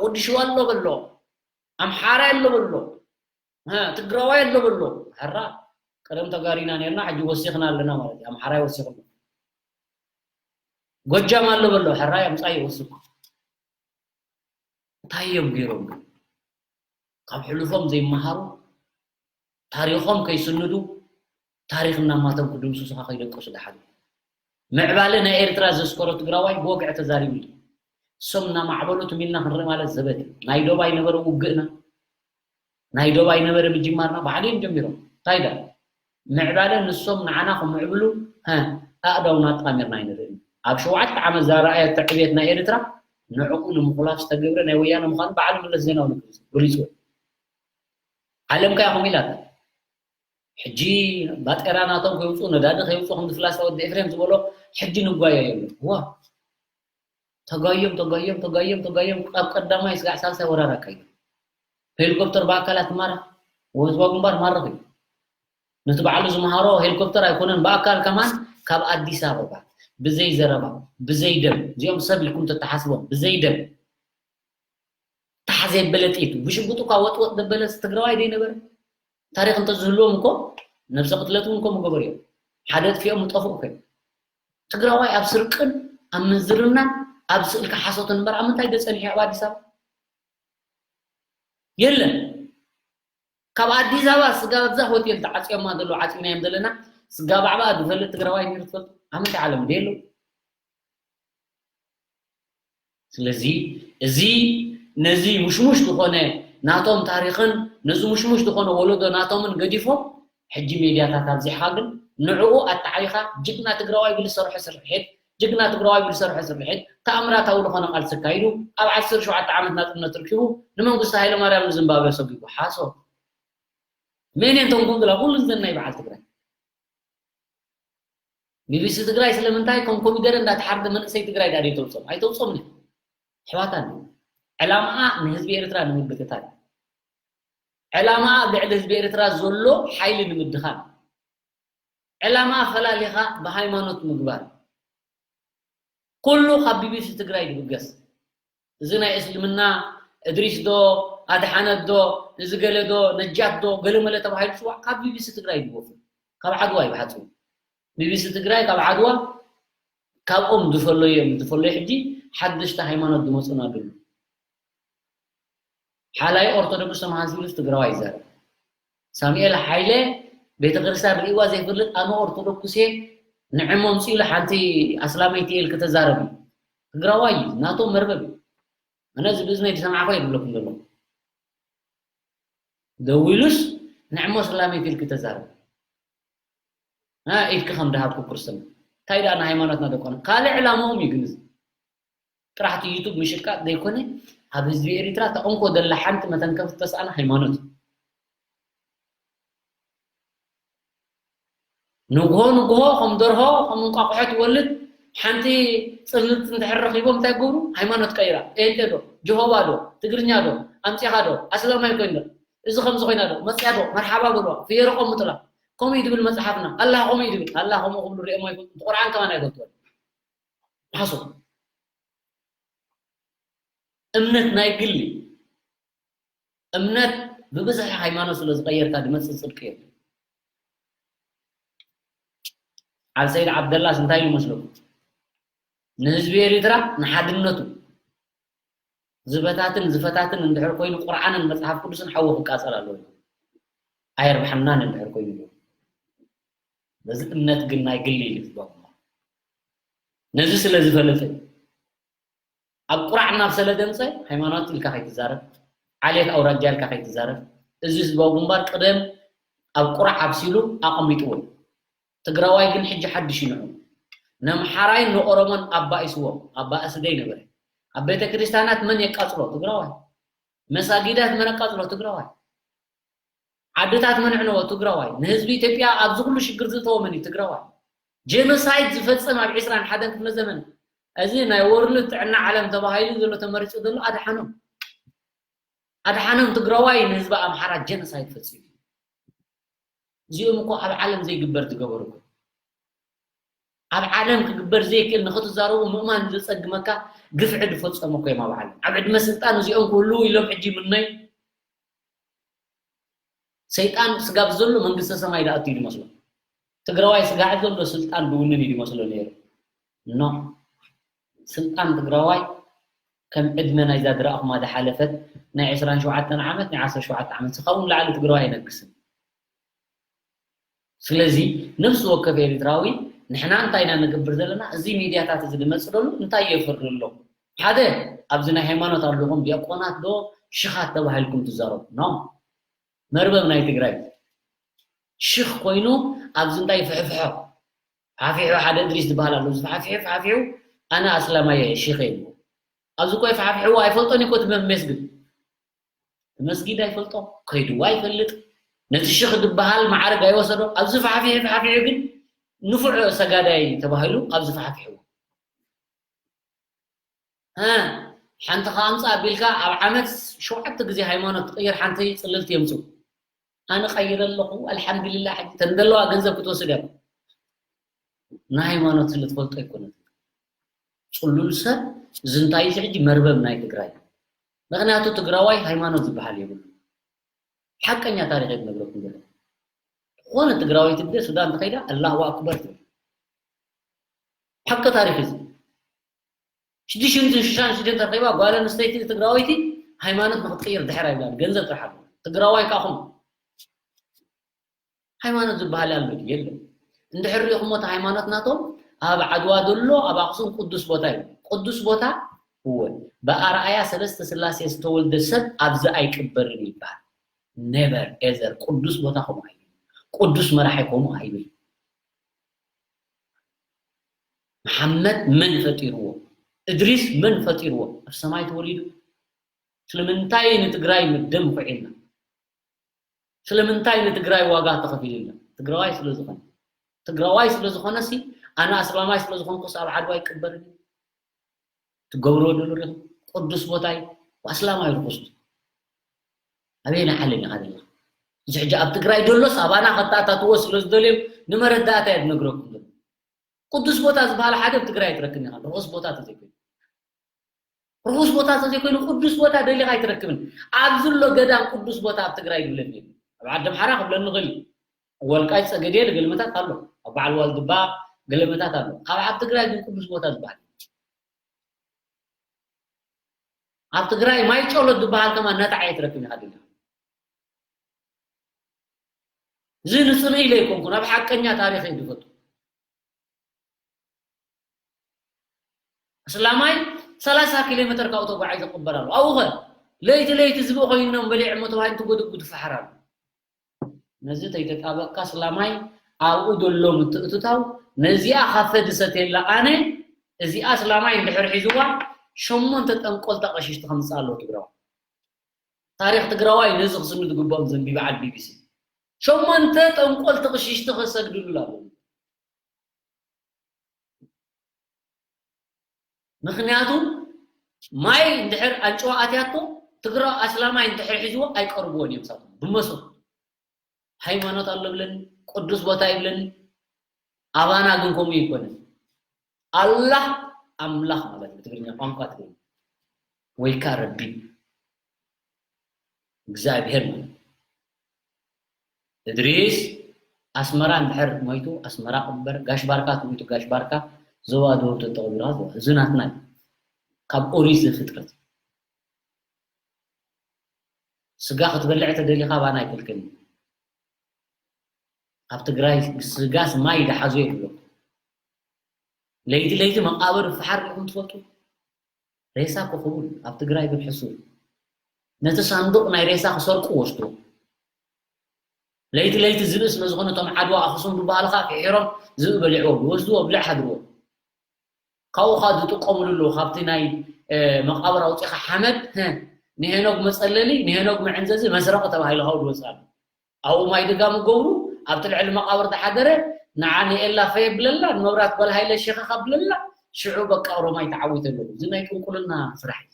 ወዲ ሽዋ ኣሎ በሎ፣ ኣምሓራይ ኣሎ በሎ፣ ሀ፣ ትግራዋይ ኣሎ በሎ። ሕራ፣ ቀደም ተጋሩ ኢና ነርና፣ ሕጂ ወሲኽና ኣለና ማለት እዩ። ኣምሓራይ ወሲኽሉ። ጎጃም ኣሎ በሎ፣ ሕራይ ኣምጻይ ይወስኩ። እንታይ እዮም ገይሮም ግን? ካብ ሕሉፎም ዘይመሃሩ፣ ታሪኾም ከይስንዱ፣ ታሪኽ እናማቶም ክድምስሱኻ ከይደቀሱ ደሓሉ። ምዕባለ ናይ ኤርትራ ዘስከሮ ትግራዋይ ብወግዒ ተዛሪቡ እዩ። እሶም እናማዕበሉ ትም ኢልና ክንርኢ ማለት ዘበት እዩ። ናይ ዶብ ኣይነበረ ውግእና፣ ናይ ዶብ ኣይነበረ ምጅማርና፣ ባዕሉ እዮም ጀሚሮም። እንታይ ዳ? ምዕባለ ንሶም ንዓና ክምዕብሉ፣ ሀ፣ ኣእዳውና ኣጣሚርና ኣይንርእን። ኣብ ሸውዓተ ዓመት ዘረኣየቶ ዕብየት ናይ ኤርትራ፣ ንዕኡ ንምኹላፍ ዝተገብረ ናይ ወያነ ምዃኑ በዓል መለስ ዜናዊ ገሊጹ። ዓለም ከኣ ከምኡ ኢላታ። ሕጂ ባጤራ ናቶም ከየውፅኡ፣ ነዳዲ ከየውፅኡ፣ ከምዚ ፍላስታ ወዲ ኤፍሬም ዝበሎ ሕጂ ንጓየ የለን። ዋ! ተጓዮም፣ ተጓዮም፣ ተጓዮም፣ ተጓዮም፣ ካብ ቀዳማይ ስጋዕ ሳልሳይ ወራር ኣካይዶም። ሄሊኮፕተር ብኣካል ኣትማረኽ፣ ህዝባዊ ግንባር ማረኽ እዩ። ነቲ ባዕሉ ዝመሃሮ ሄሊኮፕተር ኣይኮነን፣ ብኣካል ከማን ካብ ኣዲስ ኣበባ ብዘይ ዘረባ፣ ብዘይ ደም፣ እዚኦም ሰብ ኢልኩም ተተሓስቦም፣ ብዘይ ደም፣ ታሕ ዘየበለ ጥይት፣ ብሽጉጥ እኳ ወጥወጥ ዘበለስ ትግራዋይ ዘይነበረ? ታሪኽ እንተዝህልዎም እኮ ነብሰ ቅትለት እውን እኮ ምገበሩ እዮም። ሓደ ኣጥፊኦም ምጠፍኡ እኮ እዮም። ትግራዋይ ኣብ ስርቅን ኣብ ምንዝርናን ኣብ ስእልካ ሓሶትን እምበር ኣብ ምንታይ ዶ ጸኒሑ ኣብ ኣዲስ ኣበባ? የለን። ካብ ኣዲስ ኣበባ ስጋ ኣብዛ ሆቴል ተዓጽዮማ ዘለዉ ዓጺናዮም ዘለና ስጋ ባዕባ ዝፈልጥ ትግራዋይ ነይሩ ትፈልጡ? ኣብ ምንታይ ዓለም እንደ የለዉ? ስለዚ እዚ ነዚ ሙሽሙሽ ዝኾነ ናቶም ታሪኽን ነዚ ሙሽሙሽ ዝኾነ ወለዶ ናቶምን ገዲፎም ሕጂ ሜድያታት ኣብዚሕኻ ግን ንዕኡ ኣተዓቢኻ ጅግና ትግራዋይ ብዝሰርሖ ስርሒት ጅግና ትግራዋይ ብዝሰርሖ ስርሒት ተኣምራታዊ ዝኾነ ቃልሲ ኣካይዱ ኣብ ዓሰርተ ሸውዓተ ዓመት ናፅነት ርኪቡ ንመንግስቱ ሃይለማርያም ንዝምባብዌ ሰጒጉ ሓሶት። መን እየን ተንኮንግላ ኩሉ ዘን ናይ በዓል ትግራይ ቢቢሲ ትግራይ ስለምንታይ ከም ኮሚደረ እንዳተሓርደ መንእሰይ ትግራይ ዳኣ ተውፅኦም ኣይተውፅኦም ኣሕዋታን ዕላማኣ ንህዝቢ ኤርትራ ንምብትታን ዕላማኣ ልዕሊ ህዝቢ ኤርትራ ዘሎ ሓይሊ ንምድኻም ዕላማ ፈላሊኻ ብሃይማኖት ምግባር ኩሉ ካብ ቢቢሲ ትግራይ ይብገስ እዚ ናይ እስልምና እድሪስ ዶ ኣድሓነት ዶ እዚ ገለ ዶ ነጃት ዶ ገለመለ ተባሂሉ ዝፅዋዕ ካብ ቢቢሲ ትግራይ ይወፍር ካብ ዓድዋ ይብሓፁ ቢቢሲ ትግራይ ካብ ዓድዋ ካብኦም ዝፈለዩ እዮም ዝፈለዩ ሕጂ ሓደሽቲ ሃይማኖት ዝመፁና ድሉ ሓላይ ኦርቶዶክስ ተመሃሲሉስ ትግራዋይ ይዛረብ ሳሙኤል ሓይለ ቤተክርስትያን ርእዋ ዘይፈልጥ ኣነ ኦርቶዶክስ እየ ንዕሞ ምፅኡ ሓንቲ ኣስላመይቲ እየ ኢልክ ተዛረብ እዩ ትግራዋይ እዩ ናቶም መርበብ እዩ ኣነ እዚ ብእዝነይ ዝሰማዕኮ የብለኩም ዘለኹ ደዊሉስ ንዕሞ ኣስላመይቲ ኢልክ ተዛረብ ኢድኪ ከም ድሃብኩ ክርስትና እንታይ ደኣ ንሃይማኖትና ደቆና ካልእ ዕላምኦም እዩ ግን እዚ ጥራሕ እቲ ዩቱብ ምሽቃጥ ዘይኮነ ኣብ ህዝቢ ኤሪትራ ተቐንኮ ዘላ ሓንቲ መተንከፍቲ ተስኣና ሃይማኖት እዩ ንግሆ ንግሆ ከም ደርሆ ከም እንቋቑሖ ትወልድ ሓንቲ ፅልልቲ እንድሕር ረኺቦም እንታይ ገብሩ ሃይማኖት ቀይራ ጴንጤ ዶ ጀሆባ ዶ ትግርኛ ዶ ኣምፂኻ ዶ ኣስላማይ ኮይን ዶ እዚ ከምዚ ኮይና ዶ መፅያ ዶ መርሓባ በልዋ ፍየሮ ቀምጡላ ከምኡ እዩ ዝብል መፅሓፍና ኣላህ ከምኡ እዩ ዝብል ኣላህ ከምኡ ክብሉ ሪኦም ኣይፈልጡ ቁርዓን ከማን ኣይፈልጥዎን ሓሶት እምነት ናይ ግሊ እምነት ብብዝሒ ሃይማኖት ስለ ዝቀየርካ ዝመፅእ ፅድቂ የለን ዓል ሰይድ ዓብደላስ እንታይ ኢሉ መስለኩም ንህዝቢ ኤሪትራ ንሓድነቱ ዝበታትን ዝፈታትን እንድሕር ኮይኑ ቁርዓንን መፅሓፍ ቅዱስን ሓዊ ክቃፀል ኣለዎ ኣየርብሓናን እንድሕር ኮይኑ በዚ እምነት ግን ናይ ግሊ ኢሉ ዝበኩሞ ነዚ ስለ ዝፈለጠ ኣብ ቁራዕ እናብሰለ ደምፀ ሃይማኖት ኢልካ ከይትዛረብ ዓሌት ኣውራጃ ኢልካ ከይትዛረብ እዚ ህዝባዊ ግንባር ቅደም ኣብ ቁራዕ ኣብሲሉ ኣቐሚጥዎ እዩ ትግራዋይ ግን ሕጂ ሓድሽ ይንዑ ነምሓራይን ንኦሮሞን ኣባኢስዎም ኣባእስደይ ነበረ ኣብ ቤተ ክርስቲያናት መን የቃፅሎ ትግራዋይ መሳጊዳት መን ኣቃፅሎ ትግራዋይ ዓድታት መን ዕነዎ ትግራዋይ ንህዝቢ ኢትዮጵያ ኣብዚ ኩሉ ሽግር ዝእተወ መን እዩ ትግራዋይ ጀኖሳይድ ዝፈፀም ኣብ ዕስራን ሓደን ክፍለ ዘመን እዚ ናይ ወርልድ ጥዕና ዓለም ተባሂሉ ዘሎ ተመሪፁ ዘሎ ኣድሓኖም ኣድሓኖም ትግራዋይ ንህዝቢ ኣምሓራ ጀኖሳይድ ፈፂሙ እዚኦም እኮ ኣብ ዓለም ዘይግበር ዝገበሩ ኣብ ዓለም ክግበር ዘይክእል ንክትዛረቡ ምእማን ዘፀግመካ ግፍዒ ዝፈፀሙ እኮ እዮም ኣብ ዓለም ኣብ ዕድመ ስልጣን እዚኦም ክህልዉ ኢሎም ሕጂ ምነይ ሰይጣን ስጋብ ዘሎ መንግስተ ሰማይ ዝኣቱ እዩ ዝመስሎ ትግራዋይ ስጋዕ ዘሎ ስልጣን ዝውንን እዩ ዝመስሎ ነይሩ ኖ ስልጣን ትግራዋይ ከም ዕድመ ናይዛ ዝረኣኹማ ዝሓለፈት ናይ ዕስራን ሸውዓተን ዓመት ናይ ዓሰርተ ሸውዓተ ዓመት ስኻውን ላዕሊ ትግራዋይ ኣይነግስን ስለዚ ነፍሲ ወከፍ ኤሪትራዊ ንሕና እንታይ ኢና ንገብር ዘለና እዚ ሚድያታት እዚ ዝመፅእ ደሉ እንታይ የፍሪ ኣሎ ሓደ ኣብዚ ናይ ሃይማኖት ኣለኹም ዲያቆናት ዶ ሽኻት ተባሂልኩም ትዛረቡ ኖ መርበብ ናይ ትግራይ ሽኽ ኮይኑ ኣብዚ እንታይ ፍሕፍሖ ሓፊሑ ሓደ እድሪስ ዝበሃል ኣሎ ዝፍሓፊሑ ፍሓፊሑ ኣነ ኣስላማየ ሽኽ የብሉ ኣብዚ ኮይ ፍሓፊሕዎ ኣይፈልጦን ይኮ ትመስግን መስጊድ ኣይፈልጦ ከይድዋ ኣይፈልጥ ነቲ ሽኽ ዝበሃል ማዕረግ ኣይወሰዶ ኣብዚ ፍሓፊሑ ፍሓፊሑ ግን ንፉዕ ሰጋዳይ ተባሂሉ ኣብዚ ፍሓፊሕዎ ሓንቲ ከኣምፃ ኣቢልካ ኣብ ዓመት ሸውዓተ ግዜ ሃይማኖት ትቅይር ሓንቲ ፅልልቲ የምፅኡ ኣነ ቀይረ ኣለኹ ኣልሓምዱልላ ሕጂ ተንደለዋ ገንዘብ ክትወስድ እያ ንሃይማኖት ስለ ትፈልጦ ኣይኮነት ፅሉል ሰብ ዝንታይ እዚ ሕጂ መርበብ ናይ ትግራይ ምክንያቱ ትግራዋይ ሃይማኖት ዝበሃል የብሉ ሓቀኛ ታሪክ የትነግረኩም ዘሎ ዝኾነ ትግራወይቲ ብደ ሱዳን ተኸይዳ ኣላሁ ኣክበር ትብል ሓቂ ታሪክ እዚ ሽዱሽተ ሽዱሽተ ተረኺባ ጓል ኣንስተይቲ ትግራወይቲ ሃይማኖት ንክትቅይር ድሕር ኣይብላን ገንዘብ ጥራሕ ኣሎ ትግራዋይ ካኹም ሃይማኖት ዝበሃል ኣሎ የለን እንድሕር ሪኹሞ እቲ ሃይማኖት ናቶም ኣብ ዓድዋ ዘሎ ኣብ ኣክሱም ቅዱስ ቦታ እዩ ቅዱስ ቦታ እወ፣ ብኣርኣያ ሰለስተ ስላሴ ዝተወልደ ሰብ ኣብዚ ኣይቅበርን ይበሃል። Never ever። ቅዱስ ቦታ ከምኡ ኣይብል። ቅዱስ መራሒ ከምኡ ኣይብል። መሓመድ መን ፈጢርዎ? እድሪስ መን ፈጢርዎ? ኣብ ሰማይ ተወሊዱ። ስለምንታይ ንትግራይ ደም ኹዒልና? ስለምንታይ ንትግራይ ዋጋ ተኸፊሉልና? ትግራዋይ ስለ ዝኾነ። ትግራዋይ ስለ ዝኾነ ሲ፣ ኣነ ኣስላማይ ስለ ዝኾንኩስ ኣብ ዓድዋ ኣይቅበርን። ትገብርዎ ደሎ ሪኹም? ቅዱስ ቦታ እዩ። ኣስላማይ ርኹስ። ኣበየናይ ዓለም ኢኻ ዘለኻ? እዚ ሕጂ ኣብ ትግራይ ደሎስ ኣባና ከተኣታትዎ ስለ ዝደልዮም ንመረዳእታ እየ ዝነግረኩም ዘሎ። ቅዱስ ቦታ ዝበሃል ሓደ ኣብ ትግራይ ኣይትረክብን ኢኻ፣ ርኹስ ቦታ ተዘይኮይኑ። ርኹስ ቦታ ተዘይኮይኑ ቅዱስ ቦታ ደሊኻ ኣይትረክብን። ኣብዚ ኣሎ ገዳም ቅዱስ ቦታ ኣብ ትግራይ ይብለኒ የለን። ኣብ ዓዲ ኣምሓራ ክብለኒ ይኽእል እዩ። ወልቃይት ጸገዴ ገለመታት ኣሎ። ኣብ በዓል ዋልድባ ገለመታት ኣሎ። ኣብ፣ ኣብ ትግራይ ግን ቅዱስ ቦታ ዝበሃል የለን። ኣብ ትግራይ ማይ ጨሎት ዝበሃል ከማን ነታዕ ኣይትረክብን ኢኻ ደሊኻ። እዚ ንጽልኢ ኢለ ኣይኮንኩን፣ ኣብ ሓቀኛ ታሪኽ እየ ዝፈቱ። እስላማይ ሰላሳ ኪሎ ሜትር ካብኡ ተጓዒዙ ክቕበር ኣለዎ። ኣብኡ ኸ ለይቲ ለይቲ ዝብኢ ኮይኖም በሊዖሞ ተባሂሉ ትጎድጉ ትፈሓር ኣሎ። ነዚ ተይተጣበቕካ እስላማይ ኣብኡ ዘሎ ምትእትታው፣ ነዚኣ ካፈ ዝሰትየላ ኣነ፣ እዚኣ እስላማይ እንድሕር ሒዝዋ፣ ሸሞንተ ጠንቆልታ ቀሽሽቲ ከምፅእ ኣለዎ ትግራዋይ። ታሪኽ ትግራዋይ ነዚ ክስኑ ዝግብኦም ዘንቢ በዓል ቢቢሲ። ሸሞንተ ጠንቆልቲ ቀሽሽቲ ከሰግድሉ ኣለዎም። ምኽንያቱ ማይ እንድሕር ኣንጭዋ ኣትያቶ፣ ትግራ ኣስላማይ እንድሕር ሒዝዎ ኣይቀርብዎን እዮም። ሳቶም ብመሶብ ሃይማኖት ኣሎ ብለኒ፣ ቅዱስ ቦታ ይብለኒ። ኣባና ግን ከምኡ ይኮነን። ኣላህ ኣምላኽ ማለት ብትግርኛ ቋንቋ ትግርኛ ወይ ከዓ ረቢ እግዚኣብሔር ማለት እዩ። እድሪስ ኣስመራ እንድሕር ሞይቱ ኣስመራ ቅበር፣ ጋሽ ባርካ ተሞይቱ ጋሽ ባርካ ዞባ ደቡብ ተተቐቢርካ ዞባ። እዚ ናትና እዩ። ካብ ኦሪት ዘፍጥረት። ስጋ ክትበልዕ ተደሊኻ ባና ኣይከልክልን። ኣብ ትግራይ ስጋስ ማይ ዝሓዞ የብሎ። ለይቲ ለይቲ መቃብር ፍሓር ዲኹም ትፈልጡ? ሬሳ እኮ ክቡር ኣብ ትግራይ ግን ሕሱር። ነቲ ሳንዱቕ ናይ ሬሳ ክሰርቁ ወስድዎ። ለይቲ ለይቲ ዝብኢ ስለ ዝኾነ እቶም ዓድዋ ኣኽሱም ዝበሃሉ ከዓ ፍሒሮም ዝብኢ በሊዕዎ ይወስድዎ ብልዕ ሓድርዎ። ካብኡ ከዓ ዝጥቀምሉ ኣለዉ። ካብቲ ናይ፣ እ፣ መቃብር ኣውፂኻ ሓመድ፣ ህ፣ ንሄኖግ መፀለሊ፣ ንሄኖግ መዕንዘዚ፣ መስረቂ ተባሂሉ ካብኡ ዝወፅእ ኣሎ። ኣብኡ ማይ ድጋም ገብሩ፣ ኣብቲ ልዕሊ መቃብር ዝሓደረ ንዓ ንኤላ ፈ የብለላ፣ ንመብራት ጓል ሃይለ ሸኸኽ ኣብለላ፣ ሽዑ በቃ ኦሮማይ ተዓዊተ ኣለዉ። እዚ ናይ ጥንቁልና ስራሕ እዩ።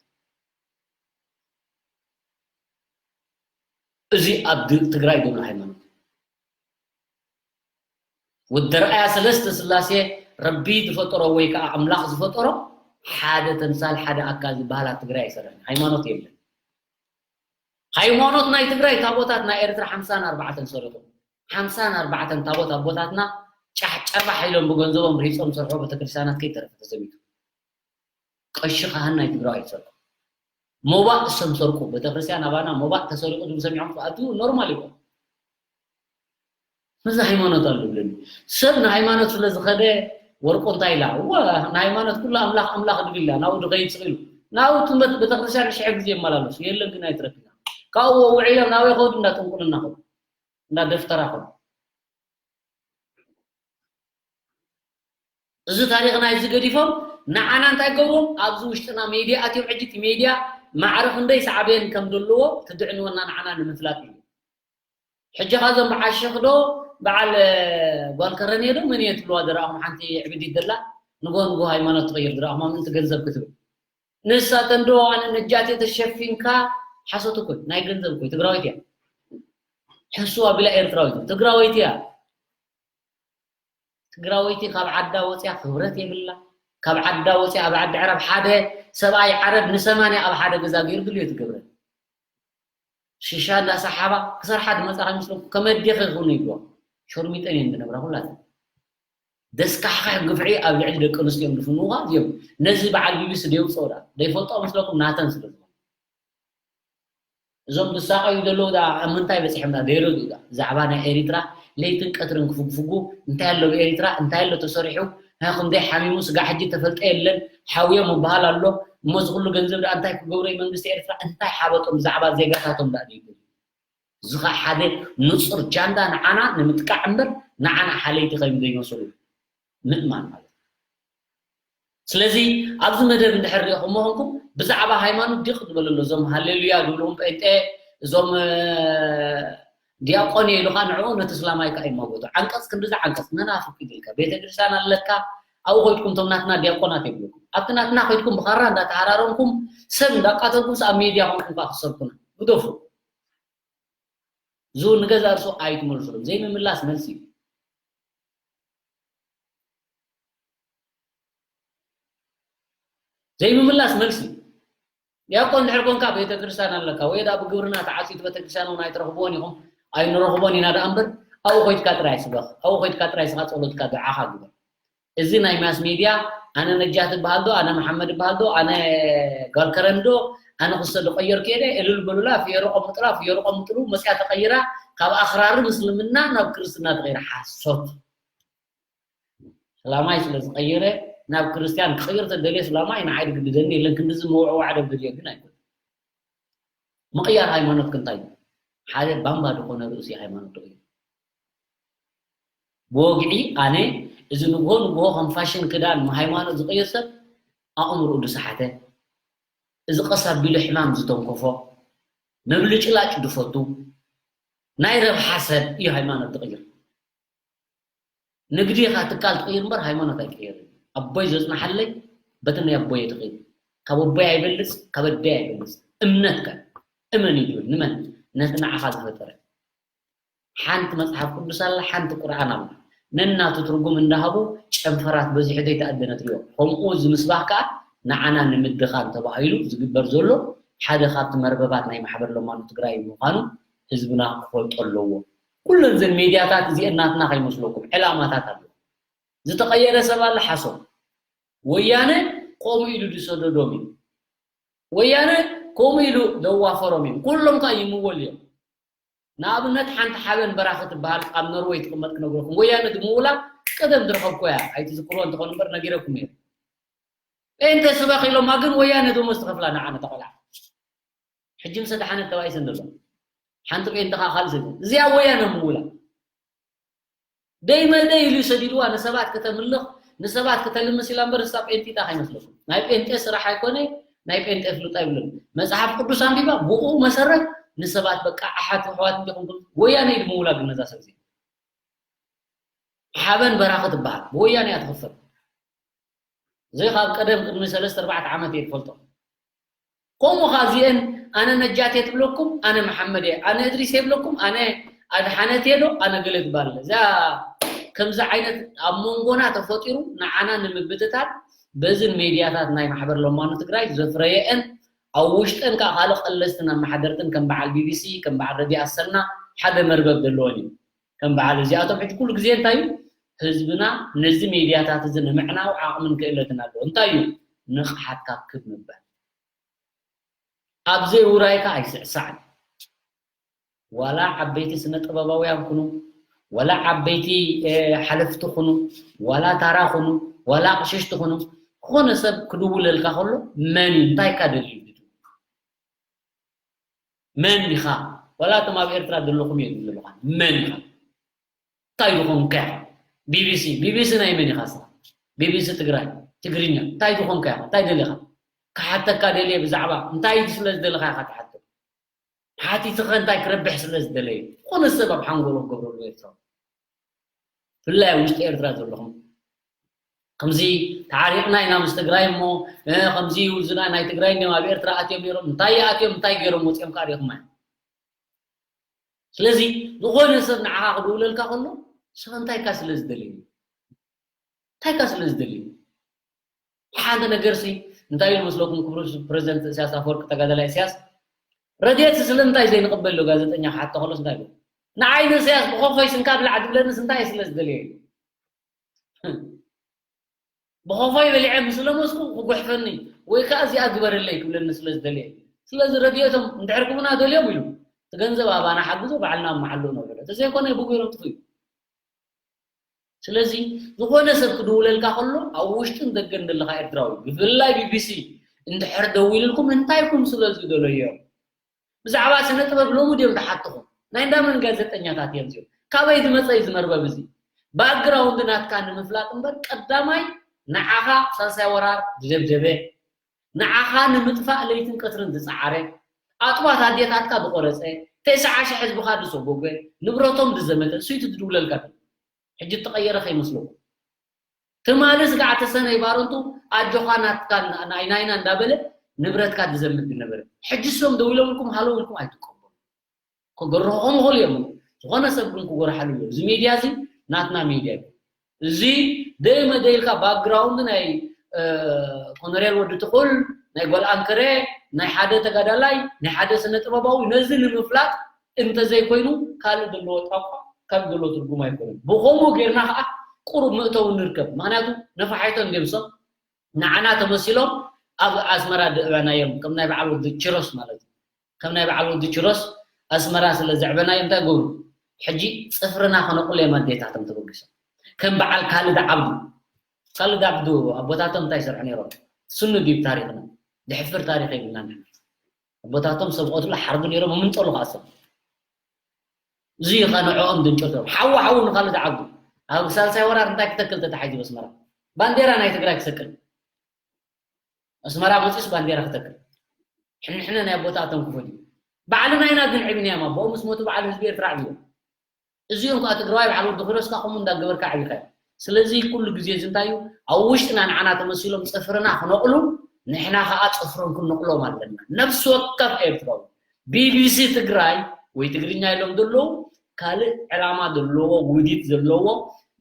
እዚ ኣብ ድ-፣ ትግራይ ዘሎ ሃይማኖት። ወዲ ኣርኣያ ሰለስተ ስላሴ ረቢ ዝፈጠሮ ወይ ከዓ ኣምላኽ ዝፈጠሮ ሓደ ተምሳል ሓደ ኣካል ዝበሃል ኣብ ትግራይ ኣይሰርሕን። ሃይማኖት የለን። ሃይማኖት ናይ ትግራይ ታቦታት ናይ ኤርትራ ሓምሳን ኣርባዕተን ሰሪሑ። ሓምሳን ኣርባዕተን ታቦት ኣቦታትና ጫሕ ጨርባሕ ኢሎም ብገንዘቦም ርሂጾም ዝሰርሕዎ ቤተክርስትያናት ከይተረፈ ተዘሚቱ። ቀሺ ካህን ናይ ትግራዋይ ይሰርቁ። ሞባእ እሶም ሰርቁ። ቤተክርስትያን ኣባና ሞባእ ተሰሪቁ ዝብል ሰሚዖም ክኣትዉ ኖርማል እዩ። እዚ ሃይማኖት ኣሎ ብለኒ። ሰብ ንሃይማኖት ስለ ዝኸደ ወርቁ እንታይ ኢላ? እወ፣ ንሃይማኖት ኩሉ ኣምላኽ ኣምላኽ ድብል ኢላ። ናብኡ ድኸይድ ስቕ ኢሉ። ናብኡ ትምህርት ቤተክርስትያን ሽሕ ግዜ ይመላለሱ። የለን ግን ኣይትረክብና። ካብኡ ውዒሎም ናበይ ከዱ? እንዳ ጥንቁልና ከዱ። እንዳ ደፍተራ ከዱ። እዚ ታሪኽና እዚ ገዲፎም ንዓና እንታይ ገብሮም? ኣብዚ ውሽጥና ሜድያ ኣትዮም። ሕጂ እቲ ሜድያ ማዕረ ክንደይ ሳዕቤን ከም ዘለዎ ትድዕንወና ንዓና ንምፍላጥ እዩ። ሕጂ ኻዞም በዓል ሸኽ ዶ በዓል፣ እ፣ ጓል ከረን እየ ዶ መን እየ ትብልዋ ዝረኣኹም ሓንቲ ዕብዲት ዘላ ንጎ ንጎ ሃይማኖት ትቕይር ዝረኣኹም ምእንቲ ገንዘብ ክትብል። ንሳተን ዶ ኣነ ነጃት እየ ተሸፊንካ ሓሶት እኮ እዩ። ናይ ገንዘብ እኮ እዩ። ትግራወይቲ እያ። ሕሱ ኣቢላ ኤርትራዊት ትግራወይቲ እያ። ትግራወይቲ ካብ ዓዳ ወፅያ ክብረት የብላ። ካብ ዓዳ ወፅያ ኣብ ዓዲ ዕራብ ሓደ ሰብኣይ ዓረብ ንሰማንያ ኣብ ሓደ ገዛ ገይሩ ድልዮ ትገብረ። ሽሻ እንዳሰሓባ ክሰርሓ ዝመፃ ከይመስለኩም ከመዴኸ ክኾኑ ይብሎ። ሸርሚጠን እየን ዝነብራ ኩላተን። ደስካሕካሕ ግፍዒ ኣብ ልዕሊ ደቂ ኣንስትዮ እዮም ዝፍንዉኻ እዚኦም። ነዚ በዓል ቢቢሲ ደየውፅኦ ዳ ደይፈልጦ መስለኩም ናተን ስለ ዝኾነ። እዞም ዝሳቐዩ ዘለዉ ዳ ኣብ ምንታይ በፂሖም ዳ ደይረድኡ ዳ? ብዛዕባ ናይ ኤሪትራ ለይትን ቀትርን ክፍግፍጉ እንታይ ኣሎ ብኤሪትራ እንታይ ኣሎ ተሰሪሑ ሀ ክንደይ ሓሚሙ ስጋ ሕጂ ተፈልጠ የለን ሓውዮ ምበሃል ኣሎ። እሞ እዚ ኩሉ ገንዘብ ደኣ እንታይ ክገብሮ እዩ መንግስቲ ኤርትራ? እንታይ ሓበጦም ብዛዕባ ዜጋታቶም ደኣ ዘይብሉ? እዚ ኸኣ ሓደ ንጹር ጃንዳ ንዓና ንምጥቃዕ እምበር ንዓና ሓለይቲ ከም ዘይመስሉ ምእማን ማለት እዩ። ስለዚ ኣብዚ መደብ እንድሕር ሪኢኹሞ ኾንኩም ብዛዕባ ሃይማኖት ዲቕ ዝበለሉ እዞም ሃሌሉያ ዝብልዎም ጴንጤ እዞም ዲያቆን ኢሉ ኸዓ ንዕኡ ነቲ እስላማይ ከኣ ይማጎቱ። ዓንቀጽ ክንድዚ ዓንቀጽ መናፍቅ ይብልካ። ቤተክርስትያን ኣለካ ኣብኡ ኸይድኩም እቶም ናትና ዲያቆናት የብልኩም። ኣብቲ ናትና ኸይድኩም ብኻራ እንዳተሃራረምኩም ሰብ እንዳቃተልኩም ኣብ ሜድያ ኾንኩም ከኣ ክትሰብኩና ግደፉ። ዙ ንገዛ ርሱ ኣይትመልሱሎም። ዘይምምላስ መልሲ እዩ። ዘይምምላስ መልሲ። ዲያቆን ድሕር ኮንካ ቤተክርስትያን ኣለካ ወይ ዳ ብግብርና ተዓፂት ቤተክርስትያን እውን ኣይትረኽብዎን ኢኹም። ኣይንረኽቦን ኢና ደኣ እምበር ኣብኡ ኮይድካ ጥራይ ስበኽ። ኣብኡ ኮይድካ ጥራይ ስኻ ጸሎትካ ድዓኻ ግበር። እዚ ናይ ማስ ሚድያ ኣነ ነጃት እበሃል ዶ ኣነ መሓመድ እበሃል ዶ ኣነ ጓል ከረን ዶ ኣነ ክስተ ዝቐየርኩ እየ እልል በሉላ ፍየሮ ቀምጥላ ፍየሮ ቀምጥሉ መፅያ ተቐይራ ካብ ኣኽራሪ ምስልምና ናብ ክርስትና ተቐይራ ሓሶት። ስላማይ ስለ ዝቐየረ ናብ ክርስትያን ክቕይር ተደልየ ስላማይ ንዓይ ድግድደኒ የለን። ክንድዚ ምውዕዋዕ ደብድልዮ ግን ኣይኮን። ምቕያር ሃይማኖት ክንታይ ሓደ ባምባ ዝኾነ ርእሲ ሃይማኖት ተቐይሩ። ብወግዒ ኣነ እዚ ንግሆ ንግሆ ከም ፋሽን ክዳን ሃይማኖት ዝቕይር ሰብ ኣእምርኡ ዝሰሓተ፣ እዚ ቀስ ኣቢሉ ሕማም ዝተንከፎ፣ ምብልጭላጭ ዝፈቱ፣ ናይ ረብሓ ሰብ እዩ ሃይማኖት ዝቕይር። ንግዲ ኢኻ ትካል ትቕይር እምበር ሃይማኖት ኣይቅየርን። ኣቦይ ዘጽናሓለይ በቲ ናይ ኣቦይ ትቕይር። ካብ ኣቦይ ኣይበልጽ፣ ካብ ኣደይ ኣይበልጽ። እምነትካ እመን እዩ ዝብል። ንመን? ነቲ ንዓኻ ዝፈጠረ። ሓንቲ መጽሓፍ ቅዱስ ኣላ፣ ሓንቲ ቁርኣን ኣላ። ነናቱ ትርጉም እንዳሃቡ ጨንፈራት በዚሑ ዘይተኣደነ ትሪኦ። ከምኡ እዚ ምስባህ ከኣ ንዓና ንምድኻም ተባሂሉ ዝግበር ዘሎ ሓደ ካብቲ መርበባት ናይ ማሕበር ለማኑ ትግራይ ምዃኑ ህዝብና ክፈልጦ ኣለዎ። ኩለን እዘን ሜድያታት እዚአን ናትና ከይመስለኩም ዕላማታት ኣለዎ። ዝተቐየረ ሰብ ኣለ ሓሶም። ወያነ ከምኡ ኢሉ ዝሰደዶም እዩ። ወያነ ከምኡ ኢሉ ዘዋፈሮም እዩ። ኩሎም ከኣ ይምወል እዮም። ንኣብነት ሓንቲ ሓበን በራኺ ትበሃል ኣብ ኖርወይ ትቕመጥ ክነግረኩም። ወያነ ዝምውላ ቀደም ዝረኸብኩ እያ። ኣይትዝክርዎ እንተኾኑ እምበር ነጊረኩም እየ። ጴንጤ ስበኽ ኢሎማ ግን ወያነ ደሞዝ ትኸፍላ ንዓነ ተቆልዓ። ሕጂ ምስ ኣድሓነት ተባኢሰን ዘሎ። ሓንቲ ጴንጤ ከኣ ካልእ ሰብ። እዚኣ ወያነ ምውላ። ደይ መደይ ኢሉ ይሰዲድዋ ንሰባት ከተምልኽ ንሰባት ከተልምስ ኢላ እምበር እሳ ጴንጢጣ ከይመስለኩም። ናይ ጴንጤ ስራሕ ኣይኮነ ናይ ጴንጤ ፍሉጥ ኣይብልን። መጽሓፍ ቅዱስ ኣንቢባ ብኡ መሰረት ንሰባት በቃ ኣሓት ኣሕዋት እንዲኹም ወያነ ኢሉ ምውላ ግን ነዛ ሰብ እዚ ሓበን በራኺ ትበሃል ብወያነ እያ ትኽፈል። እዚ ካብ ቀደም ቅድሚ ሰለስተ ኣርባዕተ ዓመት እየ ዝፈልጦ። ከምኡ ኸዓ እዚአን ኣነ ነጃት እየ ትብለኩም፣ ኣነ መሓመድ እየ፣ ኣነ እድሪስ እየ ይብለኩም፣ ኣነ ኣድሓነት እየ ዶ ኣነ ገለ ትበሃል። እዛ ከምዚ ዓይነት ኣብ መንጎና ተፈጢሩ ንዓና ንምብትታን በዝን ሜድያታት ናይ ማሕበር ለማኑ ትግራይ ዘፍረየአን ኣብ ውሽጠን ከዓ ካልእ ቀለስትን ኣመሓደርትን ከም በዓል ቢቢሲ ከም በዓል ረድዮ ኣሰና ሓደ መርበብ ዘለወን እዩ። ከም በዓል እዚኣቶም ሕጂ ኩሉ ግዜ እንታይ እዩ ህዝብና ነዚ ሜድያታት እዚ ንምዕናው ዓቕምን ክእለትን ኣለዎ። እንታይ እዩ ንቕሓትካ ክብ ምባል። ኣብ ዘይውራይካ ኣይስዕሳዕን። ዋላ ዓበይቲ ስነ ጥበባውያን ኩኑ፣ ዋላ ዓበይቲ ሓለፍቲ ኩኑ፣ ዋላ ታራ ኩኑ፣ ዋላ ኣቕሽሽቲ ኩኑ፣ ዝኾነ ሰብ ክድውለልካ ከሎ መን እዩ እንታይ ካ ደልዩ? መን ኢኻ? ዋላ እቶም ኣብ ኤርትራ ዘለኹም እዮም ዘለኻ። መን ኢኻ? እንታይ ዝኾንካ ኢኻ? ቢቢሲ፣ ቢቢሲ ናይ መን ኢኻ? ቢቢሲ ትግራይ ትግርኛ እንታይ ዝኾንካ ኢኻ? እንታይ ደሊኻ? ክሓተካ ደልየ ብዛዕባ እንታይ ስለ ዝደለኻ ኢኻ ትሓቶ? ሓቲትኸ እንታይ ክረብሕ ስለ ዝደለየ? ዝኾነ ሰብ ኣብ ሓንጎሎ ክገብረሉ ኤርትራዊ። ብፍላይ ኣብ ውሽጢ ኤርትራ ዘለኹም ከምዚ ተዓሪቕና ኢና ምስ ትግራይ እሞ ከምዚ እዩ ዝና ናይ ትግራይ እንዲም ኣብ ኤርትራ ኣትዮም ነይሮም እንታይ ኣትዮም እንታይ ገይሮም ወፂኦም ከዓ ሪኹማ ስለዚ ዝኾነ ሰብ ንዓኻ ክድውለልካ ከሎ ሰብ እንታይ ካ ስለ ዝደለዩ እንታይ ካ ስለ ዝደለዩ ሓንቲ ነገር ሲ እንታይ ኢሉ መስለኩም ክብሩ ፕሬዚደንት እስያስ ኣፈወርቂ ተጋዳላይ እስያስ ረድኤት ስለምንታይ ዘይንቕበል ዶ ጋዜጠኛ ክሓቶ ከሎስ እንታይ ኢሉ ንዓይ ንእስያስ ብኾኾይ ስንካ ብላዕ ትብለንስ እንታይ ስለ ዝደለየ እዩ ብኾኾይ በሊዐ ምስ ለመስኩ ክጉሕፈኒ ወይ ከዓ እዚኣ ግበረለይ ክብለኒ ስለ ዝደለየ ስለዚ ረድኤቶም እንድሕር ክቡና ደልዮም ኢሉ እቲ ገንዘብ ኣባና ሓግዞ ባዕልና ኣብ መዓሉ ነውዕሎ ተዘይኮነ ብጉሮም ጥፉ እዩ ስለዚ ዝኾነ ሰብ ክድውለልካ ከሎ ኣብ ውሽጥን ደገን ዘለካ ኤርትራዊ ብፍላይ ቢቢሲ እንድሕር ደዊልልኩም እንታይ ኢኹም ስለ ዝደለዮም? ብዛዕባ ስነ ጥበብ ሎሚ ድዮም ዝሓትኹም? ናይ እንዳመን ጋዜጠኛታት እዮም እዚኦም? ካበይ ዝመፀ እዩ እዚ መርበብ እዚ? ባክግራውንድ ናትካ ንምፍላጥ እምበር ቀዳማይ ንዓኻ ሳልሳይ ወራር ዝደብደበ፣ ንዓኻ ንምጥፋእ ለይትን ቀትርን ዝፀዓረ፣ ኣጥባት ኣዴታትካ ዝቆረፀ፣ ተስዓ ሺሕ ህዝብኻ ዝሰጎገ፣ ንብረቶም ዝዘመተ እሱ እዩ ትድውለልካ ዘሎ። ሕጂ እተቐየረ ከይመስለኩም። ትማሊ ስጋዕ ተሰነይ ባረንቱ ኣጆኻ ናትካ ናይ ናይና እንዳበለ ንብረትካ ዝዘምት ዝነበረ። ሕጂ እሶም ደው ኢሎምልኩም ሃለው ኢልኩም ኣይትቀበሉ። ክገርሑኹም ይኽእሉ እዮም። ዝኾነ ሰብ ግን ክጎርሓሉ እዩ። እዚ ሚድያ እዚ ናትና ሚድያ እዩ። እዚ ደይ መደይ ኢልካ ባክግራውንድ ናይ ኮነሬል ወዲ ትኹል ናይ ጓል ኣንከረ ናይ ሓደ ተጋዳላይ ናይ ሓደ ስነ ጥበባዊ ነዚ ንምፍላጥ እንተዘይኮይኑ ካልእ ዘለዎ ጣቋ ካልእ ዘለዎ ትርጉም ኣይኮኑን። ብኸምኡ ጌርና ከዓ ቁሩብ መእተዊ ንርከብ። ምክንያቱ ነፋሒቶ እንዲምሶም ንዓና ተመሲሎም ኣብ ኣስመራ ድእበናዮም ከም ናይ በዓል ወዲ ችሮስ ማለት እዩ። ከም ናይ በዓል ወዲ ችሮስ ኣስመራ ስለ ዘዕበናዮም እንታይ ገብሩ? ሕጂ ፅፍርና ከነቁሉ እዮም ኣዴታቶም ተበጊሶም። ከም በዓል ካልድ ዓብዱ ካልድ ዓብዱ ኣቦታቶም እንታይ ይሰርሑ ነይሮም? ስኑ ዲብ ታሪክና ድሕፍር ታሪክ የብልና ንሕና። ኣቦታቶም ሰብ ቆትሉ ሓርዱ ነይሮም ምንጠሉ ከዓ ሰብ እዚ ከንዕኦም ድንጭርቶም ሓዊ ሓዊ ንካልድ ዓብዱ ኣብ ሳልሳይ ወራር እንታይ ክተክል ተታሒዙ በስመራ ባንዴራ ናይ ትግራይ ክሰቅል ኣስመራ መፂኡስ ባንዴራ ክተክል ሕንሕነ ናይ ኣቦታቶም ክፉል እዩ። ባዕልና ኢና ግን ዕብናዮም ኣቦኦም ምስ ሞቱ በዓል ህዝቢ ኤርትራ ዕብዮም። እዚኦም ከዓ ትግራዋይ በዓል ወዲ ኪሮስካ ከምኡ እንዳገበርካ ዕቢኻዮ። ስለዚ ኩሉ ግዜ እዚ እንታይ እዩ ኣብ ውሽጥና ንዓና ተመሲሎም ፅፍርና ክነቕሉ ንሕና ከዓ ፅፍሮም ክንቕሎም ኣለና። ነፍሲ ወከፍ ኤርትራዊ ቢቢሲ ትግራይ ወይ ትግርኛ ኢሎም ዘለዉ ካልእ ዕላማ ዘለዎ ውዲት ዘለዎ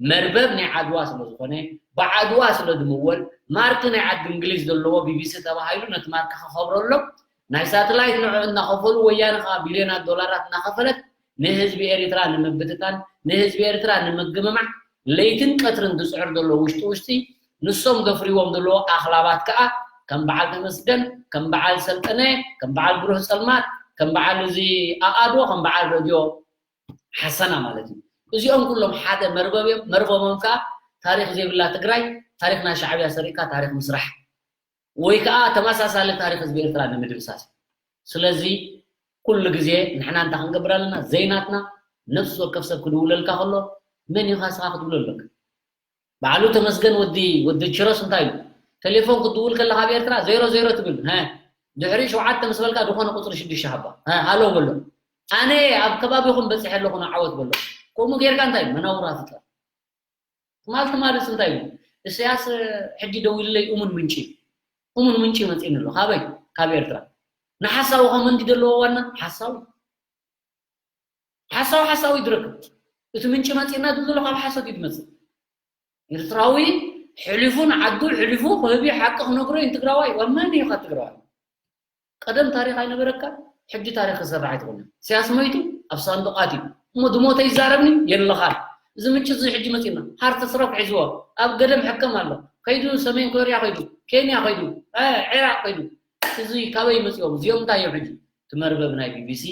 መርበብ ናይ ዓድዋ ስለ ዝኾነ ብዓድዋ ስለ ዝምወል ማርክ ናይ ዓዲ እንግሊዝ ዘለዎ ቢቢሲ ተባሂሉ ነቲ ማርክ ክኸብረሎም ናይ ሳተላይት ንዑ እናኸፈሉ ወያነ ከዓ ቢልዮናት ዶላራት እናኸፈለት ንህዝቢ ኤርትራ ንምብትታን ንህዝቢ ኤርትራ ንምግምማዕ ለይትን ቀትርን ዝፅዕር ዘሎ ውሽጢ ውሽጢ ንሶም ዘፍርዎም ዘለዎ ኣኽላባት ከዓ ከም በዓል ተመስገን ከም በዓል ሰልጠነ ከም በዓል ብሩህ ፀልማት ከም በዓል እዚ ኣኣዶ ከም በዓል ረድዮ ሓሰና ማለት እዩ። እዚኦም ኩሎም ሓደ መርበብ እዮም። መርበቦም ከዓ ታሪክ ዘይብላ ትግራይ ታሪክ ናይ ሻዕብያ ሰሪቅካ ታሪክ ምስራሕ ወይ ከዓ ተመሳሳሊ ታሪክ ህዝቢ ኤርትራ ንምድምሳስ። ስለዚ ኩሉ ግዜ ንሕና እንታይ ክንገብር ኣለና? ዘይናትና ነፍሲ ወከፍ ሰብ ክድውለልካ ከሎ መን ኢኻ ስኻ ክትብሎ ኣለካ? ባዕሉ ተመስገን ወዲ ወዲ ችሮስ እንታይ ኢሉ? ቴሌፎን ክትድውል ከለካ ኣብ ኤርትራ ዜሮ ዜሮ ትብል። ሀ፣ ድሕሪ ሸውዓተ ምስ በልካ ዝኾነ ቁፅሪ ሽዱሽተ ሃባ። ሀ፣ ሃሎ በሎ። ኣነ ኣብ ከባቢኹም በፂሐ ኣለኹ ንዓወት በሎ። ከምኡ ጌርካ እንታይ መናውራ ፍጠር። ትማል ትማልስ እንታይ እዩ? እሰያስ ሕጂ ደዊልለይ እሙን ምንጪ እሙን ምንጪ መፂእኒ ኣሎ። ካበይ? ካብ ኤርትራ። ንሓሳዊ ኮመንዲ ዘለዎ ዋና ሓሳዊ ሓሳዊ ሓሳዊ ድረክ እቲ ምንጭ መፂና ዝብሎ ካብ ሓሶት እዩ ዝመፅእ። ኤርትራዊ ሕሊፉ ንዓዱ ሕሊፉ ክህብ እዩ ሓቂ ክነግሮ እዩ ንትግራዋይ። ዋመን እዩ ካብ ትግራዋይ ቀደም ታሪክ ኣይነበረካ ሕጂ ታሪክ ክሰርሕ ኣይትኽእልን። ኢሳያስ መይቱ ኣብ ሳንዱቃት እዩ እሞ ዝሞተ ይዛረብኒ የለኻን። እዚ ምንጭ እዚ ሕጂ መፂና ሃርት ስትሮክ ሒዝዎ ኣብ ገደም ሕከም ኣሎ ከይዱ ሰሜን ኮርያ ከይዱ ኬንያ ከይዱ ዒራቅ ከይዱ እዚ ካበይ መፂኦም እዚኦም እንታይ እዮም ሕጂ? እቲ መርበብ ናይ ቢቢሲ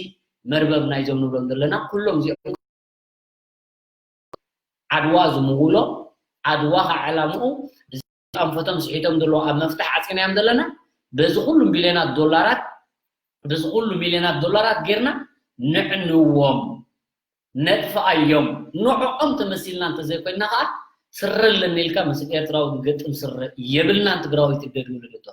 መርበብ ናይዞም ንብሎም ዘለና ኩሎም እዚኦም ዓድዋ ዝምውሎ ዓድዋ ከዓ ዕላምኡ እዚ ኣንፈቶም ስሒቶም ዘለዎ ኣብ መፍትሕ ዓፂናዮም ዘለና በዚ ኩሉ ሚልዮናት ዶላራት በዚ ኩሉ ሚልዮናት ዶላራት ጌርና ንዕንዎም ነጥፍኣዮም ንዕኦም ተመሲልና እንተዘይኮይና ከዓ ስረ ኣለኒ ኢልካ ምስ ኤርትራዊ ዝገጥም ስረ የብልናን ትግራዊት እደ ዝውልድ እቶ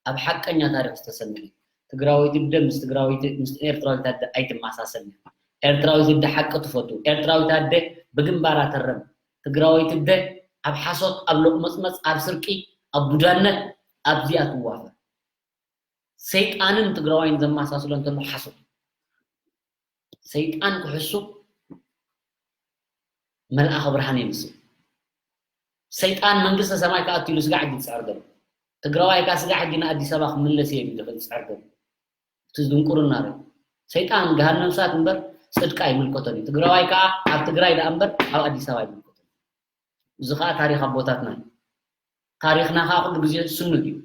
ኣብ ሓቀኛ ታሪክ ዝተሰነደ ትግራዊት እደ ምስ ትግራዊት ምስ ኤርትራዊት ኣደ ኣይትመሳሰልን። ኤርትራዊት እደ ሓቂ ትፈቱ። ኤርትራዊት ኣደ ብግንባራ ተረም። ትግራዊት እደ ኣብ ሓሶት፣ ኣብ ሎቅመጽመጽ፣ ኣብ ስርቂ፣ ኣብ ቡዳነት ኣብዚኣ ትዋፈር። ሰይጣንን ትግራዋይን ዘመሳስሎ እንተሎ ሓሶት። ሰይጣን ክሕሱ መልኣኸ ብርሃን ይመስል። ሰይጣን መንግስተ ሰማይ ክኣቱ ኢሉ ስጋዕ ሕጂ ዝፅዕር ዘሎ ትግራዋይ ከዓ ስጋዕ ሕጂ ንኣዲስ ኣበባ ክምለስ እየ ኢሉ ዝኽእል ዝፅዕር ዘሎ እቲ ድንቁርና ርኢ ሰይጣን ገሃነም እሳት እምበር ፅድቂ ኣይምልከቶን እዩ ትግራዋይ ከዓ ኣብ ትግራይ ደኣ እምበር ኣብ ኣዲስ ኣበባ ኣይምልከቶን እዚ ከዓ ታሪክ ኣቦታትና እዩ ታሪክና ከዓ ኩሉ ግዜ ስኑድ እዩ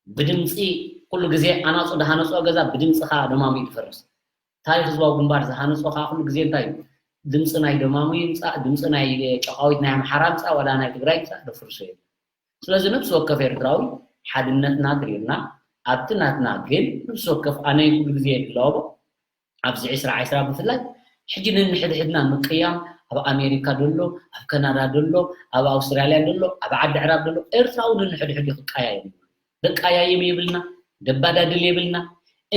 ብድምፂ ኩሉ ግዜ ኣናፁ ዝሃነፅኦ ገዛ ብድምፂ ከዓ ደማሙ እዩ ዝፈርስ ታሪክ ህዝባዊ ግንባር ዝሃነፆ ከዓ ኩሉ ግዜ እንታይ እዩ ድምፂ ናይ ደማሙ ይምፃእ ድምፂ ናይ ጨቃዊት ናይ ኣምሓራ ምፃእ ዋላ ናይ ትግራይ ምፃእ ደፍርሶ እዩ ስለዚ ነብሲ ወከፍ ኤርትራዊ ሓድነትና ክርእየና ኣብቲ ናትና ግን ነብሲ ወከፍ ኣነ ኩሉ ግዜ ይድለዋቦ ኣብዚ ዕስራ ዕስራ ብፍላይ ሕጂ ነንሕድሕድና ምቅያም ኣብ ኣሜሪካ ደሎ ኣብ ካናዳ ደሎ ኣብ ኣውስትራልያ ደሎ ኣብ ዓዲ ዕራብ ደሎ ኤርትራዊ ነንሕድሕዱ ክቀያየም ደቃያይም የብልና ደባዳድል የብልና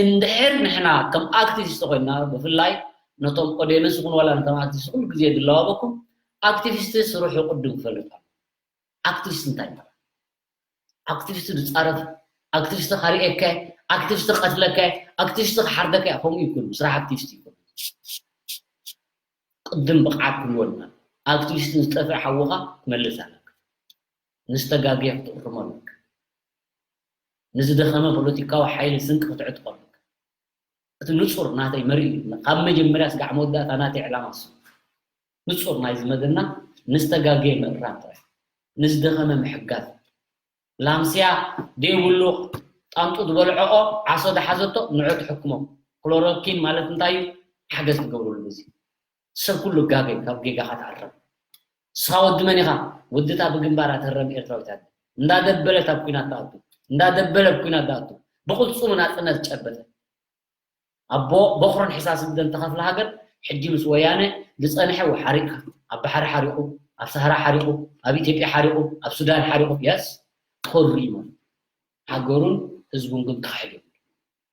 እንድሕር ንሕና ከም ኣክቲቪስት ኮይና ብፍላይ ነቶም ኦዲየንስ ይኹን ዋላ ነቶም ኣክቲቪስት ኩሉ ግዜ ድለዋበኩም ኣክቲቪስት ስርሑ ቅድም ክፈልጥ ኣሎ ኣክቲቪስት እንታይ ይበሃል ኣክቲቪስት ዝፃረፍ ኣክቲቪስት ካሪኤካ ኣክቲቪስት ቀትለካ ኣክቲቪስት ክሓርደካ ከምኡ ይኩን ስራሕ ኣክቲቪስት ይኩን ቅድም ብቕዓት ክህልወና ኣክቲቪስት ዝጠፍእ ሓውኻ ክመልስ ኣለካ ንዝተጋግየ ክትእርሞ ኣለካ ንዝደኸመ ፖለቲካዊ ሓይሊ ስንቂ ክትዕጥቆ ኣለካ እቲ ንጹር ናተይ መርኢ ካብ መጀመርያ ስጋዕ መወዳእታ ናተይ ዕላማ እሱ ንጹር ናይዚ መደብና ንዝተጋገየ ምእራም ጥራይ ንዝደኸመ ምሕጋዝ ላምስያ ደይብሉ ጣንጡ ዝበልዐኦ ዓሶ ዝሓዘቶ ንዑ ትሕክሞ ክሎሮኪን ማለት እንታይ እዩ ሓገዝ ትገብርሉ ግዜ ሰብ ኩሉ ጋገ ካብ ጌጋኻ ትኣረም ንስኻ ወዲ መን ኢኻ ወዲ እታ ብግንባራ ትህረም ኤርትራዊት ኣደ እንዳደበለት ኣብ ኲናት ትኣቱ እንዳደበለ ኣብ ኲናት ትኣቱ ብቕልጹሙ ናጽነት ዝጨበጠ ኣቦ በኹርን ሕሳስ ደን ተኸፍለ ሃገር ሕጂ ምስ ወያነ ዝጸንሐ ወሓሪቅካ ኣብ ባሕሪ ሓሪቁ ኣብ ሳህራ ሓሪቁ ኣብ ኢትዮጵያ ሓሪቁ ኣብ ሱዳን ሓሪቁ የስ ኮሪ ኢሞ ሃገሩን ህዝቡን ግን ክሕድ እዩ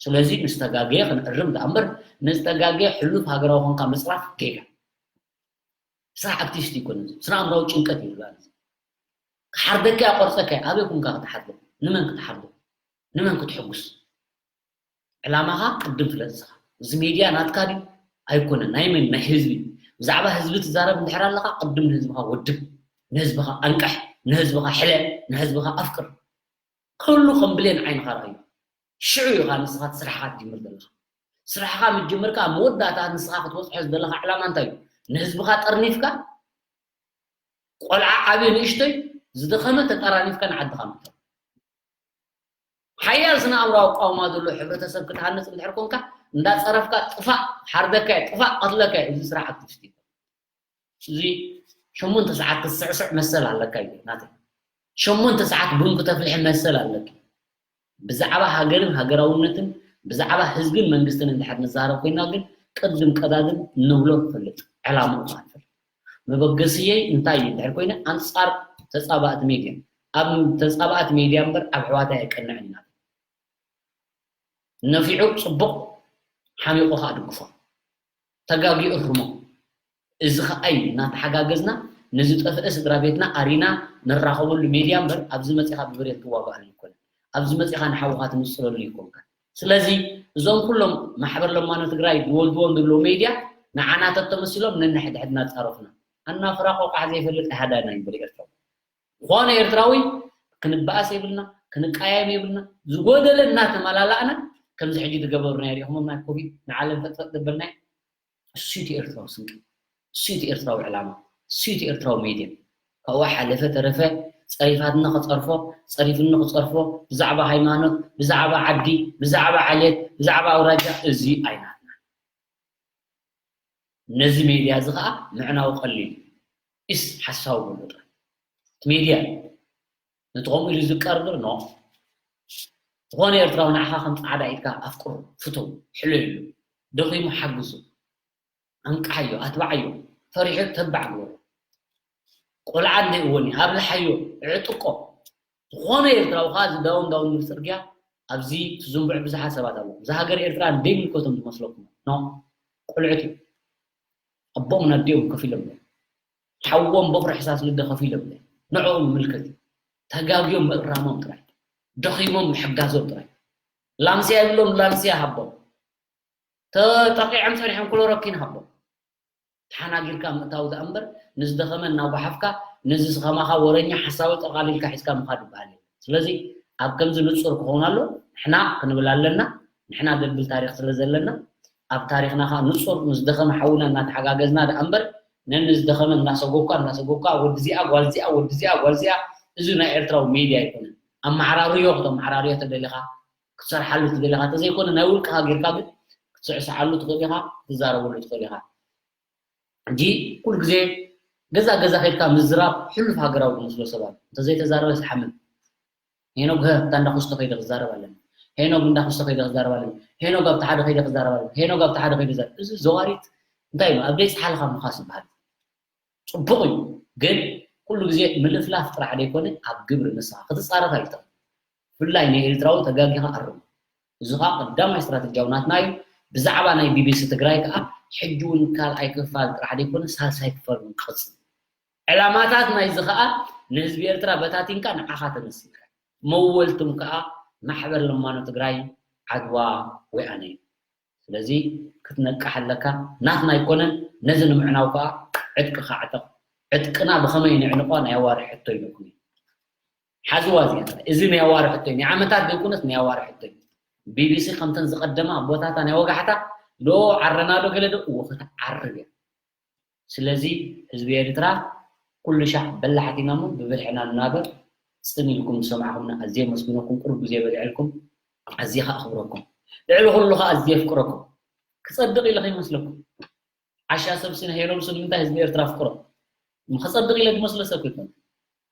ስለዚ ንዝተጋገየ ክንዕርም ዳኣ እምበር ንዝተጋገየ ሕሉፍ ሃገራዊ ኮንካ ምፅራፍ ጌጋ ስራሕ ኣክቲቪስት ይኮነ ስነ ኣእምራዊ ጭንቀት እዩ ዝብላ ክሓርደካ ቆርፀካ ኣበይ ኮንካ ክትሓርዶ ንመን ክትሓርዶ ንመን ክትሕጉስ ዕላማኻ ቅድም ፍለጥ ንስኻ። እዚ ሜድያ ናትካ ድዩ ኣይኮነን፣ ናይ መን? ናይ ህዝቢ። ብዛዕባ ህዝቢ ትዛረብ እንድሕር ኣለኻ ቅድም ንህዝብኻ ወድብ፣ ንህዝብኻ ኣንቅሕ፣ ንህዝብኻ ሕለ፣ ንህዝብኻ ኣፍቅር። ኩሉ ከም ብሌን ዓይንኻ ርኣዮ። ሽዑ ኢኻ ንስኻ እቲ ስራሕኻ ትጅምር ዘለኻ። ስራሕኻ ምስ ጀመርካ ኣብ መወዳእታ ንስኻ ክትበፅሖ ዝደለኻ ዕላማ እንታይ እዩ? ንህዝብኻ ጠርኒፍካ ቆልዓ ዓብዩ ንእሽቶይ ዝደኸመ ተጠራኒፍካ ንዓድኻ ምእታው። ሓያል ስነ ኣእምራዊ ኣቃውማ ዘሎ ሕብረተሰብ ክትሃንፅ እንድሕር ኮንካ እንዳፀረፍካ ጥፋእ ሓርደካየ ጥፋእ ቀትለካየ እዚ ስራሕ ኣክቲቪስት ይኮን እዚ ሸሞንተ ሰዓት ክትስዕስዕ መሰል ኣለካ እዩ ናተይ ሸሞንተ ሰዓት ቡን ክተፍልሒ መሰል ኣለኪ ብዛዕባ ሃገርን ሃገራውነትን ብዛዕባ ህዝብን መንግስትን እንድሕር ንዛረብ ኮይና ግን ቅድም ቀዳድም ንብሎ ንፈልጥ ዕላምኡ ከዓ ንፈልጥ መበገስየይ እንታይ እዩ እንድሕር ኮይነ ኣንፃር ተፃባእቲ ሜድያ ኣብ ተፃባእቲ ሜድያ እምበር ኣብ ኣሕዋተይ ኣይቀንዕን ኢና ነፊዑ ፅቡቕ ሓሚቑ ከዓ ድግፎ ተጋጊኡ እርሞ እዚ ከዓ እዩ እናተሓጋገዝና ንዝጠፍአ ስድራ ቤትና ኣሪና ንራኸበሉ ሜድያ እምበር ኣብዚ መፂኻ ብብሬን ትዋጋኣሉ ይኮነ ኣብዚ መፂኻ ንሓውኻ ትምፅለሉ ይኮንካ ስለዚ እዞም ኩሎም ማሕበር ለማኖ ትግራይ ዝወልድዎም ዝብለው ሜድያ ንዓና ተተመሲሎም ነንሕድሕድና ፃረፉና ኣናፍራ ቆቋሕ ዘይፈልጥ ሃዳና ይበል ኤርትራዊ ዝኾነ ኤርትራዊ ክንበኣስ የብልና ክንቃየም የብልና ዝጎደለ እናተመላላእና ከምዚ ሕጂ ዝገበሩና ሪኢኹም ናይ ኮቪድ ንዓለም ፈጥፈጥ ዘበልናይ እሱይቲ ኤርትራዊ ስንቂ እሱይቲ ኤርትራዊ ዕላማ እሱይቲ ኤርትራዊ ሜድያ ካብኡ ሓለፈ ተረፈ ጸሪፋትና ክጸርፎ ጸሪፍኒ ክጸርፎ ብዛዕባ ሃይማኖት ብዛዕባ ዓዲ ብዛዕባ ዓሌት ብዛዕባ ኣውራጃ እዚ ኣይናትና ነዚ ሜድያ እዚ ከዓ ምዕናው ቀሊል ኢስ ሓሳዊ በሎ ጥራይ እቲ ሜድያ ነቲ ከምኡ ኢሉ ዝቀርብር ኖ ዝኾነ ኤርትራዊ ንዓኻ ከም ፃዕዳ ኢድካ ኣፍቅሩ ፍትው ሕለየሉ ደኺሙ ሓግዙ ኣንቃሓዮ ኣትባዓዮ ፈሪሑ ተባዕ ግበሮ ቆልዓ እንደ እወኒ ኣብልሓዮ ዕጥቆ ዝኾነ ኤርትራዊ ከዓ እዚ ዳውን ዳውን ዝብል ፅርግያ ኣብዚ ትዝንቡዕ ብዙሓት ሰባት ኣለዉ እዛ ሃገር ኤርትራ እንደይምልከቶም ዝመስለኩም ኖ ቆልዑት እዮም ኣቦምን ኣዲኦም ከፊሎም እዮም ሓዎም በኹሪ ሕሳስ ልደ ከፊሎም እዮም ንዕኦም ይምልከት እዩ ተጋግዮም ምእራሞም ጥራይ ደኺሞም ምሕጋዞም ጥራይ ላምስያ ይብሎም ላምስያ ሃቦም ተጠቂዖም ፀኒሖም ክሎሮኪን ሃቦም ተሓናጊርካ ምእታው ደኣ እምበር ንዝደኸመ እናጓሓፍካ ነዚ ዝኸማኻ ወረኛ ሓሳዊ ጠቓሊልካ ሒዝካ ምኻድ ይበሃል እዩ። ስለዚ ኣብ ከምዚ ንጹር ክኸውን ኣሎ ንሕና ክንብል ኣለና። ንሕና ደብል ታሪኽ ስለ ዘለና ኣብ ታሪኽና ኸዓ ንጹር ንዝደኸመ ሓውና እናተሓጋገዝና ደኣ እምበር ነንዝደኸመ እናሰጎግካ እናሰጎግካ ወዲ እዚኣ ጓል እዚኣ ወዲ እዚኣ ጓል እዚኣ እዚ ናይ ኤርትራዊ ሜድያ ኣይኮነን። ኣመዓራርዮ ክተመዓራርዮ ተደሊኻ ክትሰርሓሉ ትደሊኻ ተዘይኮነ ናይ ውልቅኻ ጌርካ ግን ክትስዕስዓሉ ትኽእል ኢኻ ክትዛረበሉ ትኽእል ኢኻ ሕጂ ኩሉ ግዜ ገዛ ገዛ ከድካ ምዝራብ ሕሉፍ ሃገራዊ ዝመስሎ ሰብ ኣሎ እንተዘይተዛረበ ዝሓምን ሄኖግ ሀ እታ እንዳኩስቶ ከይደ ክዛረብ ኣለኒ ሄኖግ እንዳ ክስተ ከይደ ክዛረብ ኣለኒ፣ ሄኖግ ኣብቲ ሓደ ከይደ ክዛረብ ኣለኒ፣ ሄኖግ ኣብቲ ሓደ ከይደ ክዛረብ። እዚ ዘዋሪት እንታይ እዩ? ኣብ ደይ ጸሓልኻ ምኻስ ይበሃል። ጽቡቕ እዩ፣ ግን ኩሉ ግዜ ምልፍላፍ ጥራሕ ደይኮነ ኣብ ግብሪ ንስኻ ክትጻረፍ ኣይትኽእል። ብፍላይ ንኤርትራዊ ተጋጊኻ ኣርሞ። እዚ ኸኣ ቀዳማይ ስትራተጂያዊ ናትና እዩ። ብዛዕባ ናይ ቢቢሲ ትግራይ ከኣ ሕጂ እውን ካልኣይ ክፋል ጥራሕ ደይኮነ ሳልሳይ ክፋል እውን ክቕጽል። ዕላማታት ናይዚ ኸኣ ንህዝቢ ኤርትራ በታቲንካ ንዓኻ ተመሲልካ። መወልትም ከኣ ማሕበር ለማኖ ትግራይ ዓድዋ ወያነ እዩ። ስለዚ ክትነቅሕ ኣለካ። ናትና ኣይኮነን። ነዚ ንምዕናው ከኣ ዕጥቅኻ ዕጠቕ። ዕጥቅና ብኸመይ ንዕንቆ ናይ ኣዋርሕ ሕቶ ኢለኩም እዩ። ሓዝዋ እዚኣ ጥራይ። እዚ ናይ ኣዋርሕ ሕቶ እዩ። ናይ ዓመታት ዘይኮነስ ናይ ኣዋርሕ ሕቶ እዩ። ቢቢሲ ከምተን ዝቐደማ ኣቦታታ ናይ ወጋሕታ ዶ ዓረና ዶ ገለ ዶ እዎ ክትዓርብ እያ። ስለዚ ህዝቢ ኤርትራ ኩሉ ሻዕ በላሕቲ ኢና እሞ ብብልሕና ንናበር። ጽን ኢልኩም ዝሰማዕኹምና ኣዝየ የመስግነኩም። ቁሩብ ግዜ በሊዐልኩም ኣዝየ ከኣ ኣኽብረኩም። ልዕሊ ኩሉ ከኣ ኣዝየ የፍቅረኩም። ክጸድቕ ኢለ ከይመስለኩም። ዓሻ ሰብ ስነ ሄሎም ስነ ንምንታይ ህዝቢ ኤርትራ ኣፍቅሮ? እሞ ክጸድቕ ኢለ ዝመስሎ ሰብ ክይኮነ።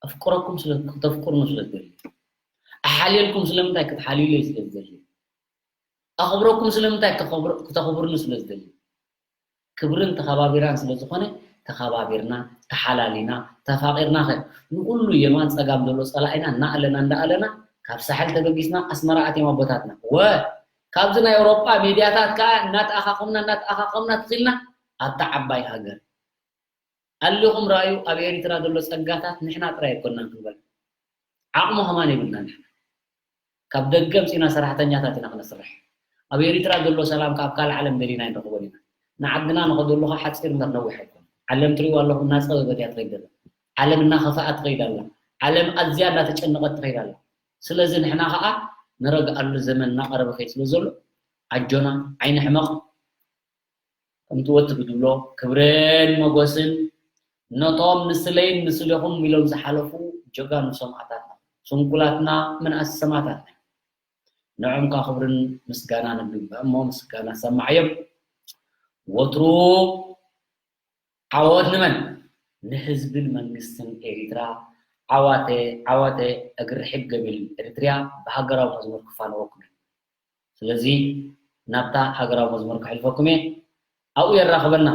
ኣፍቅረኩም ስለ ክተፍቅሩኒ ስለ ዝደሊ። ኣሓልየልኩም ስለምንታይ ክትሓልዩለይ ስለ ዝደሊ። ኣኽብረኩም ስለምንታይ ክተኽብሩ-፣ ክተኽብሩኒ ስለ ዝደሊ። ክብርን ተኸባቢራን ስለ ዝኾነ ተኸባቢርና፣ ተሓላሊና፣ ተፋቒርና ኸ ንኹሉ የማን ጸጋም ዘሎ ጸላኢና እናኣለና እንዳኣለና ካብ ሳሕል ተበጊስና ኣስመራ ኣትዮም ኣቦታትና። ወ ካብዚ ናይ ኣውሮጳ ሚድያታት ከኣ እናተኣኻኸምና እናተኣኻኸምና ትኺልና ኣብታ ዓባይ ሃገር። ኣሊኹም ረኣዩ ኣብ ኤሪትራ ዘሎ ጸጋታት ንሕና ጥራይ ኣይኮናን ክንበል። ዓቕሙ ከማን የብልናን ንሕና። ካብ ደገ ኣምጺእና ሰራሕተኛታት ኢና ክነስርሕ። ኣብ ኤሪትራ ዘሎ ሰላም ካብ ካልእ ዓለም ደሊና ኣይንረኽቦን ኢና። ንዓድና ንኸደሉ ኸኣ ሓጺር እምበር ነዊሕ ኣይኮነን። ዓለም ትሪእዋ ኣለኹም እናጸበበት እያ ትኸይድ ዘላ። ዓለም እናኸፍኣ ትኸይድ ኣላ። ዓለም ኣዝያ እናተጨነቐት ትኸይድ ኣላ። ስለዚ ንሕና ኸኣ ንረግኣሉ ዘመን እናቐረበ ኸይድ ስለ ዘሎ ኣጆና ኣይንሕመቕ። ከምቲ ወትሩ ዝብሎ ክብርን ሞጎስን ነቶም ንስለይን ንስለኹም ኢሎም ዝሓለፉ ጀጋኑ ሰማእታትና፣ ስንኩላትና ምንኣስ ሰማእታትና። ንዕኦም ከኣ ክብርን ምስጋናን ንግባእ እሞ ምስጋና ሰማዕዮም። ወትሩ ዓወት ንመን? ንህዝብን መንግስትን ኤሪትራ። ዓዋተ ዓዋተ እግሪ ርሕግ ገቢል ኤሪትርያ ብሃገራዊ መዝሙር ክፋነወኩም እየ። ስለዚ ናብታ ሃገራዊ መዝሙር ከሕልፈኩም እየ። ኣብኡ የራኽበና።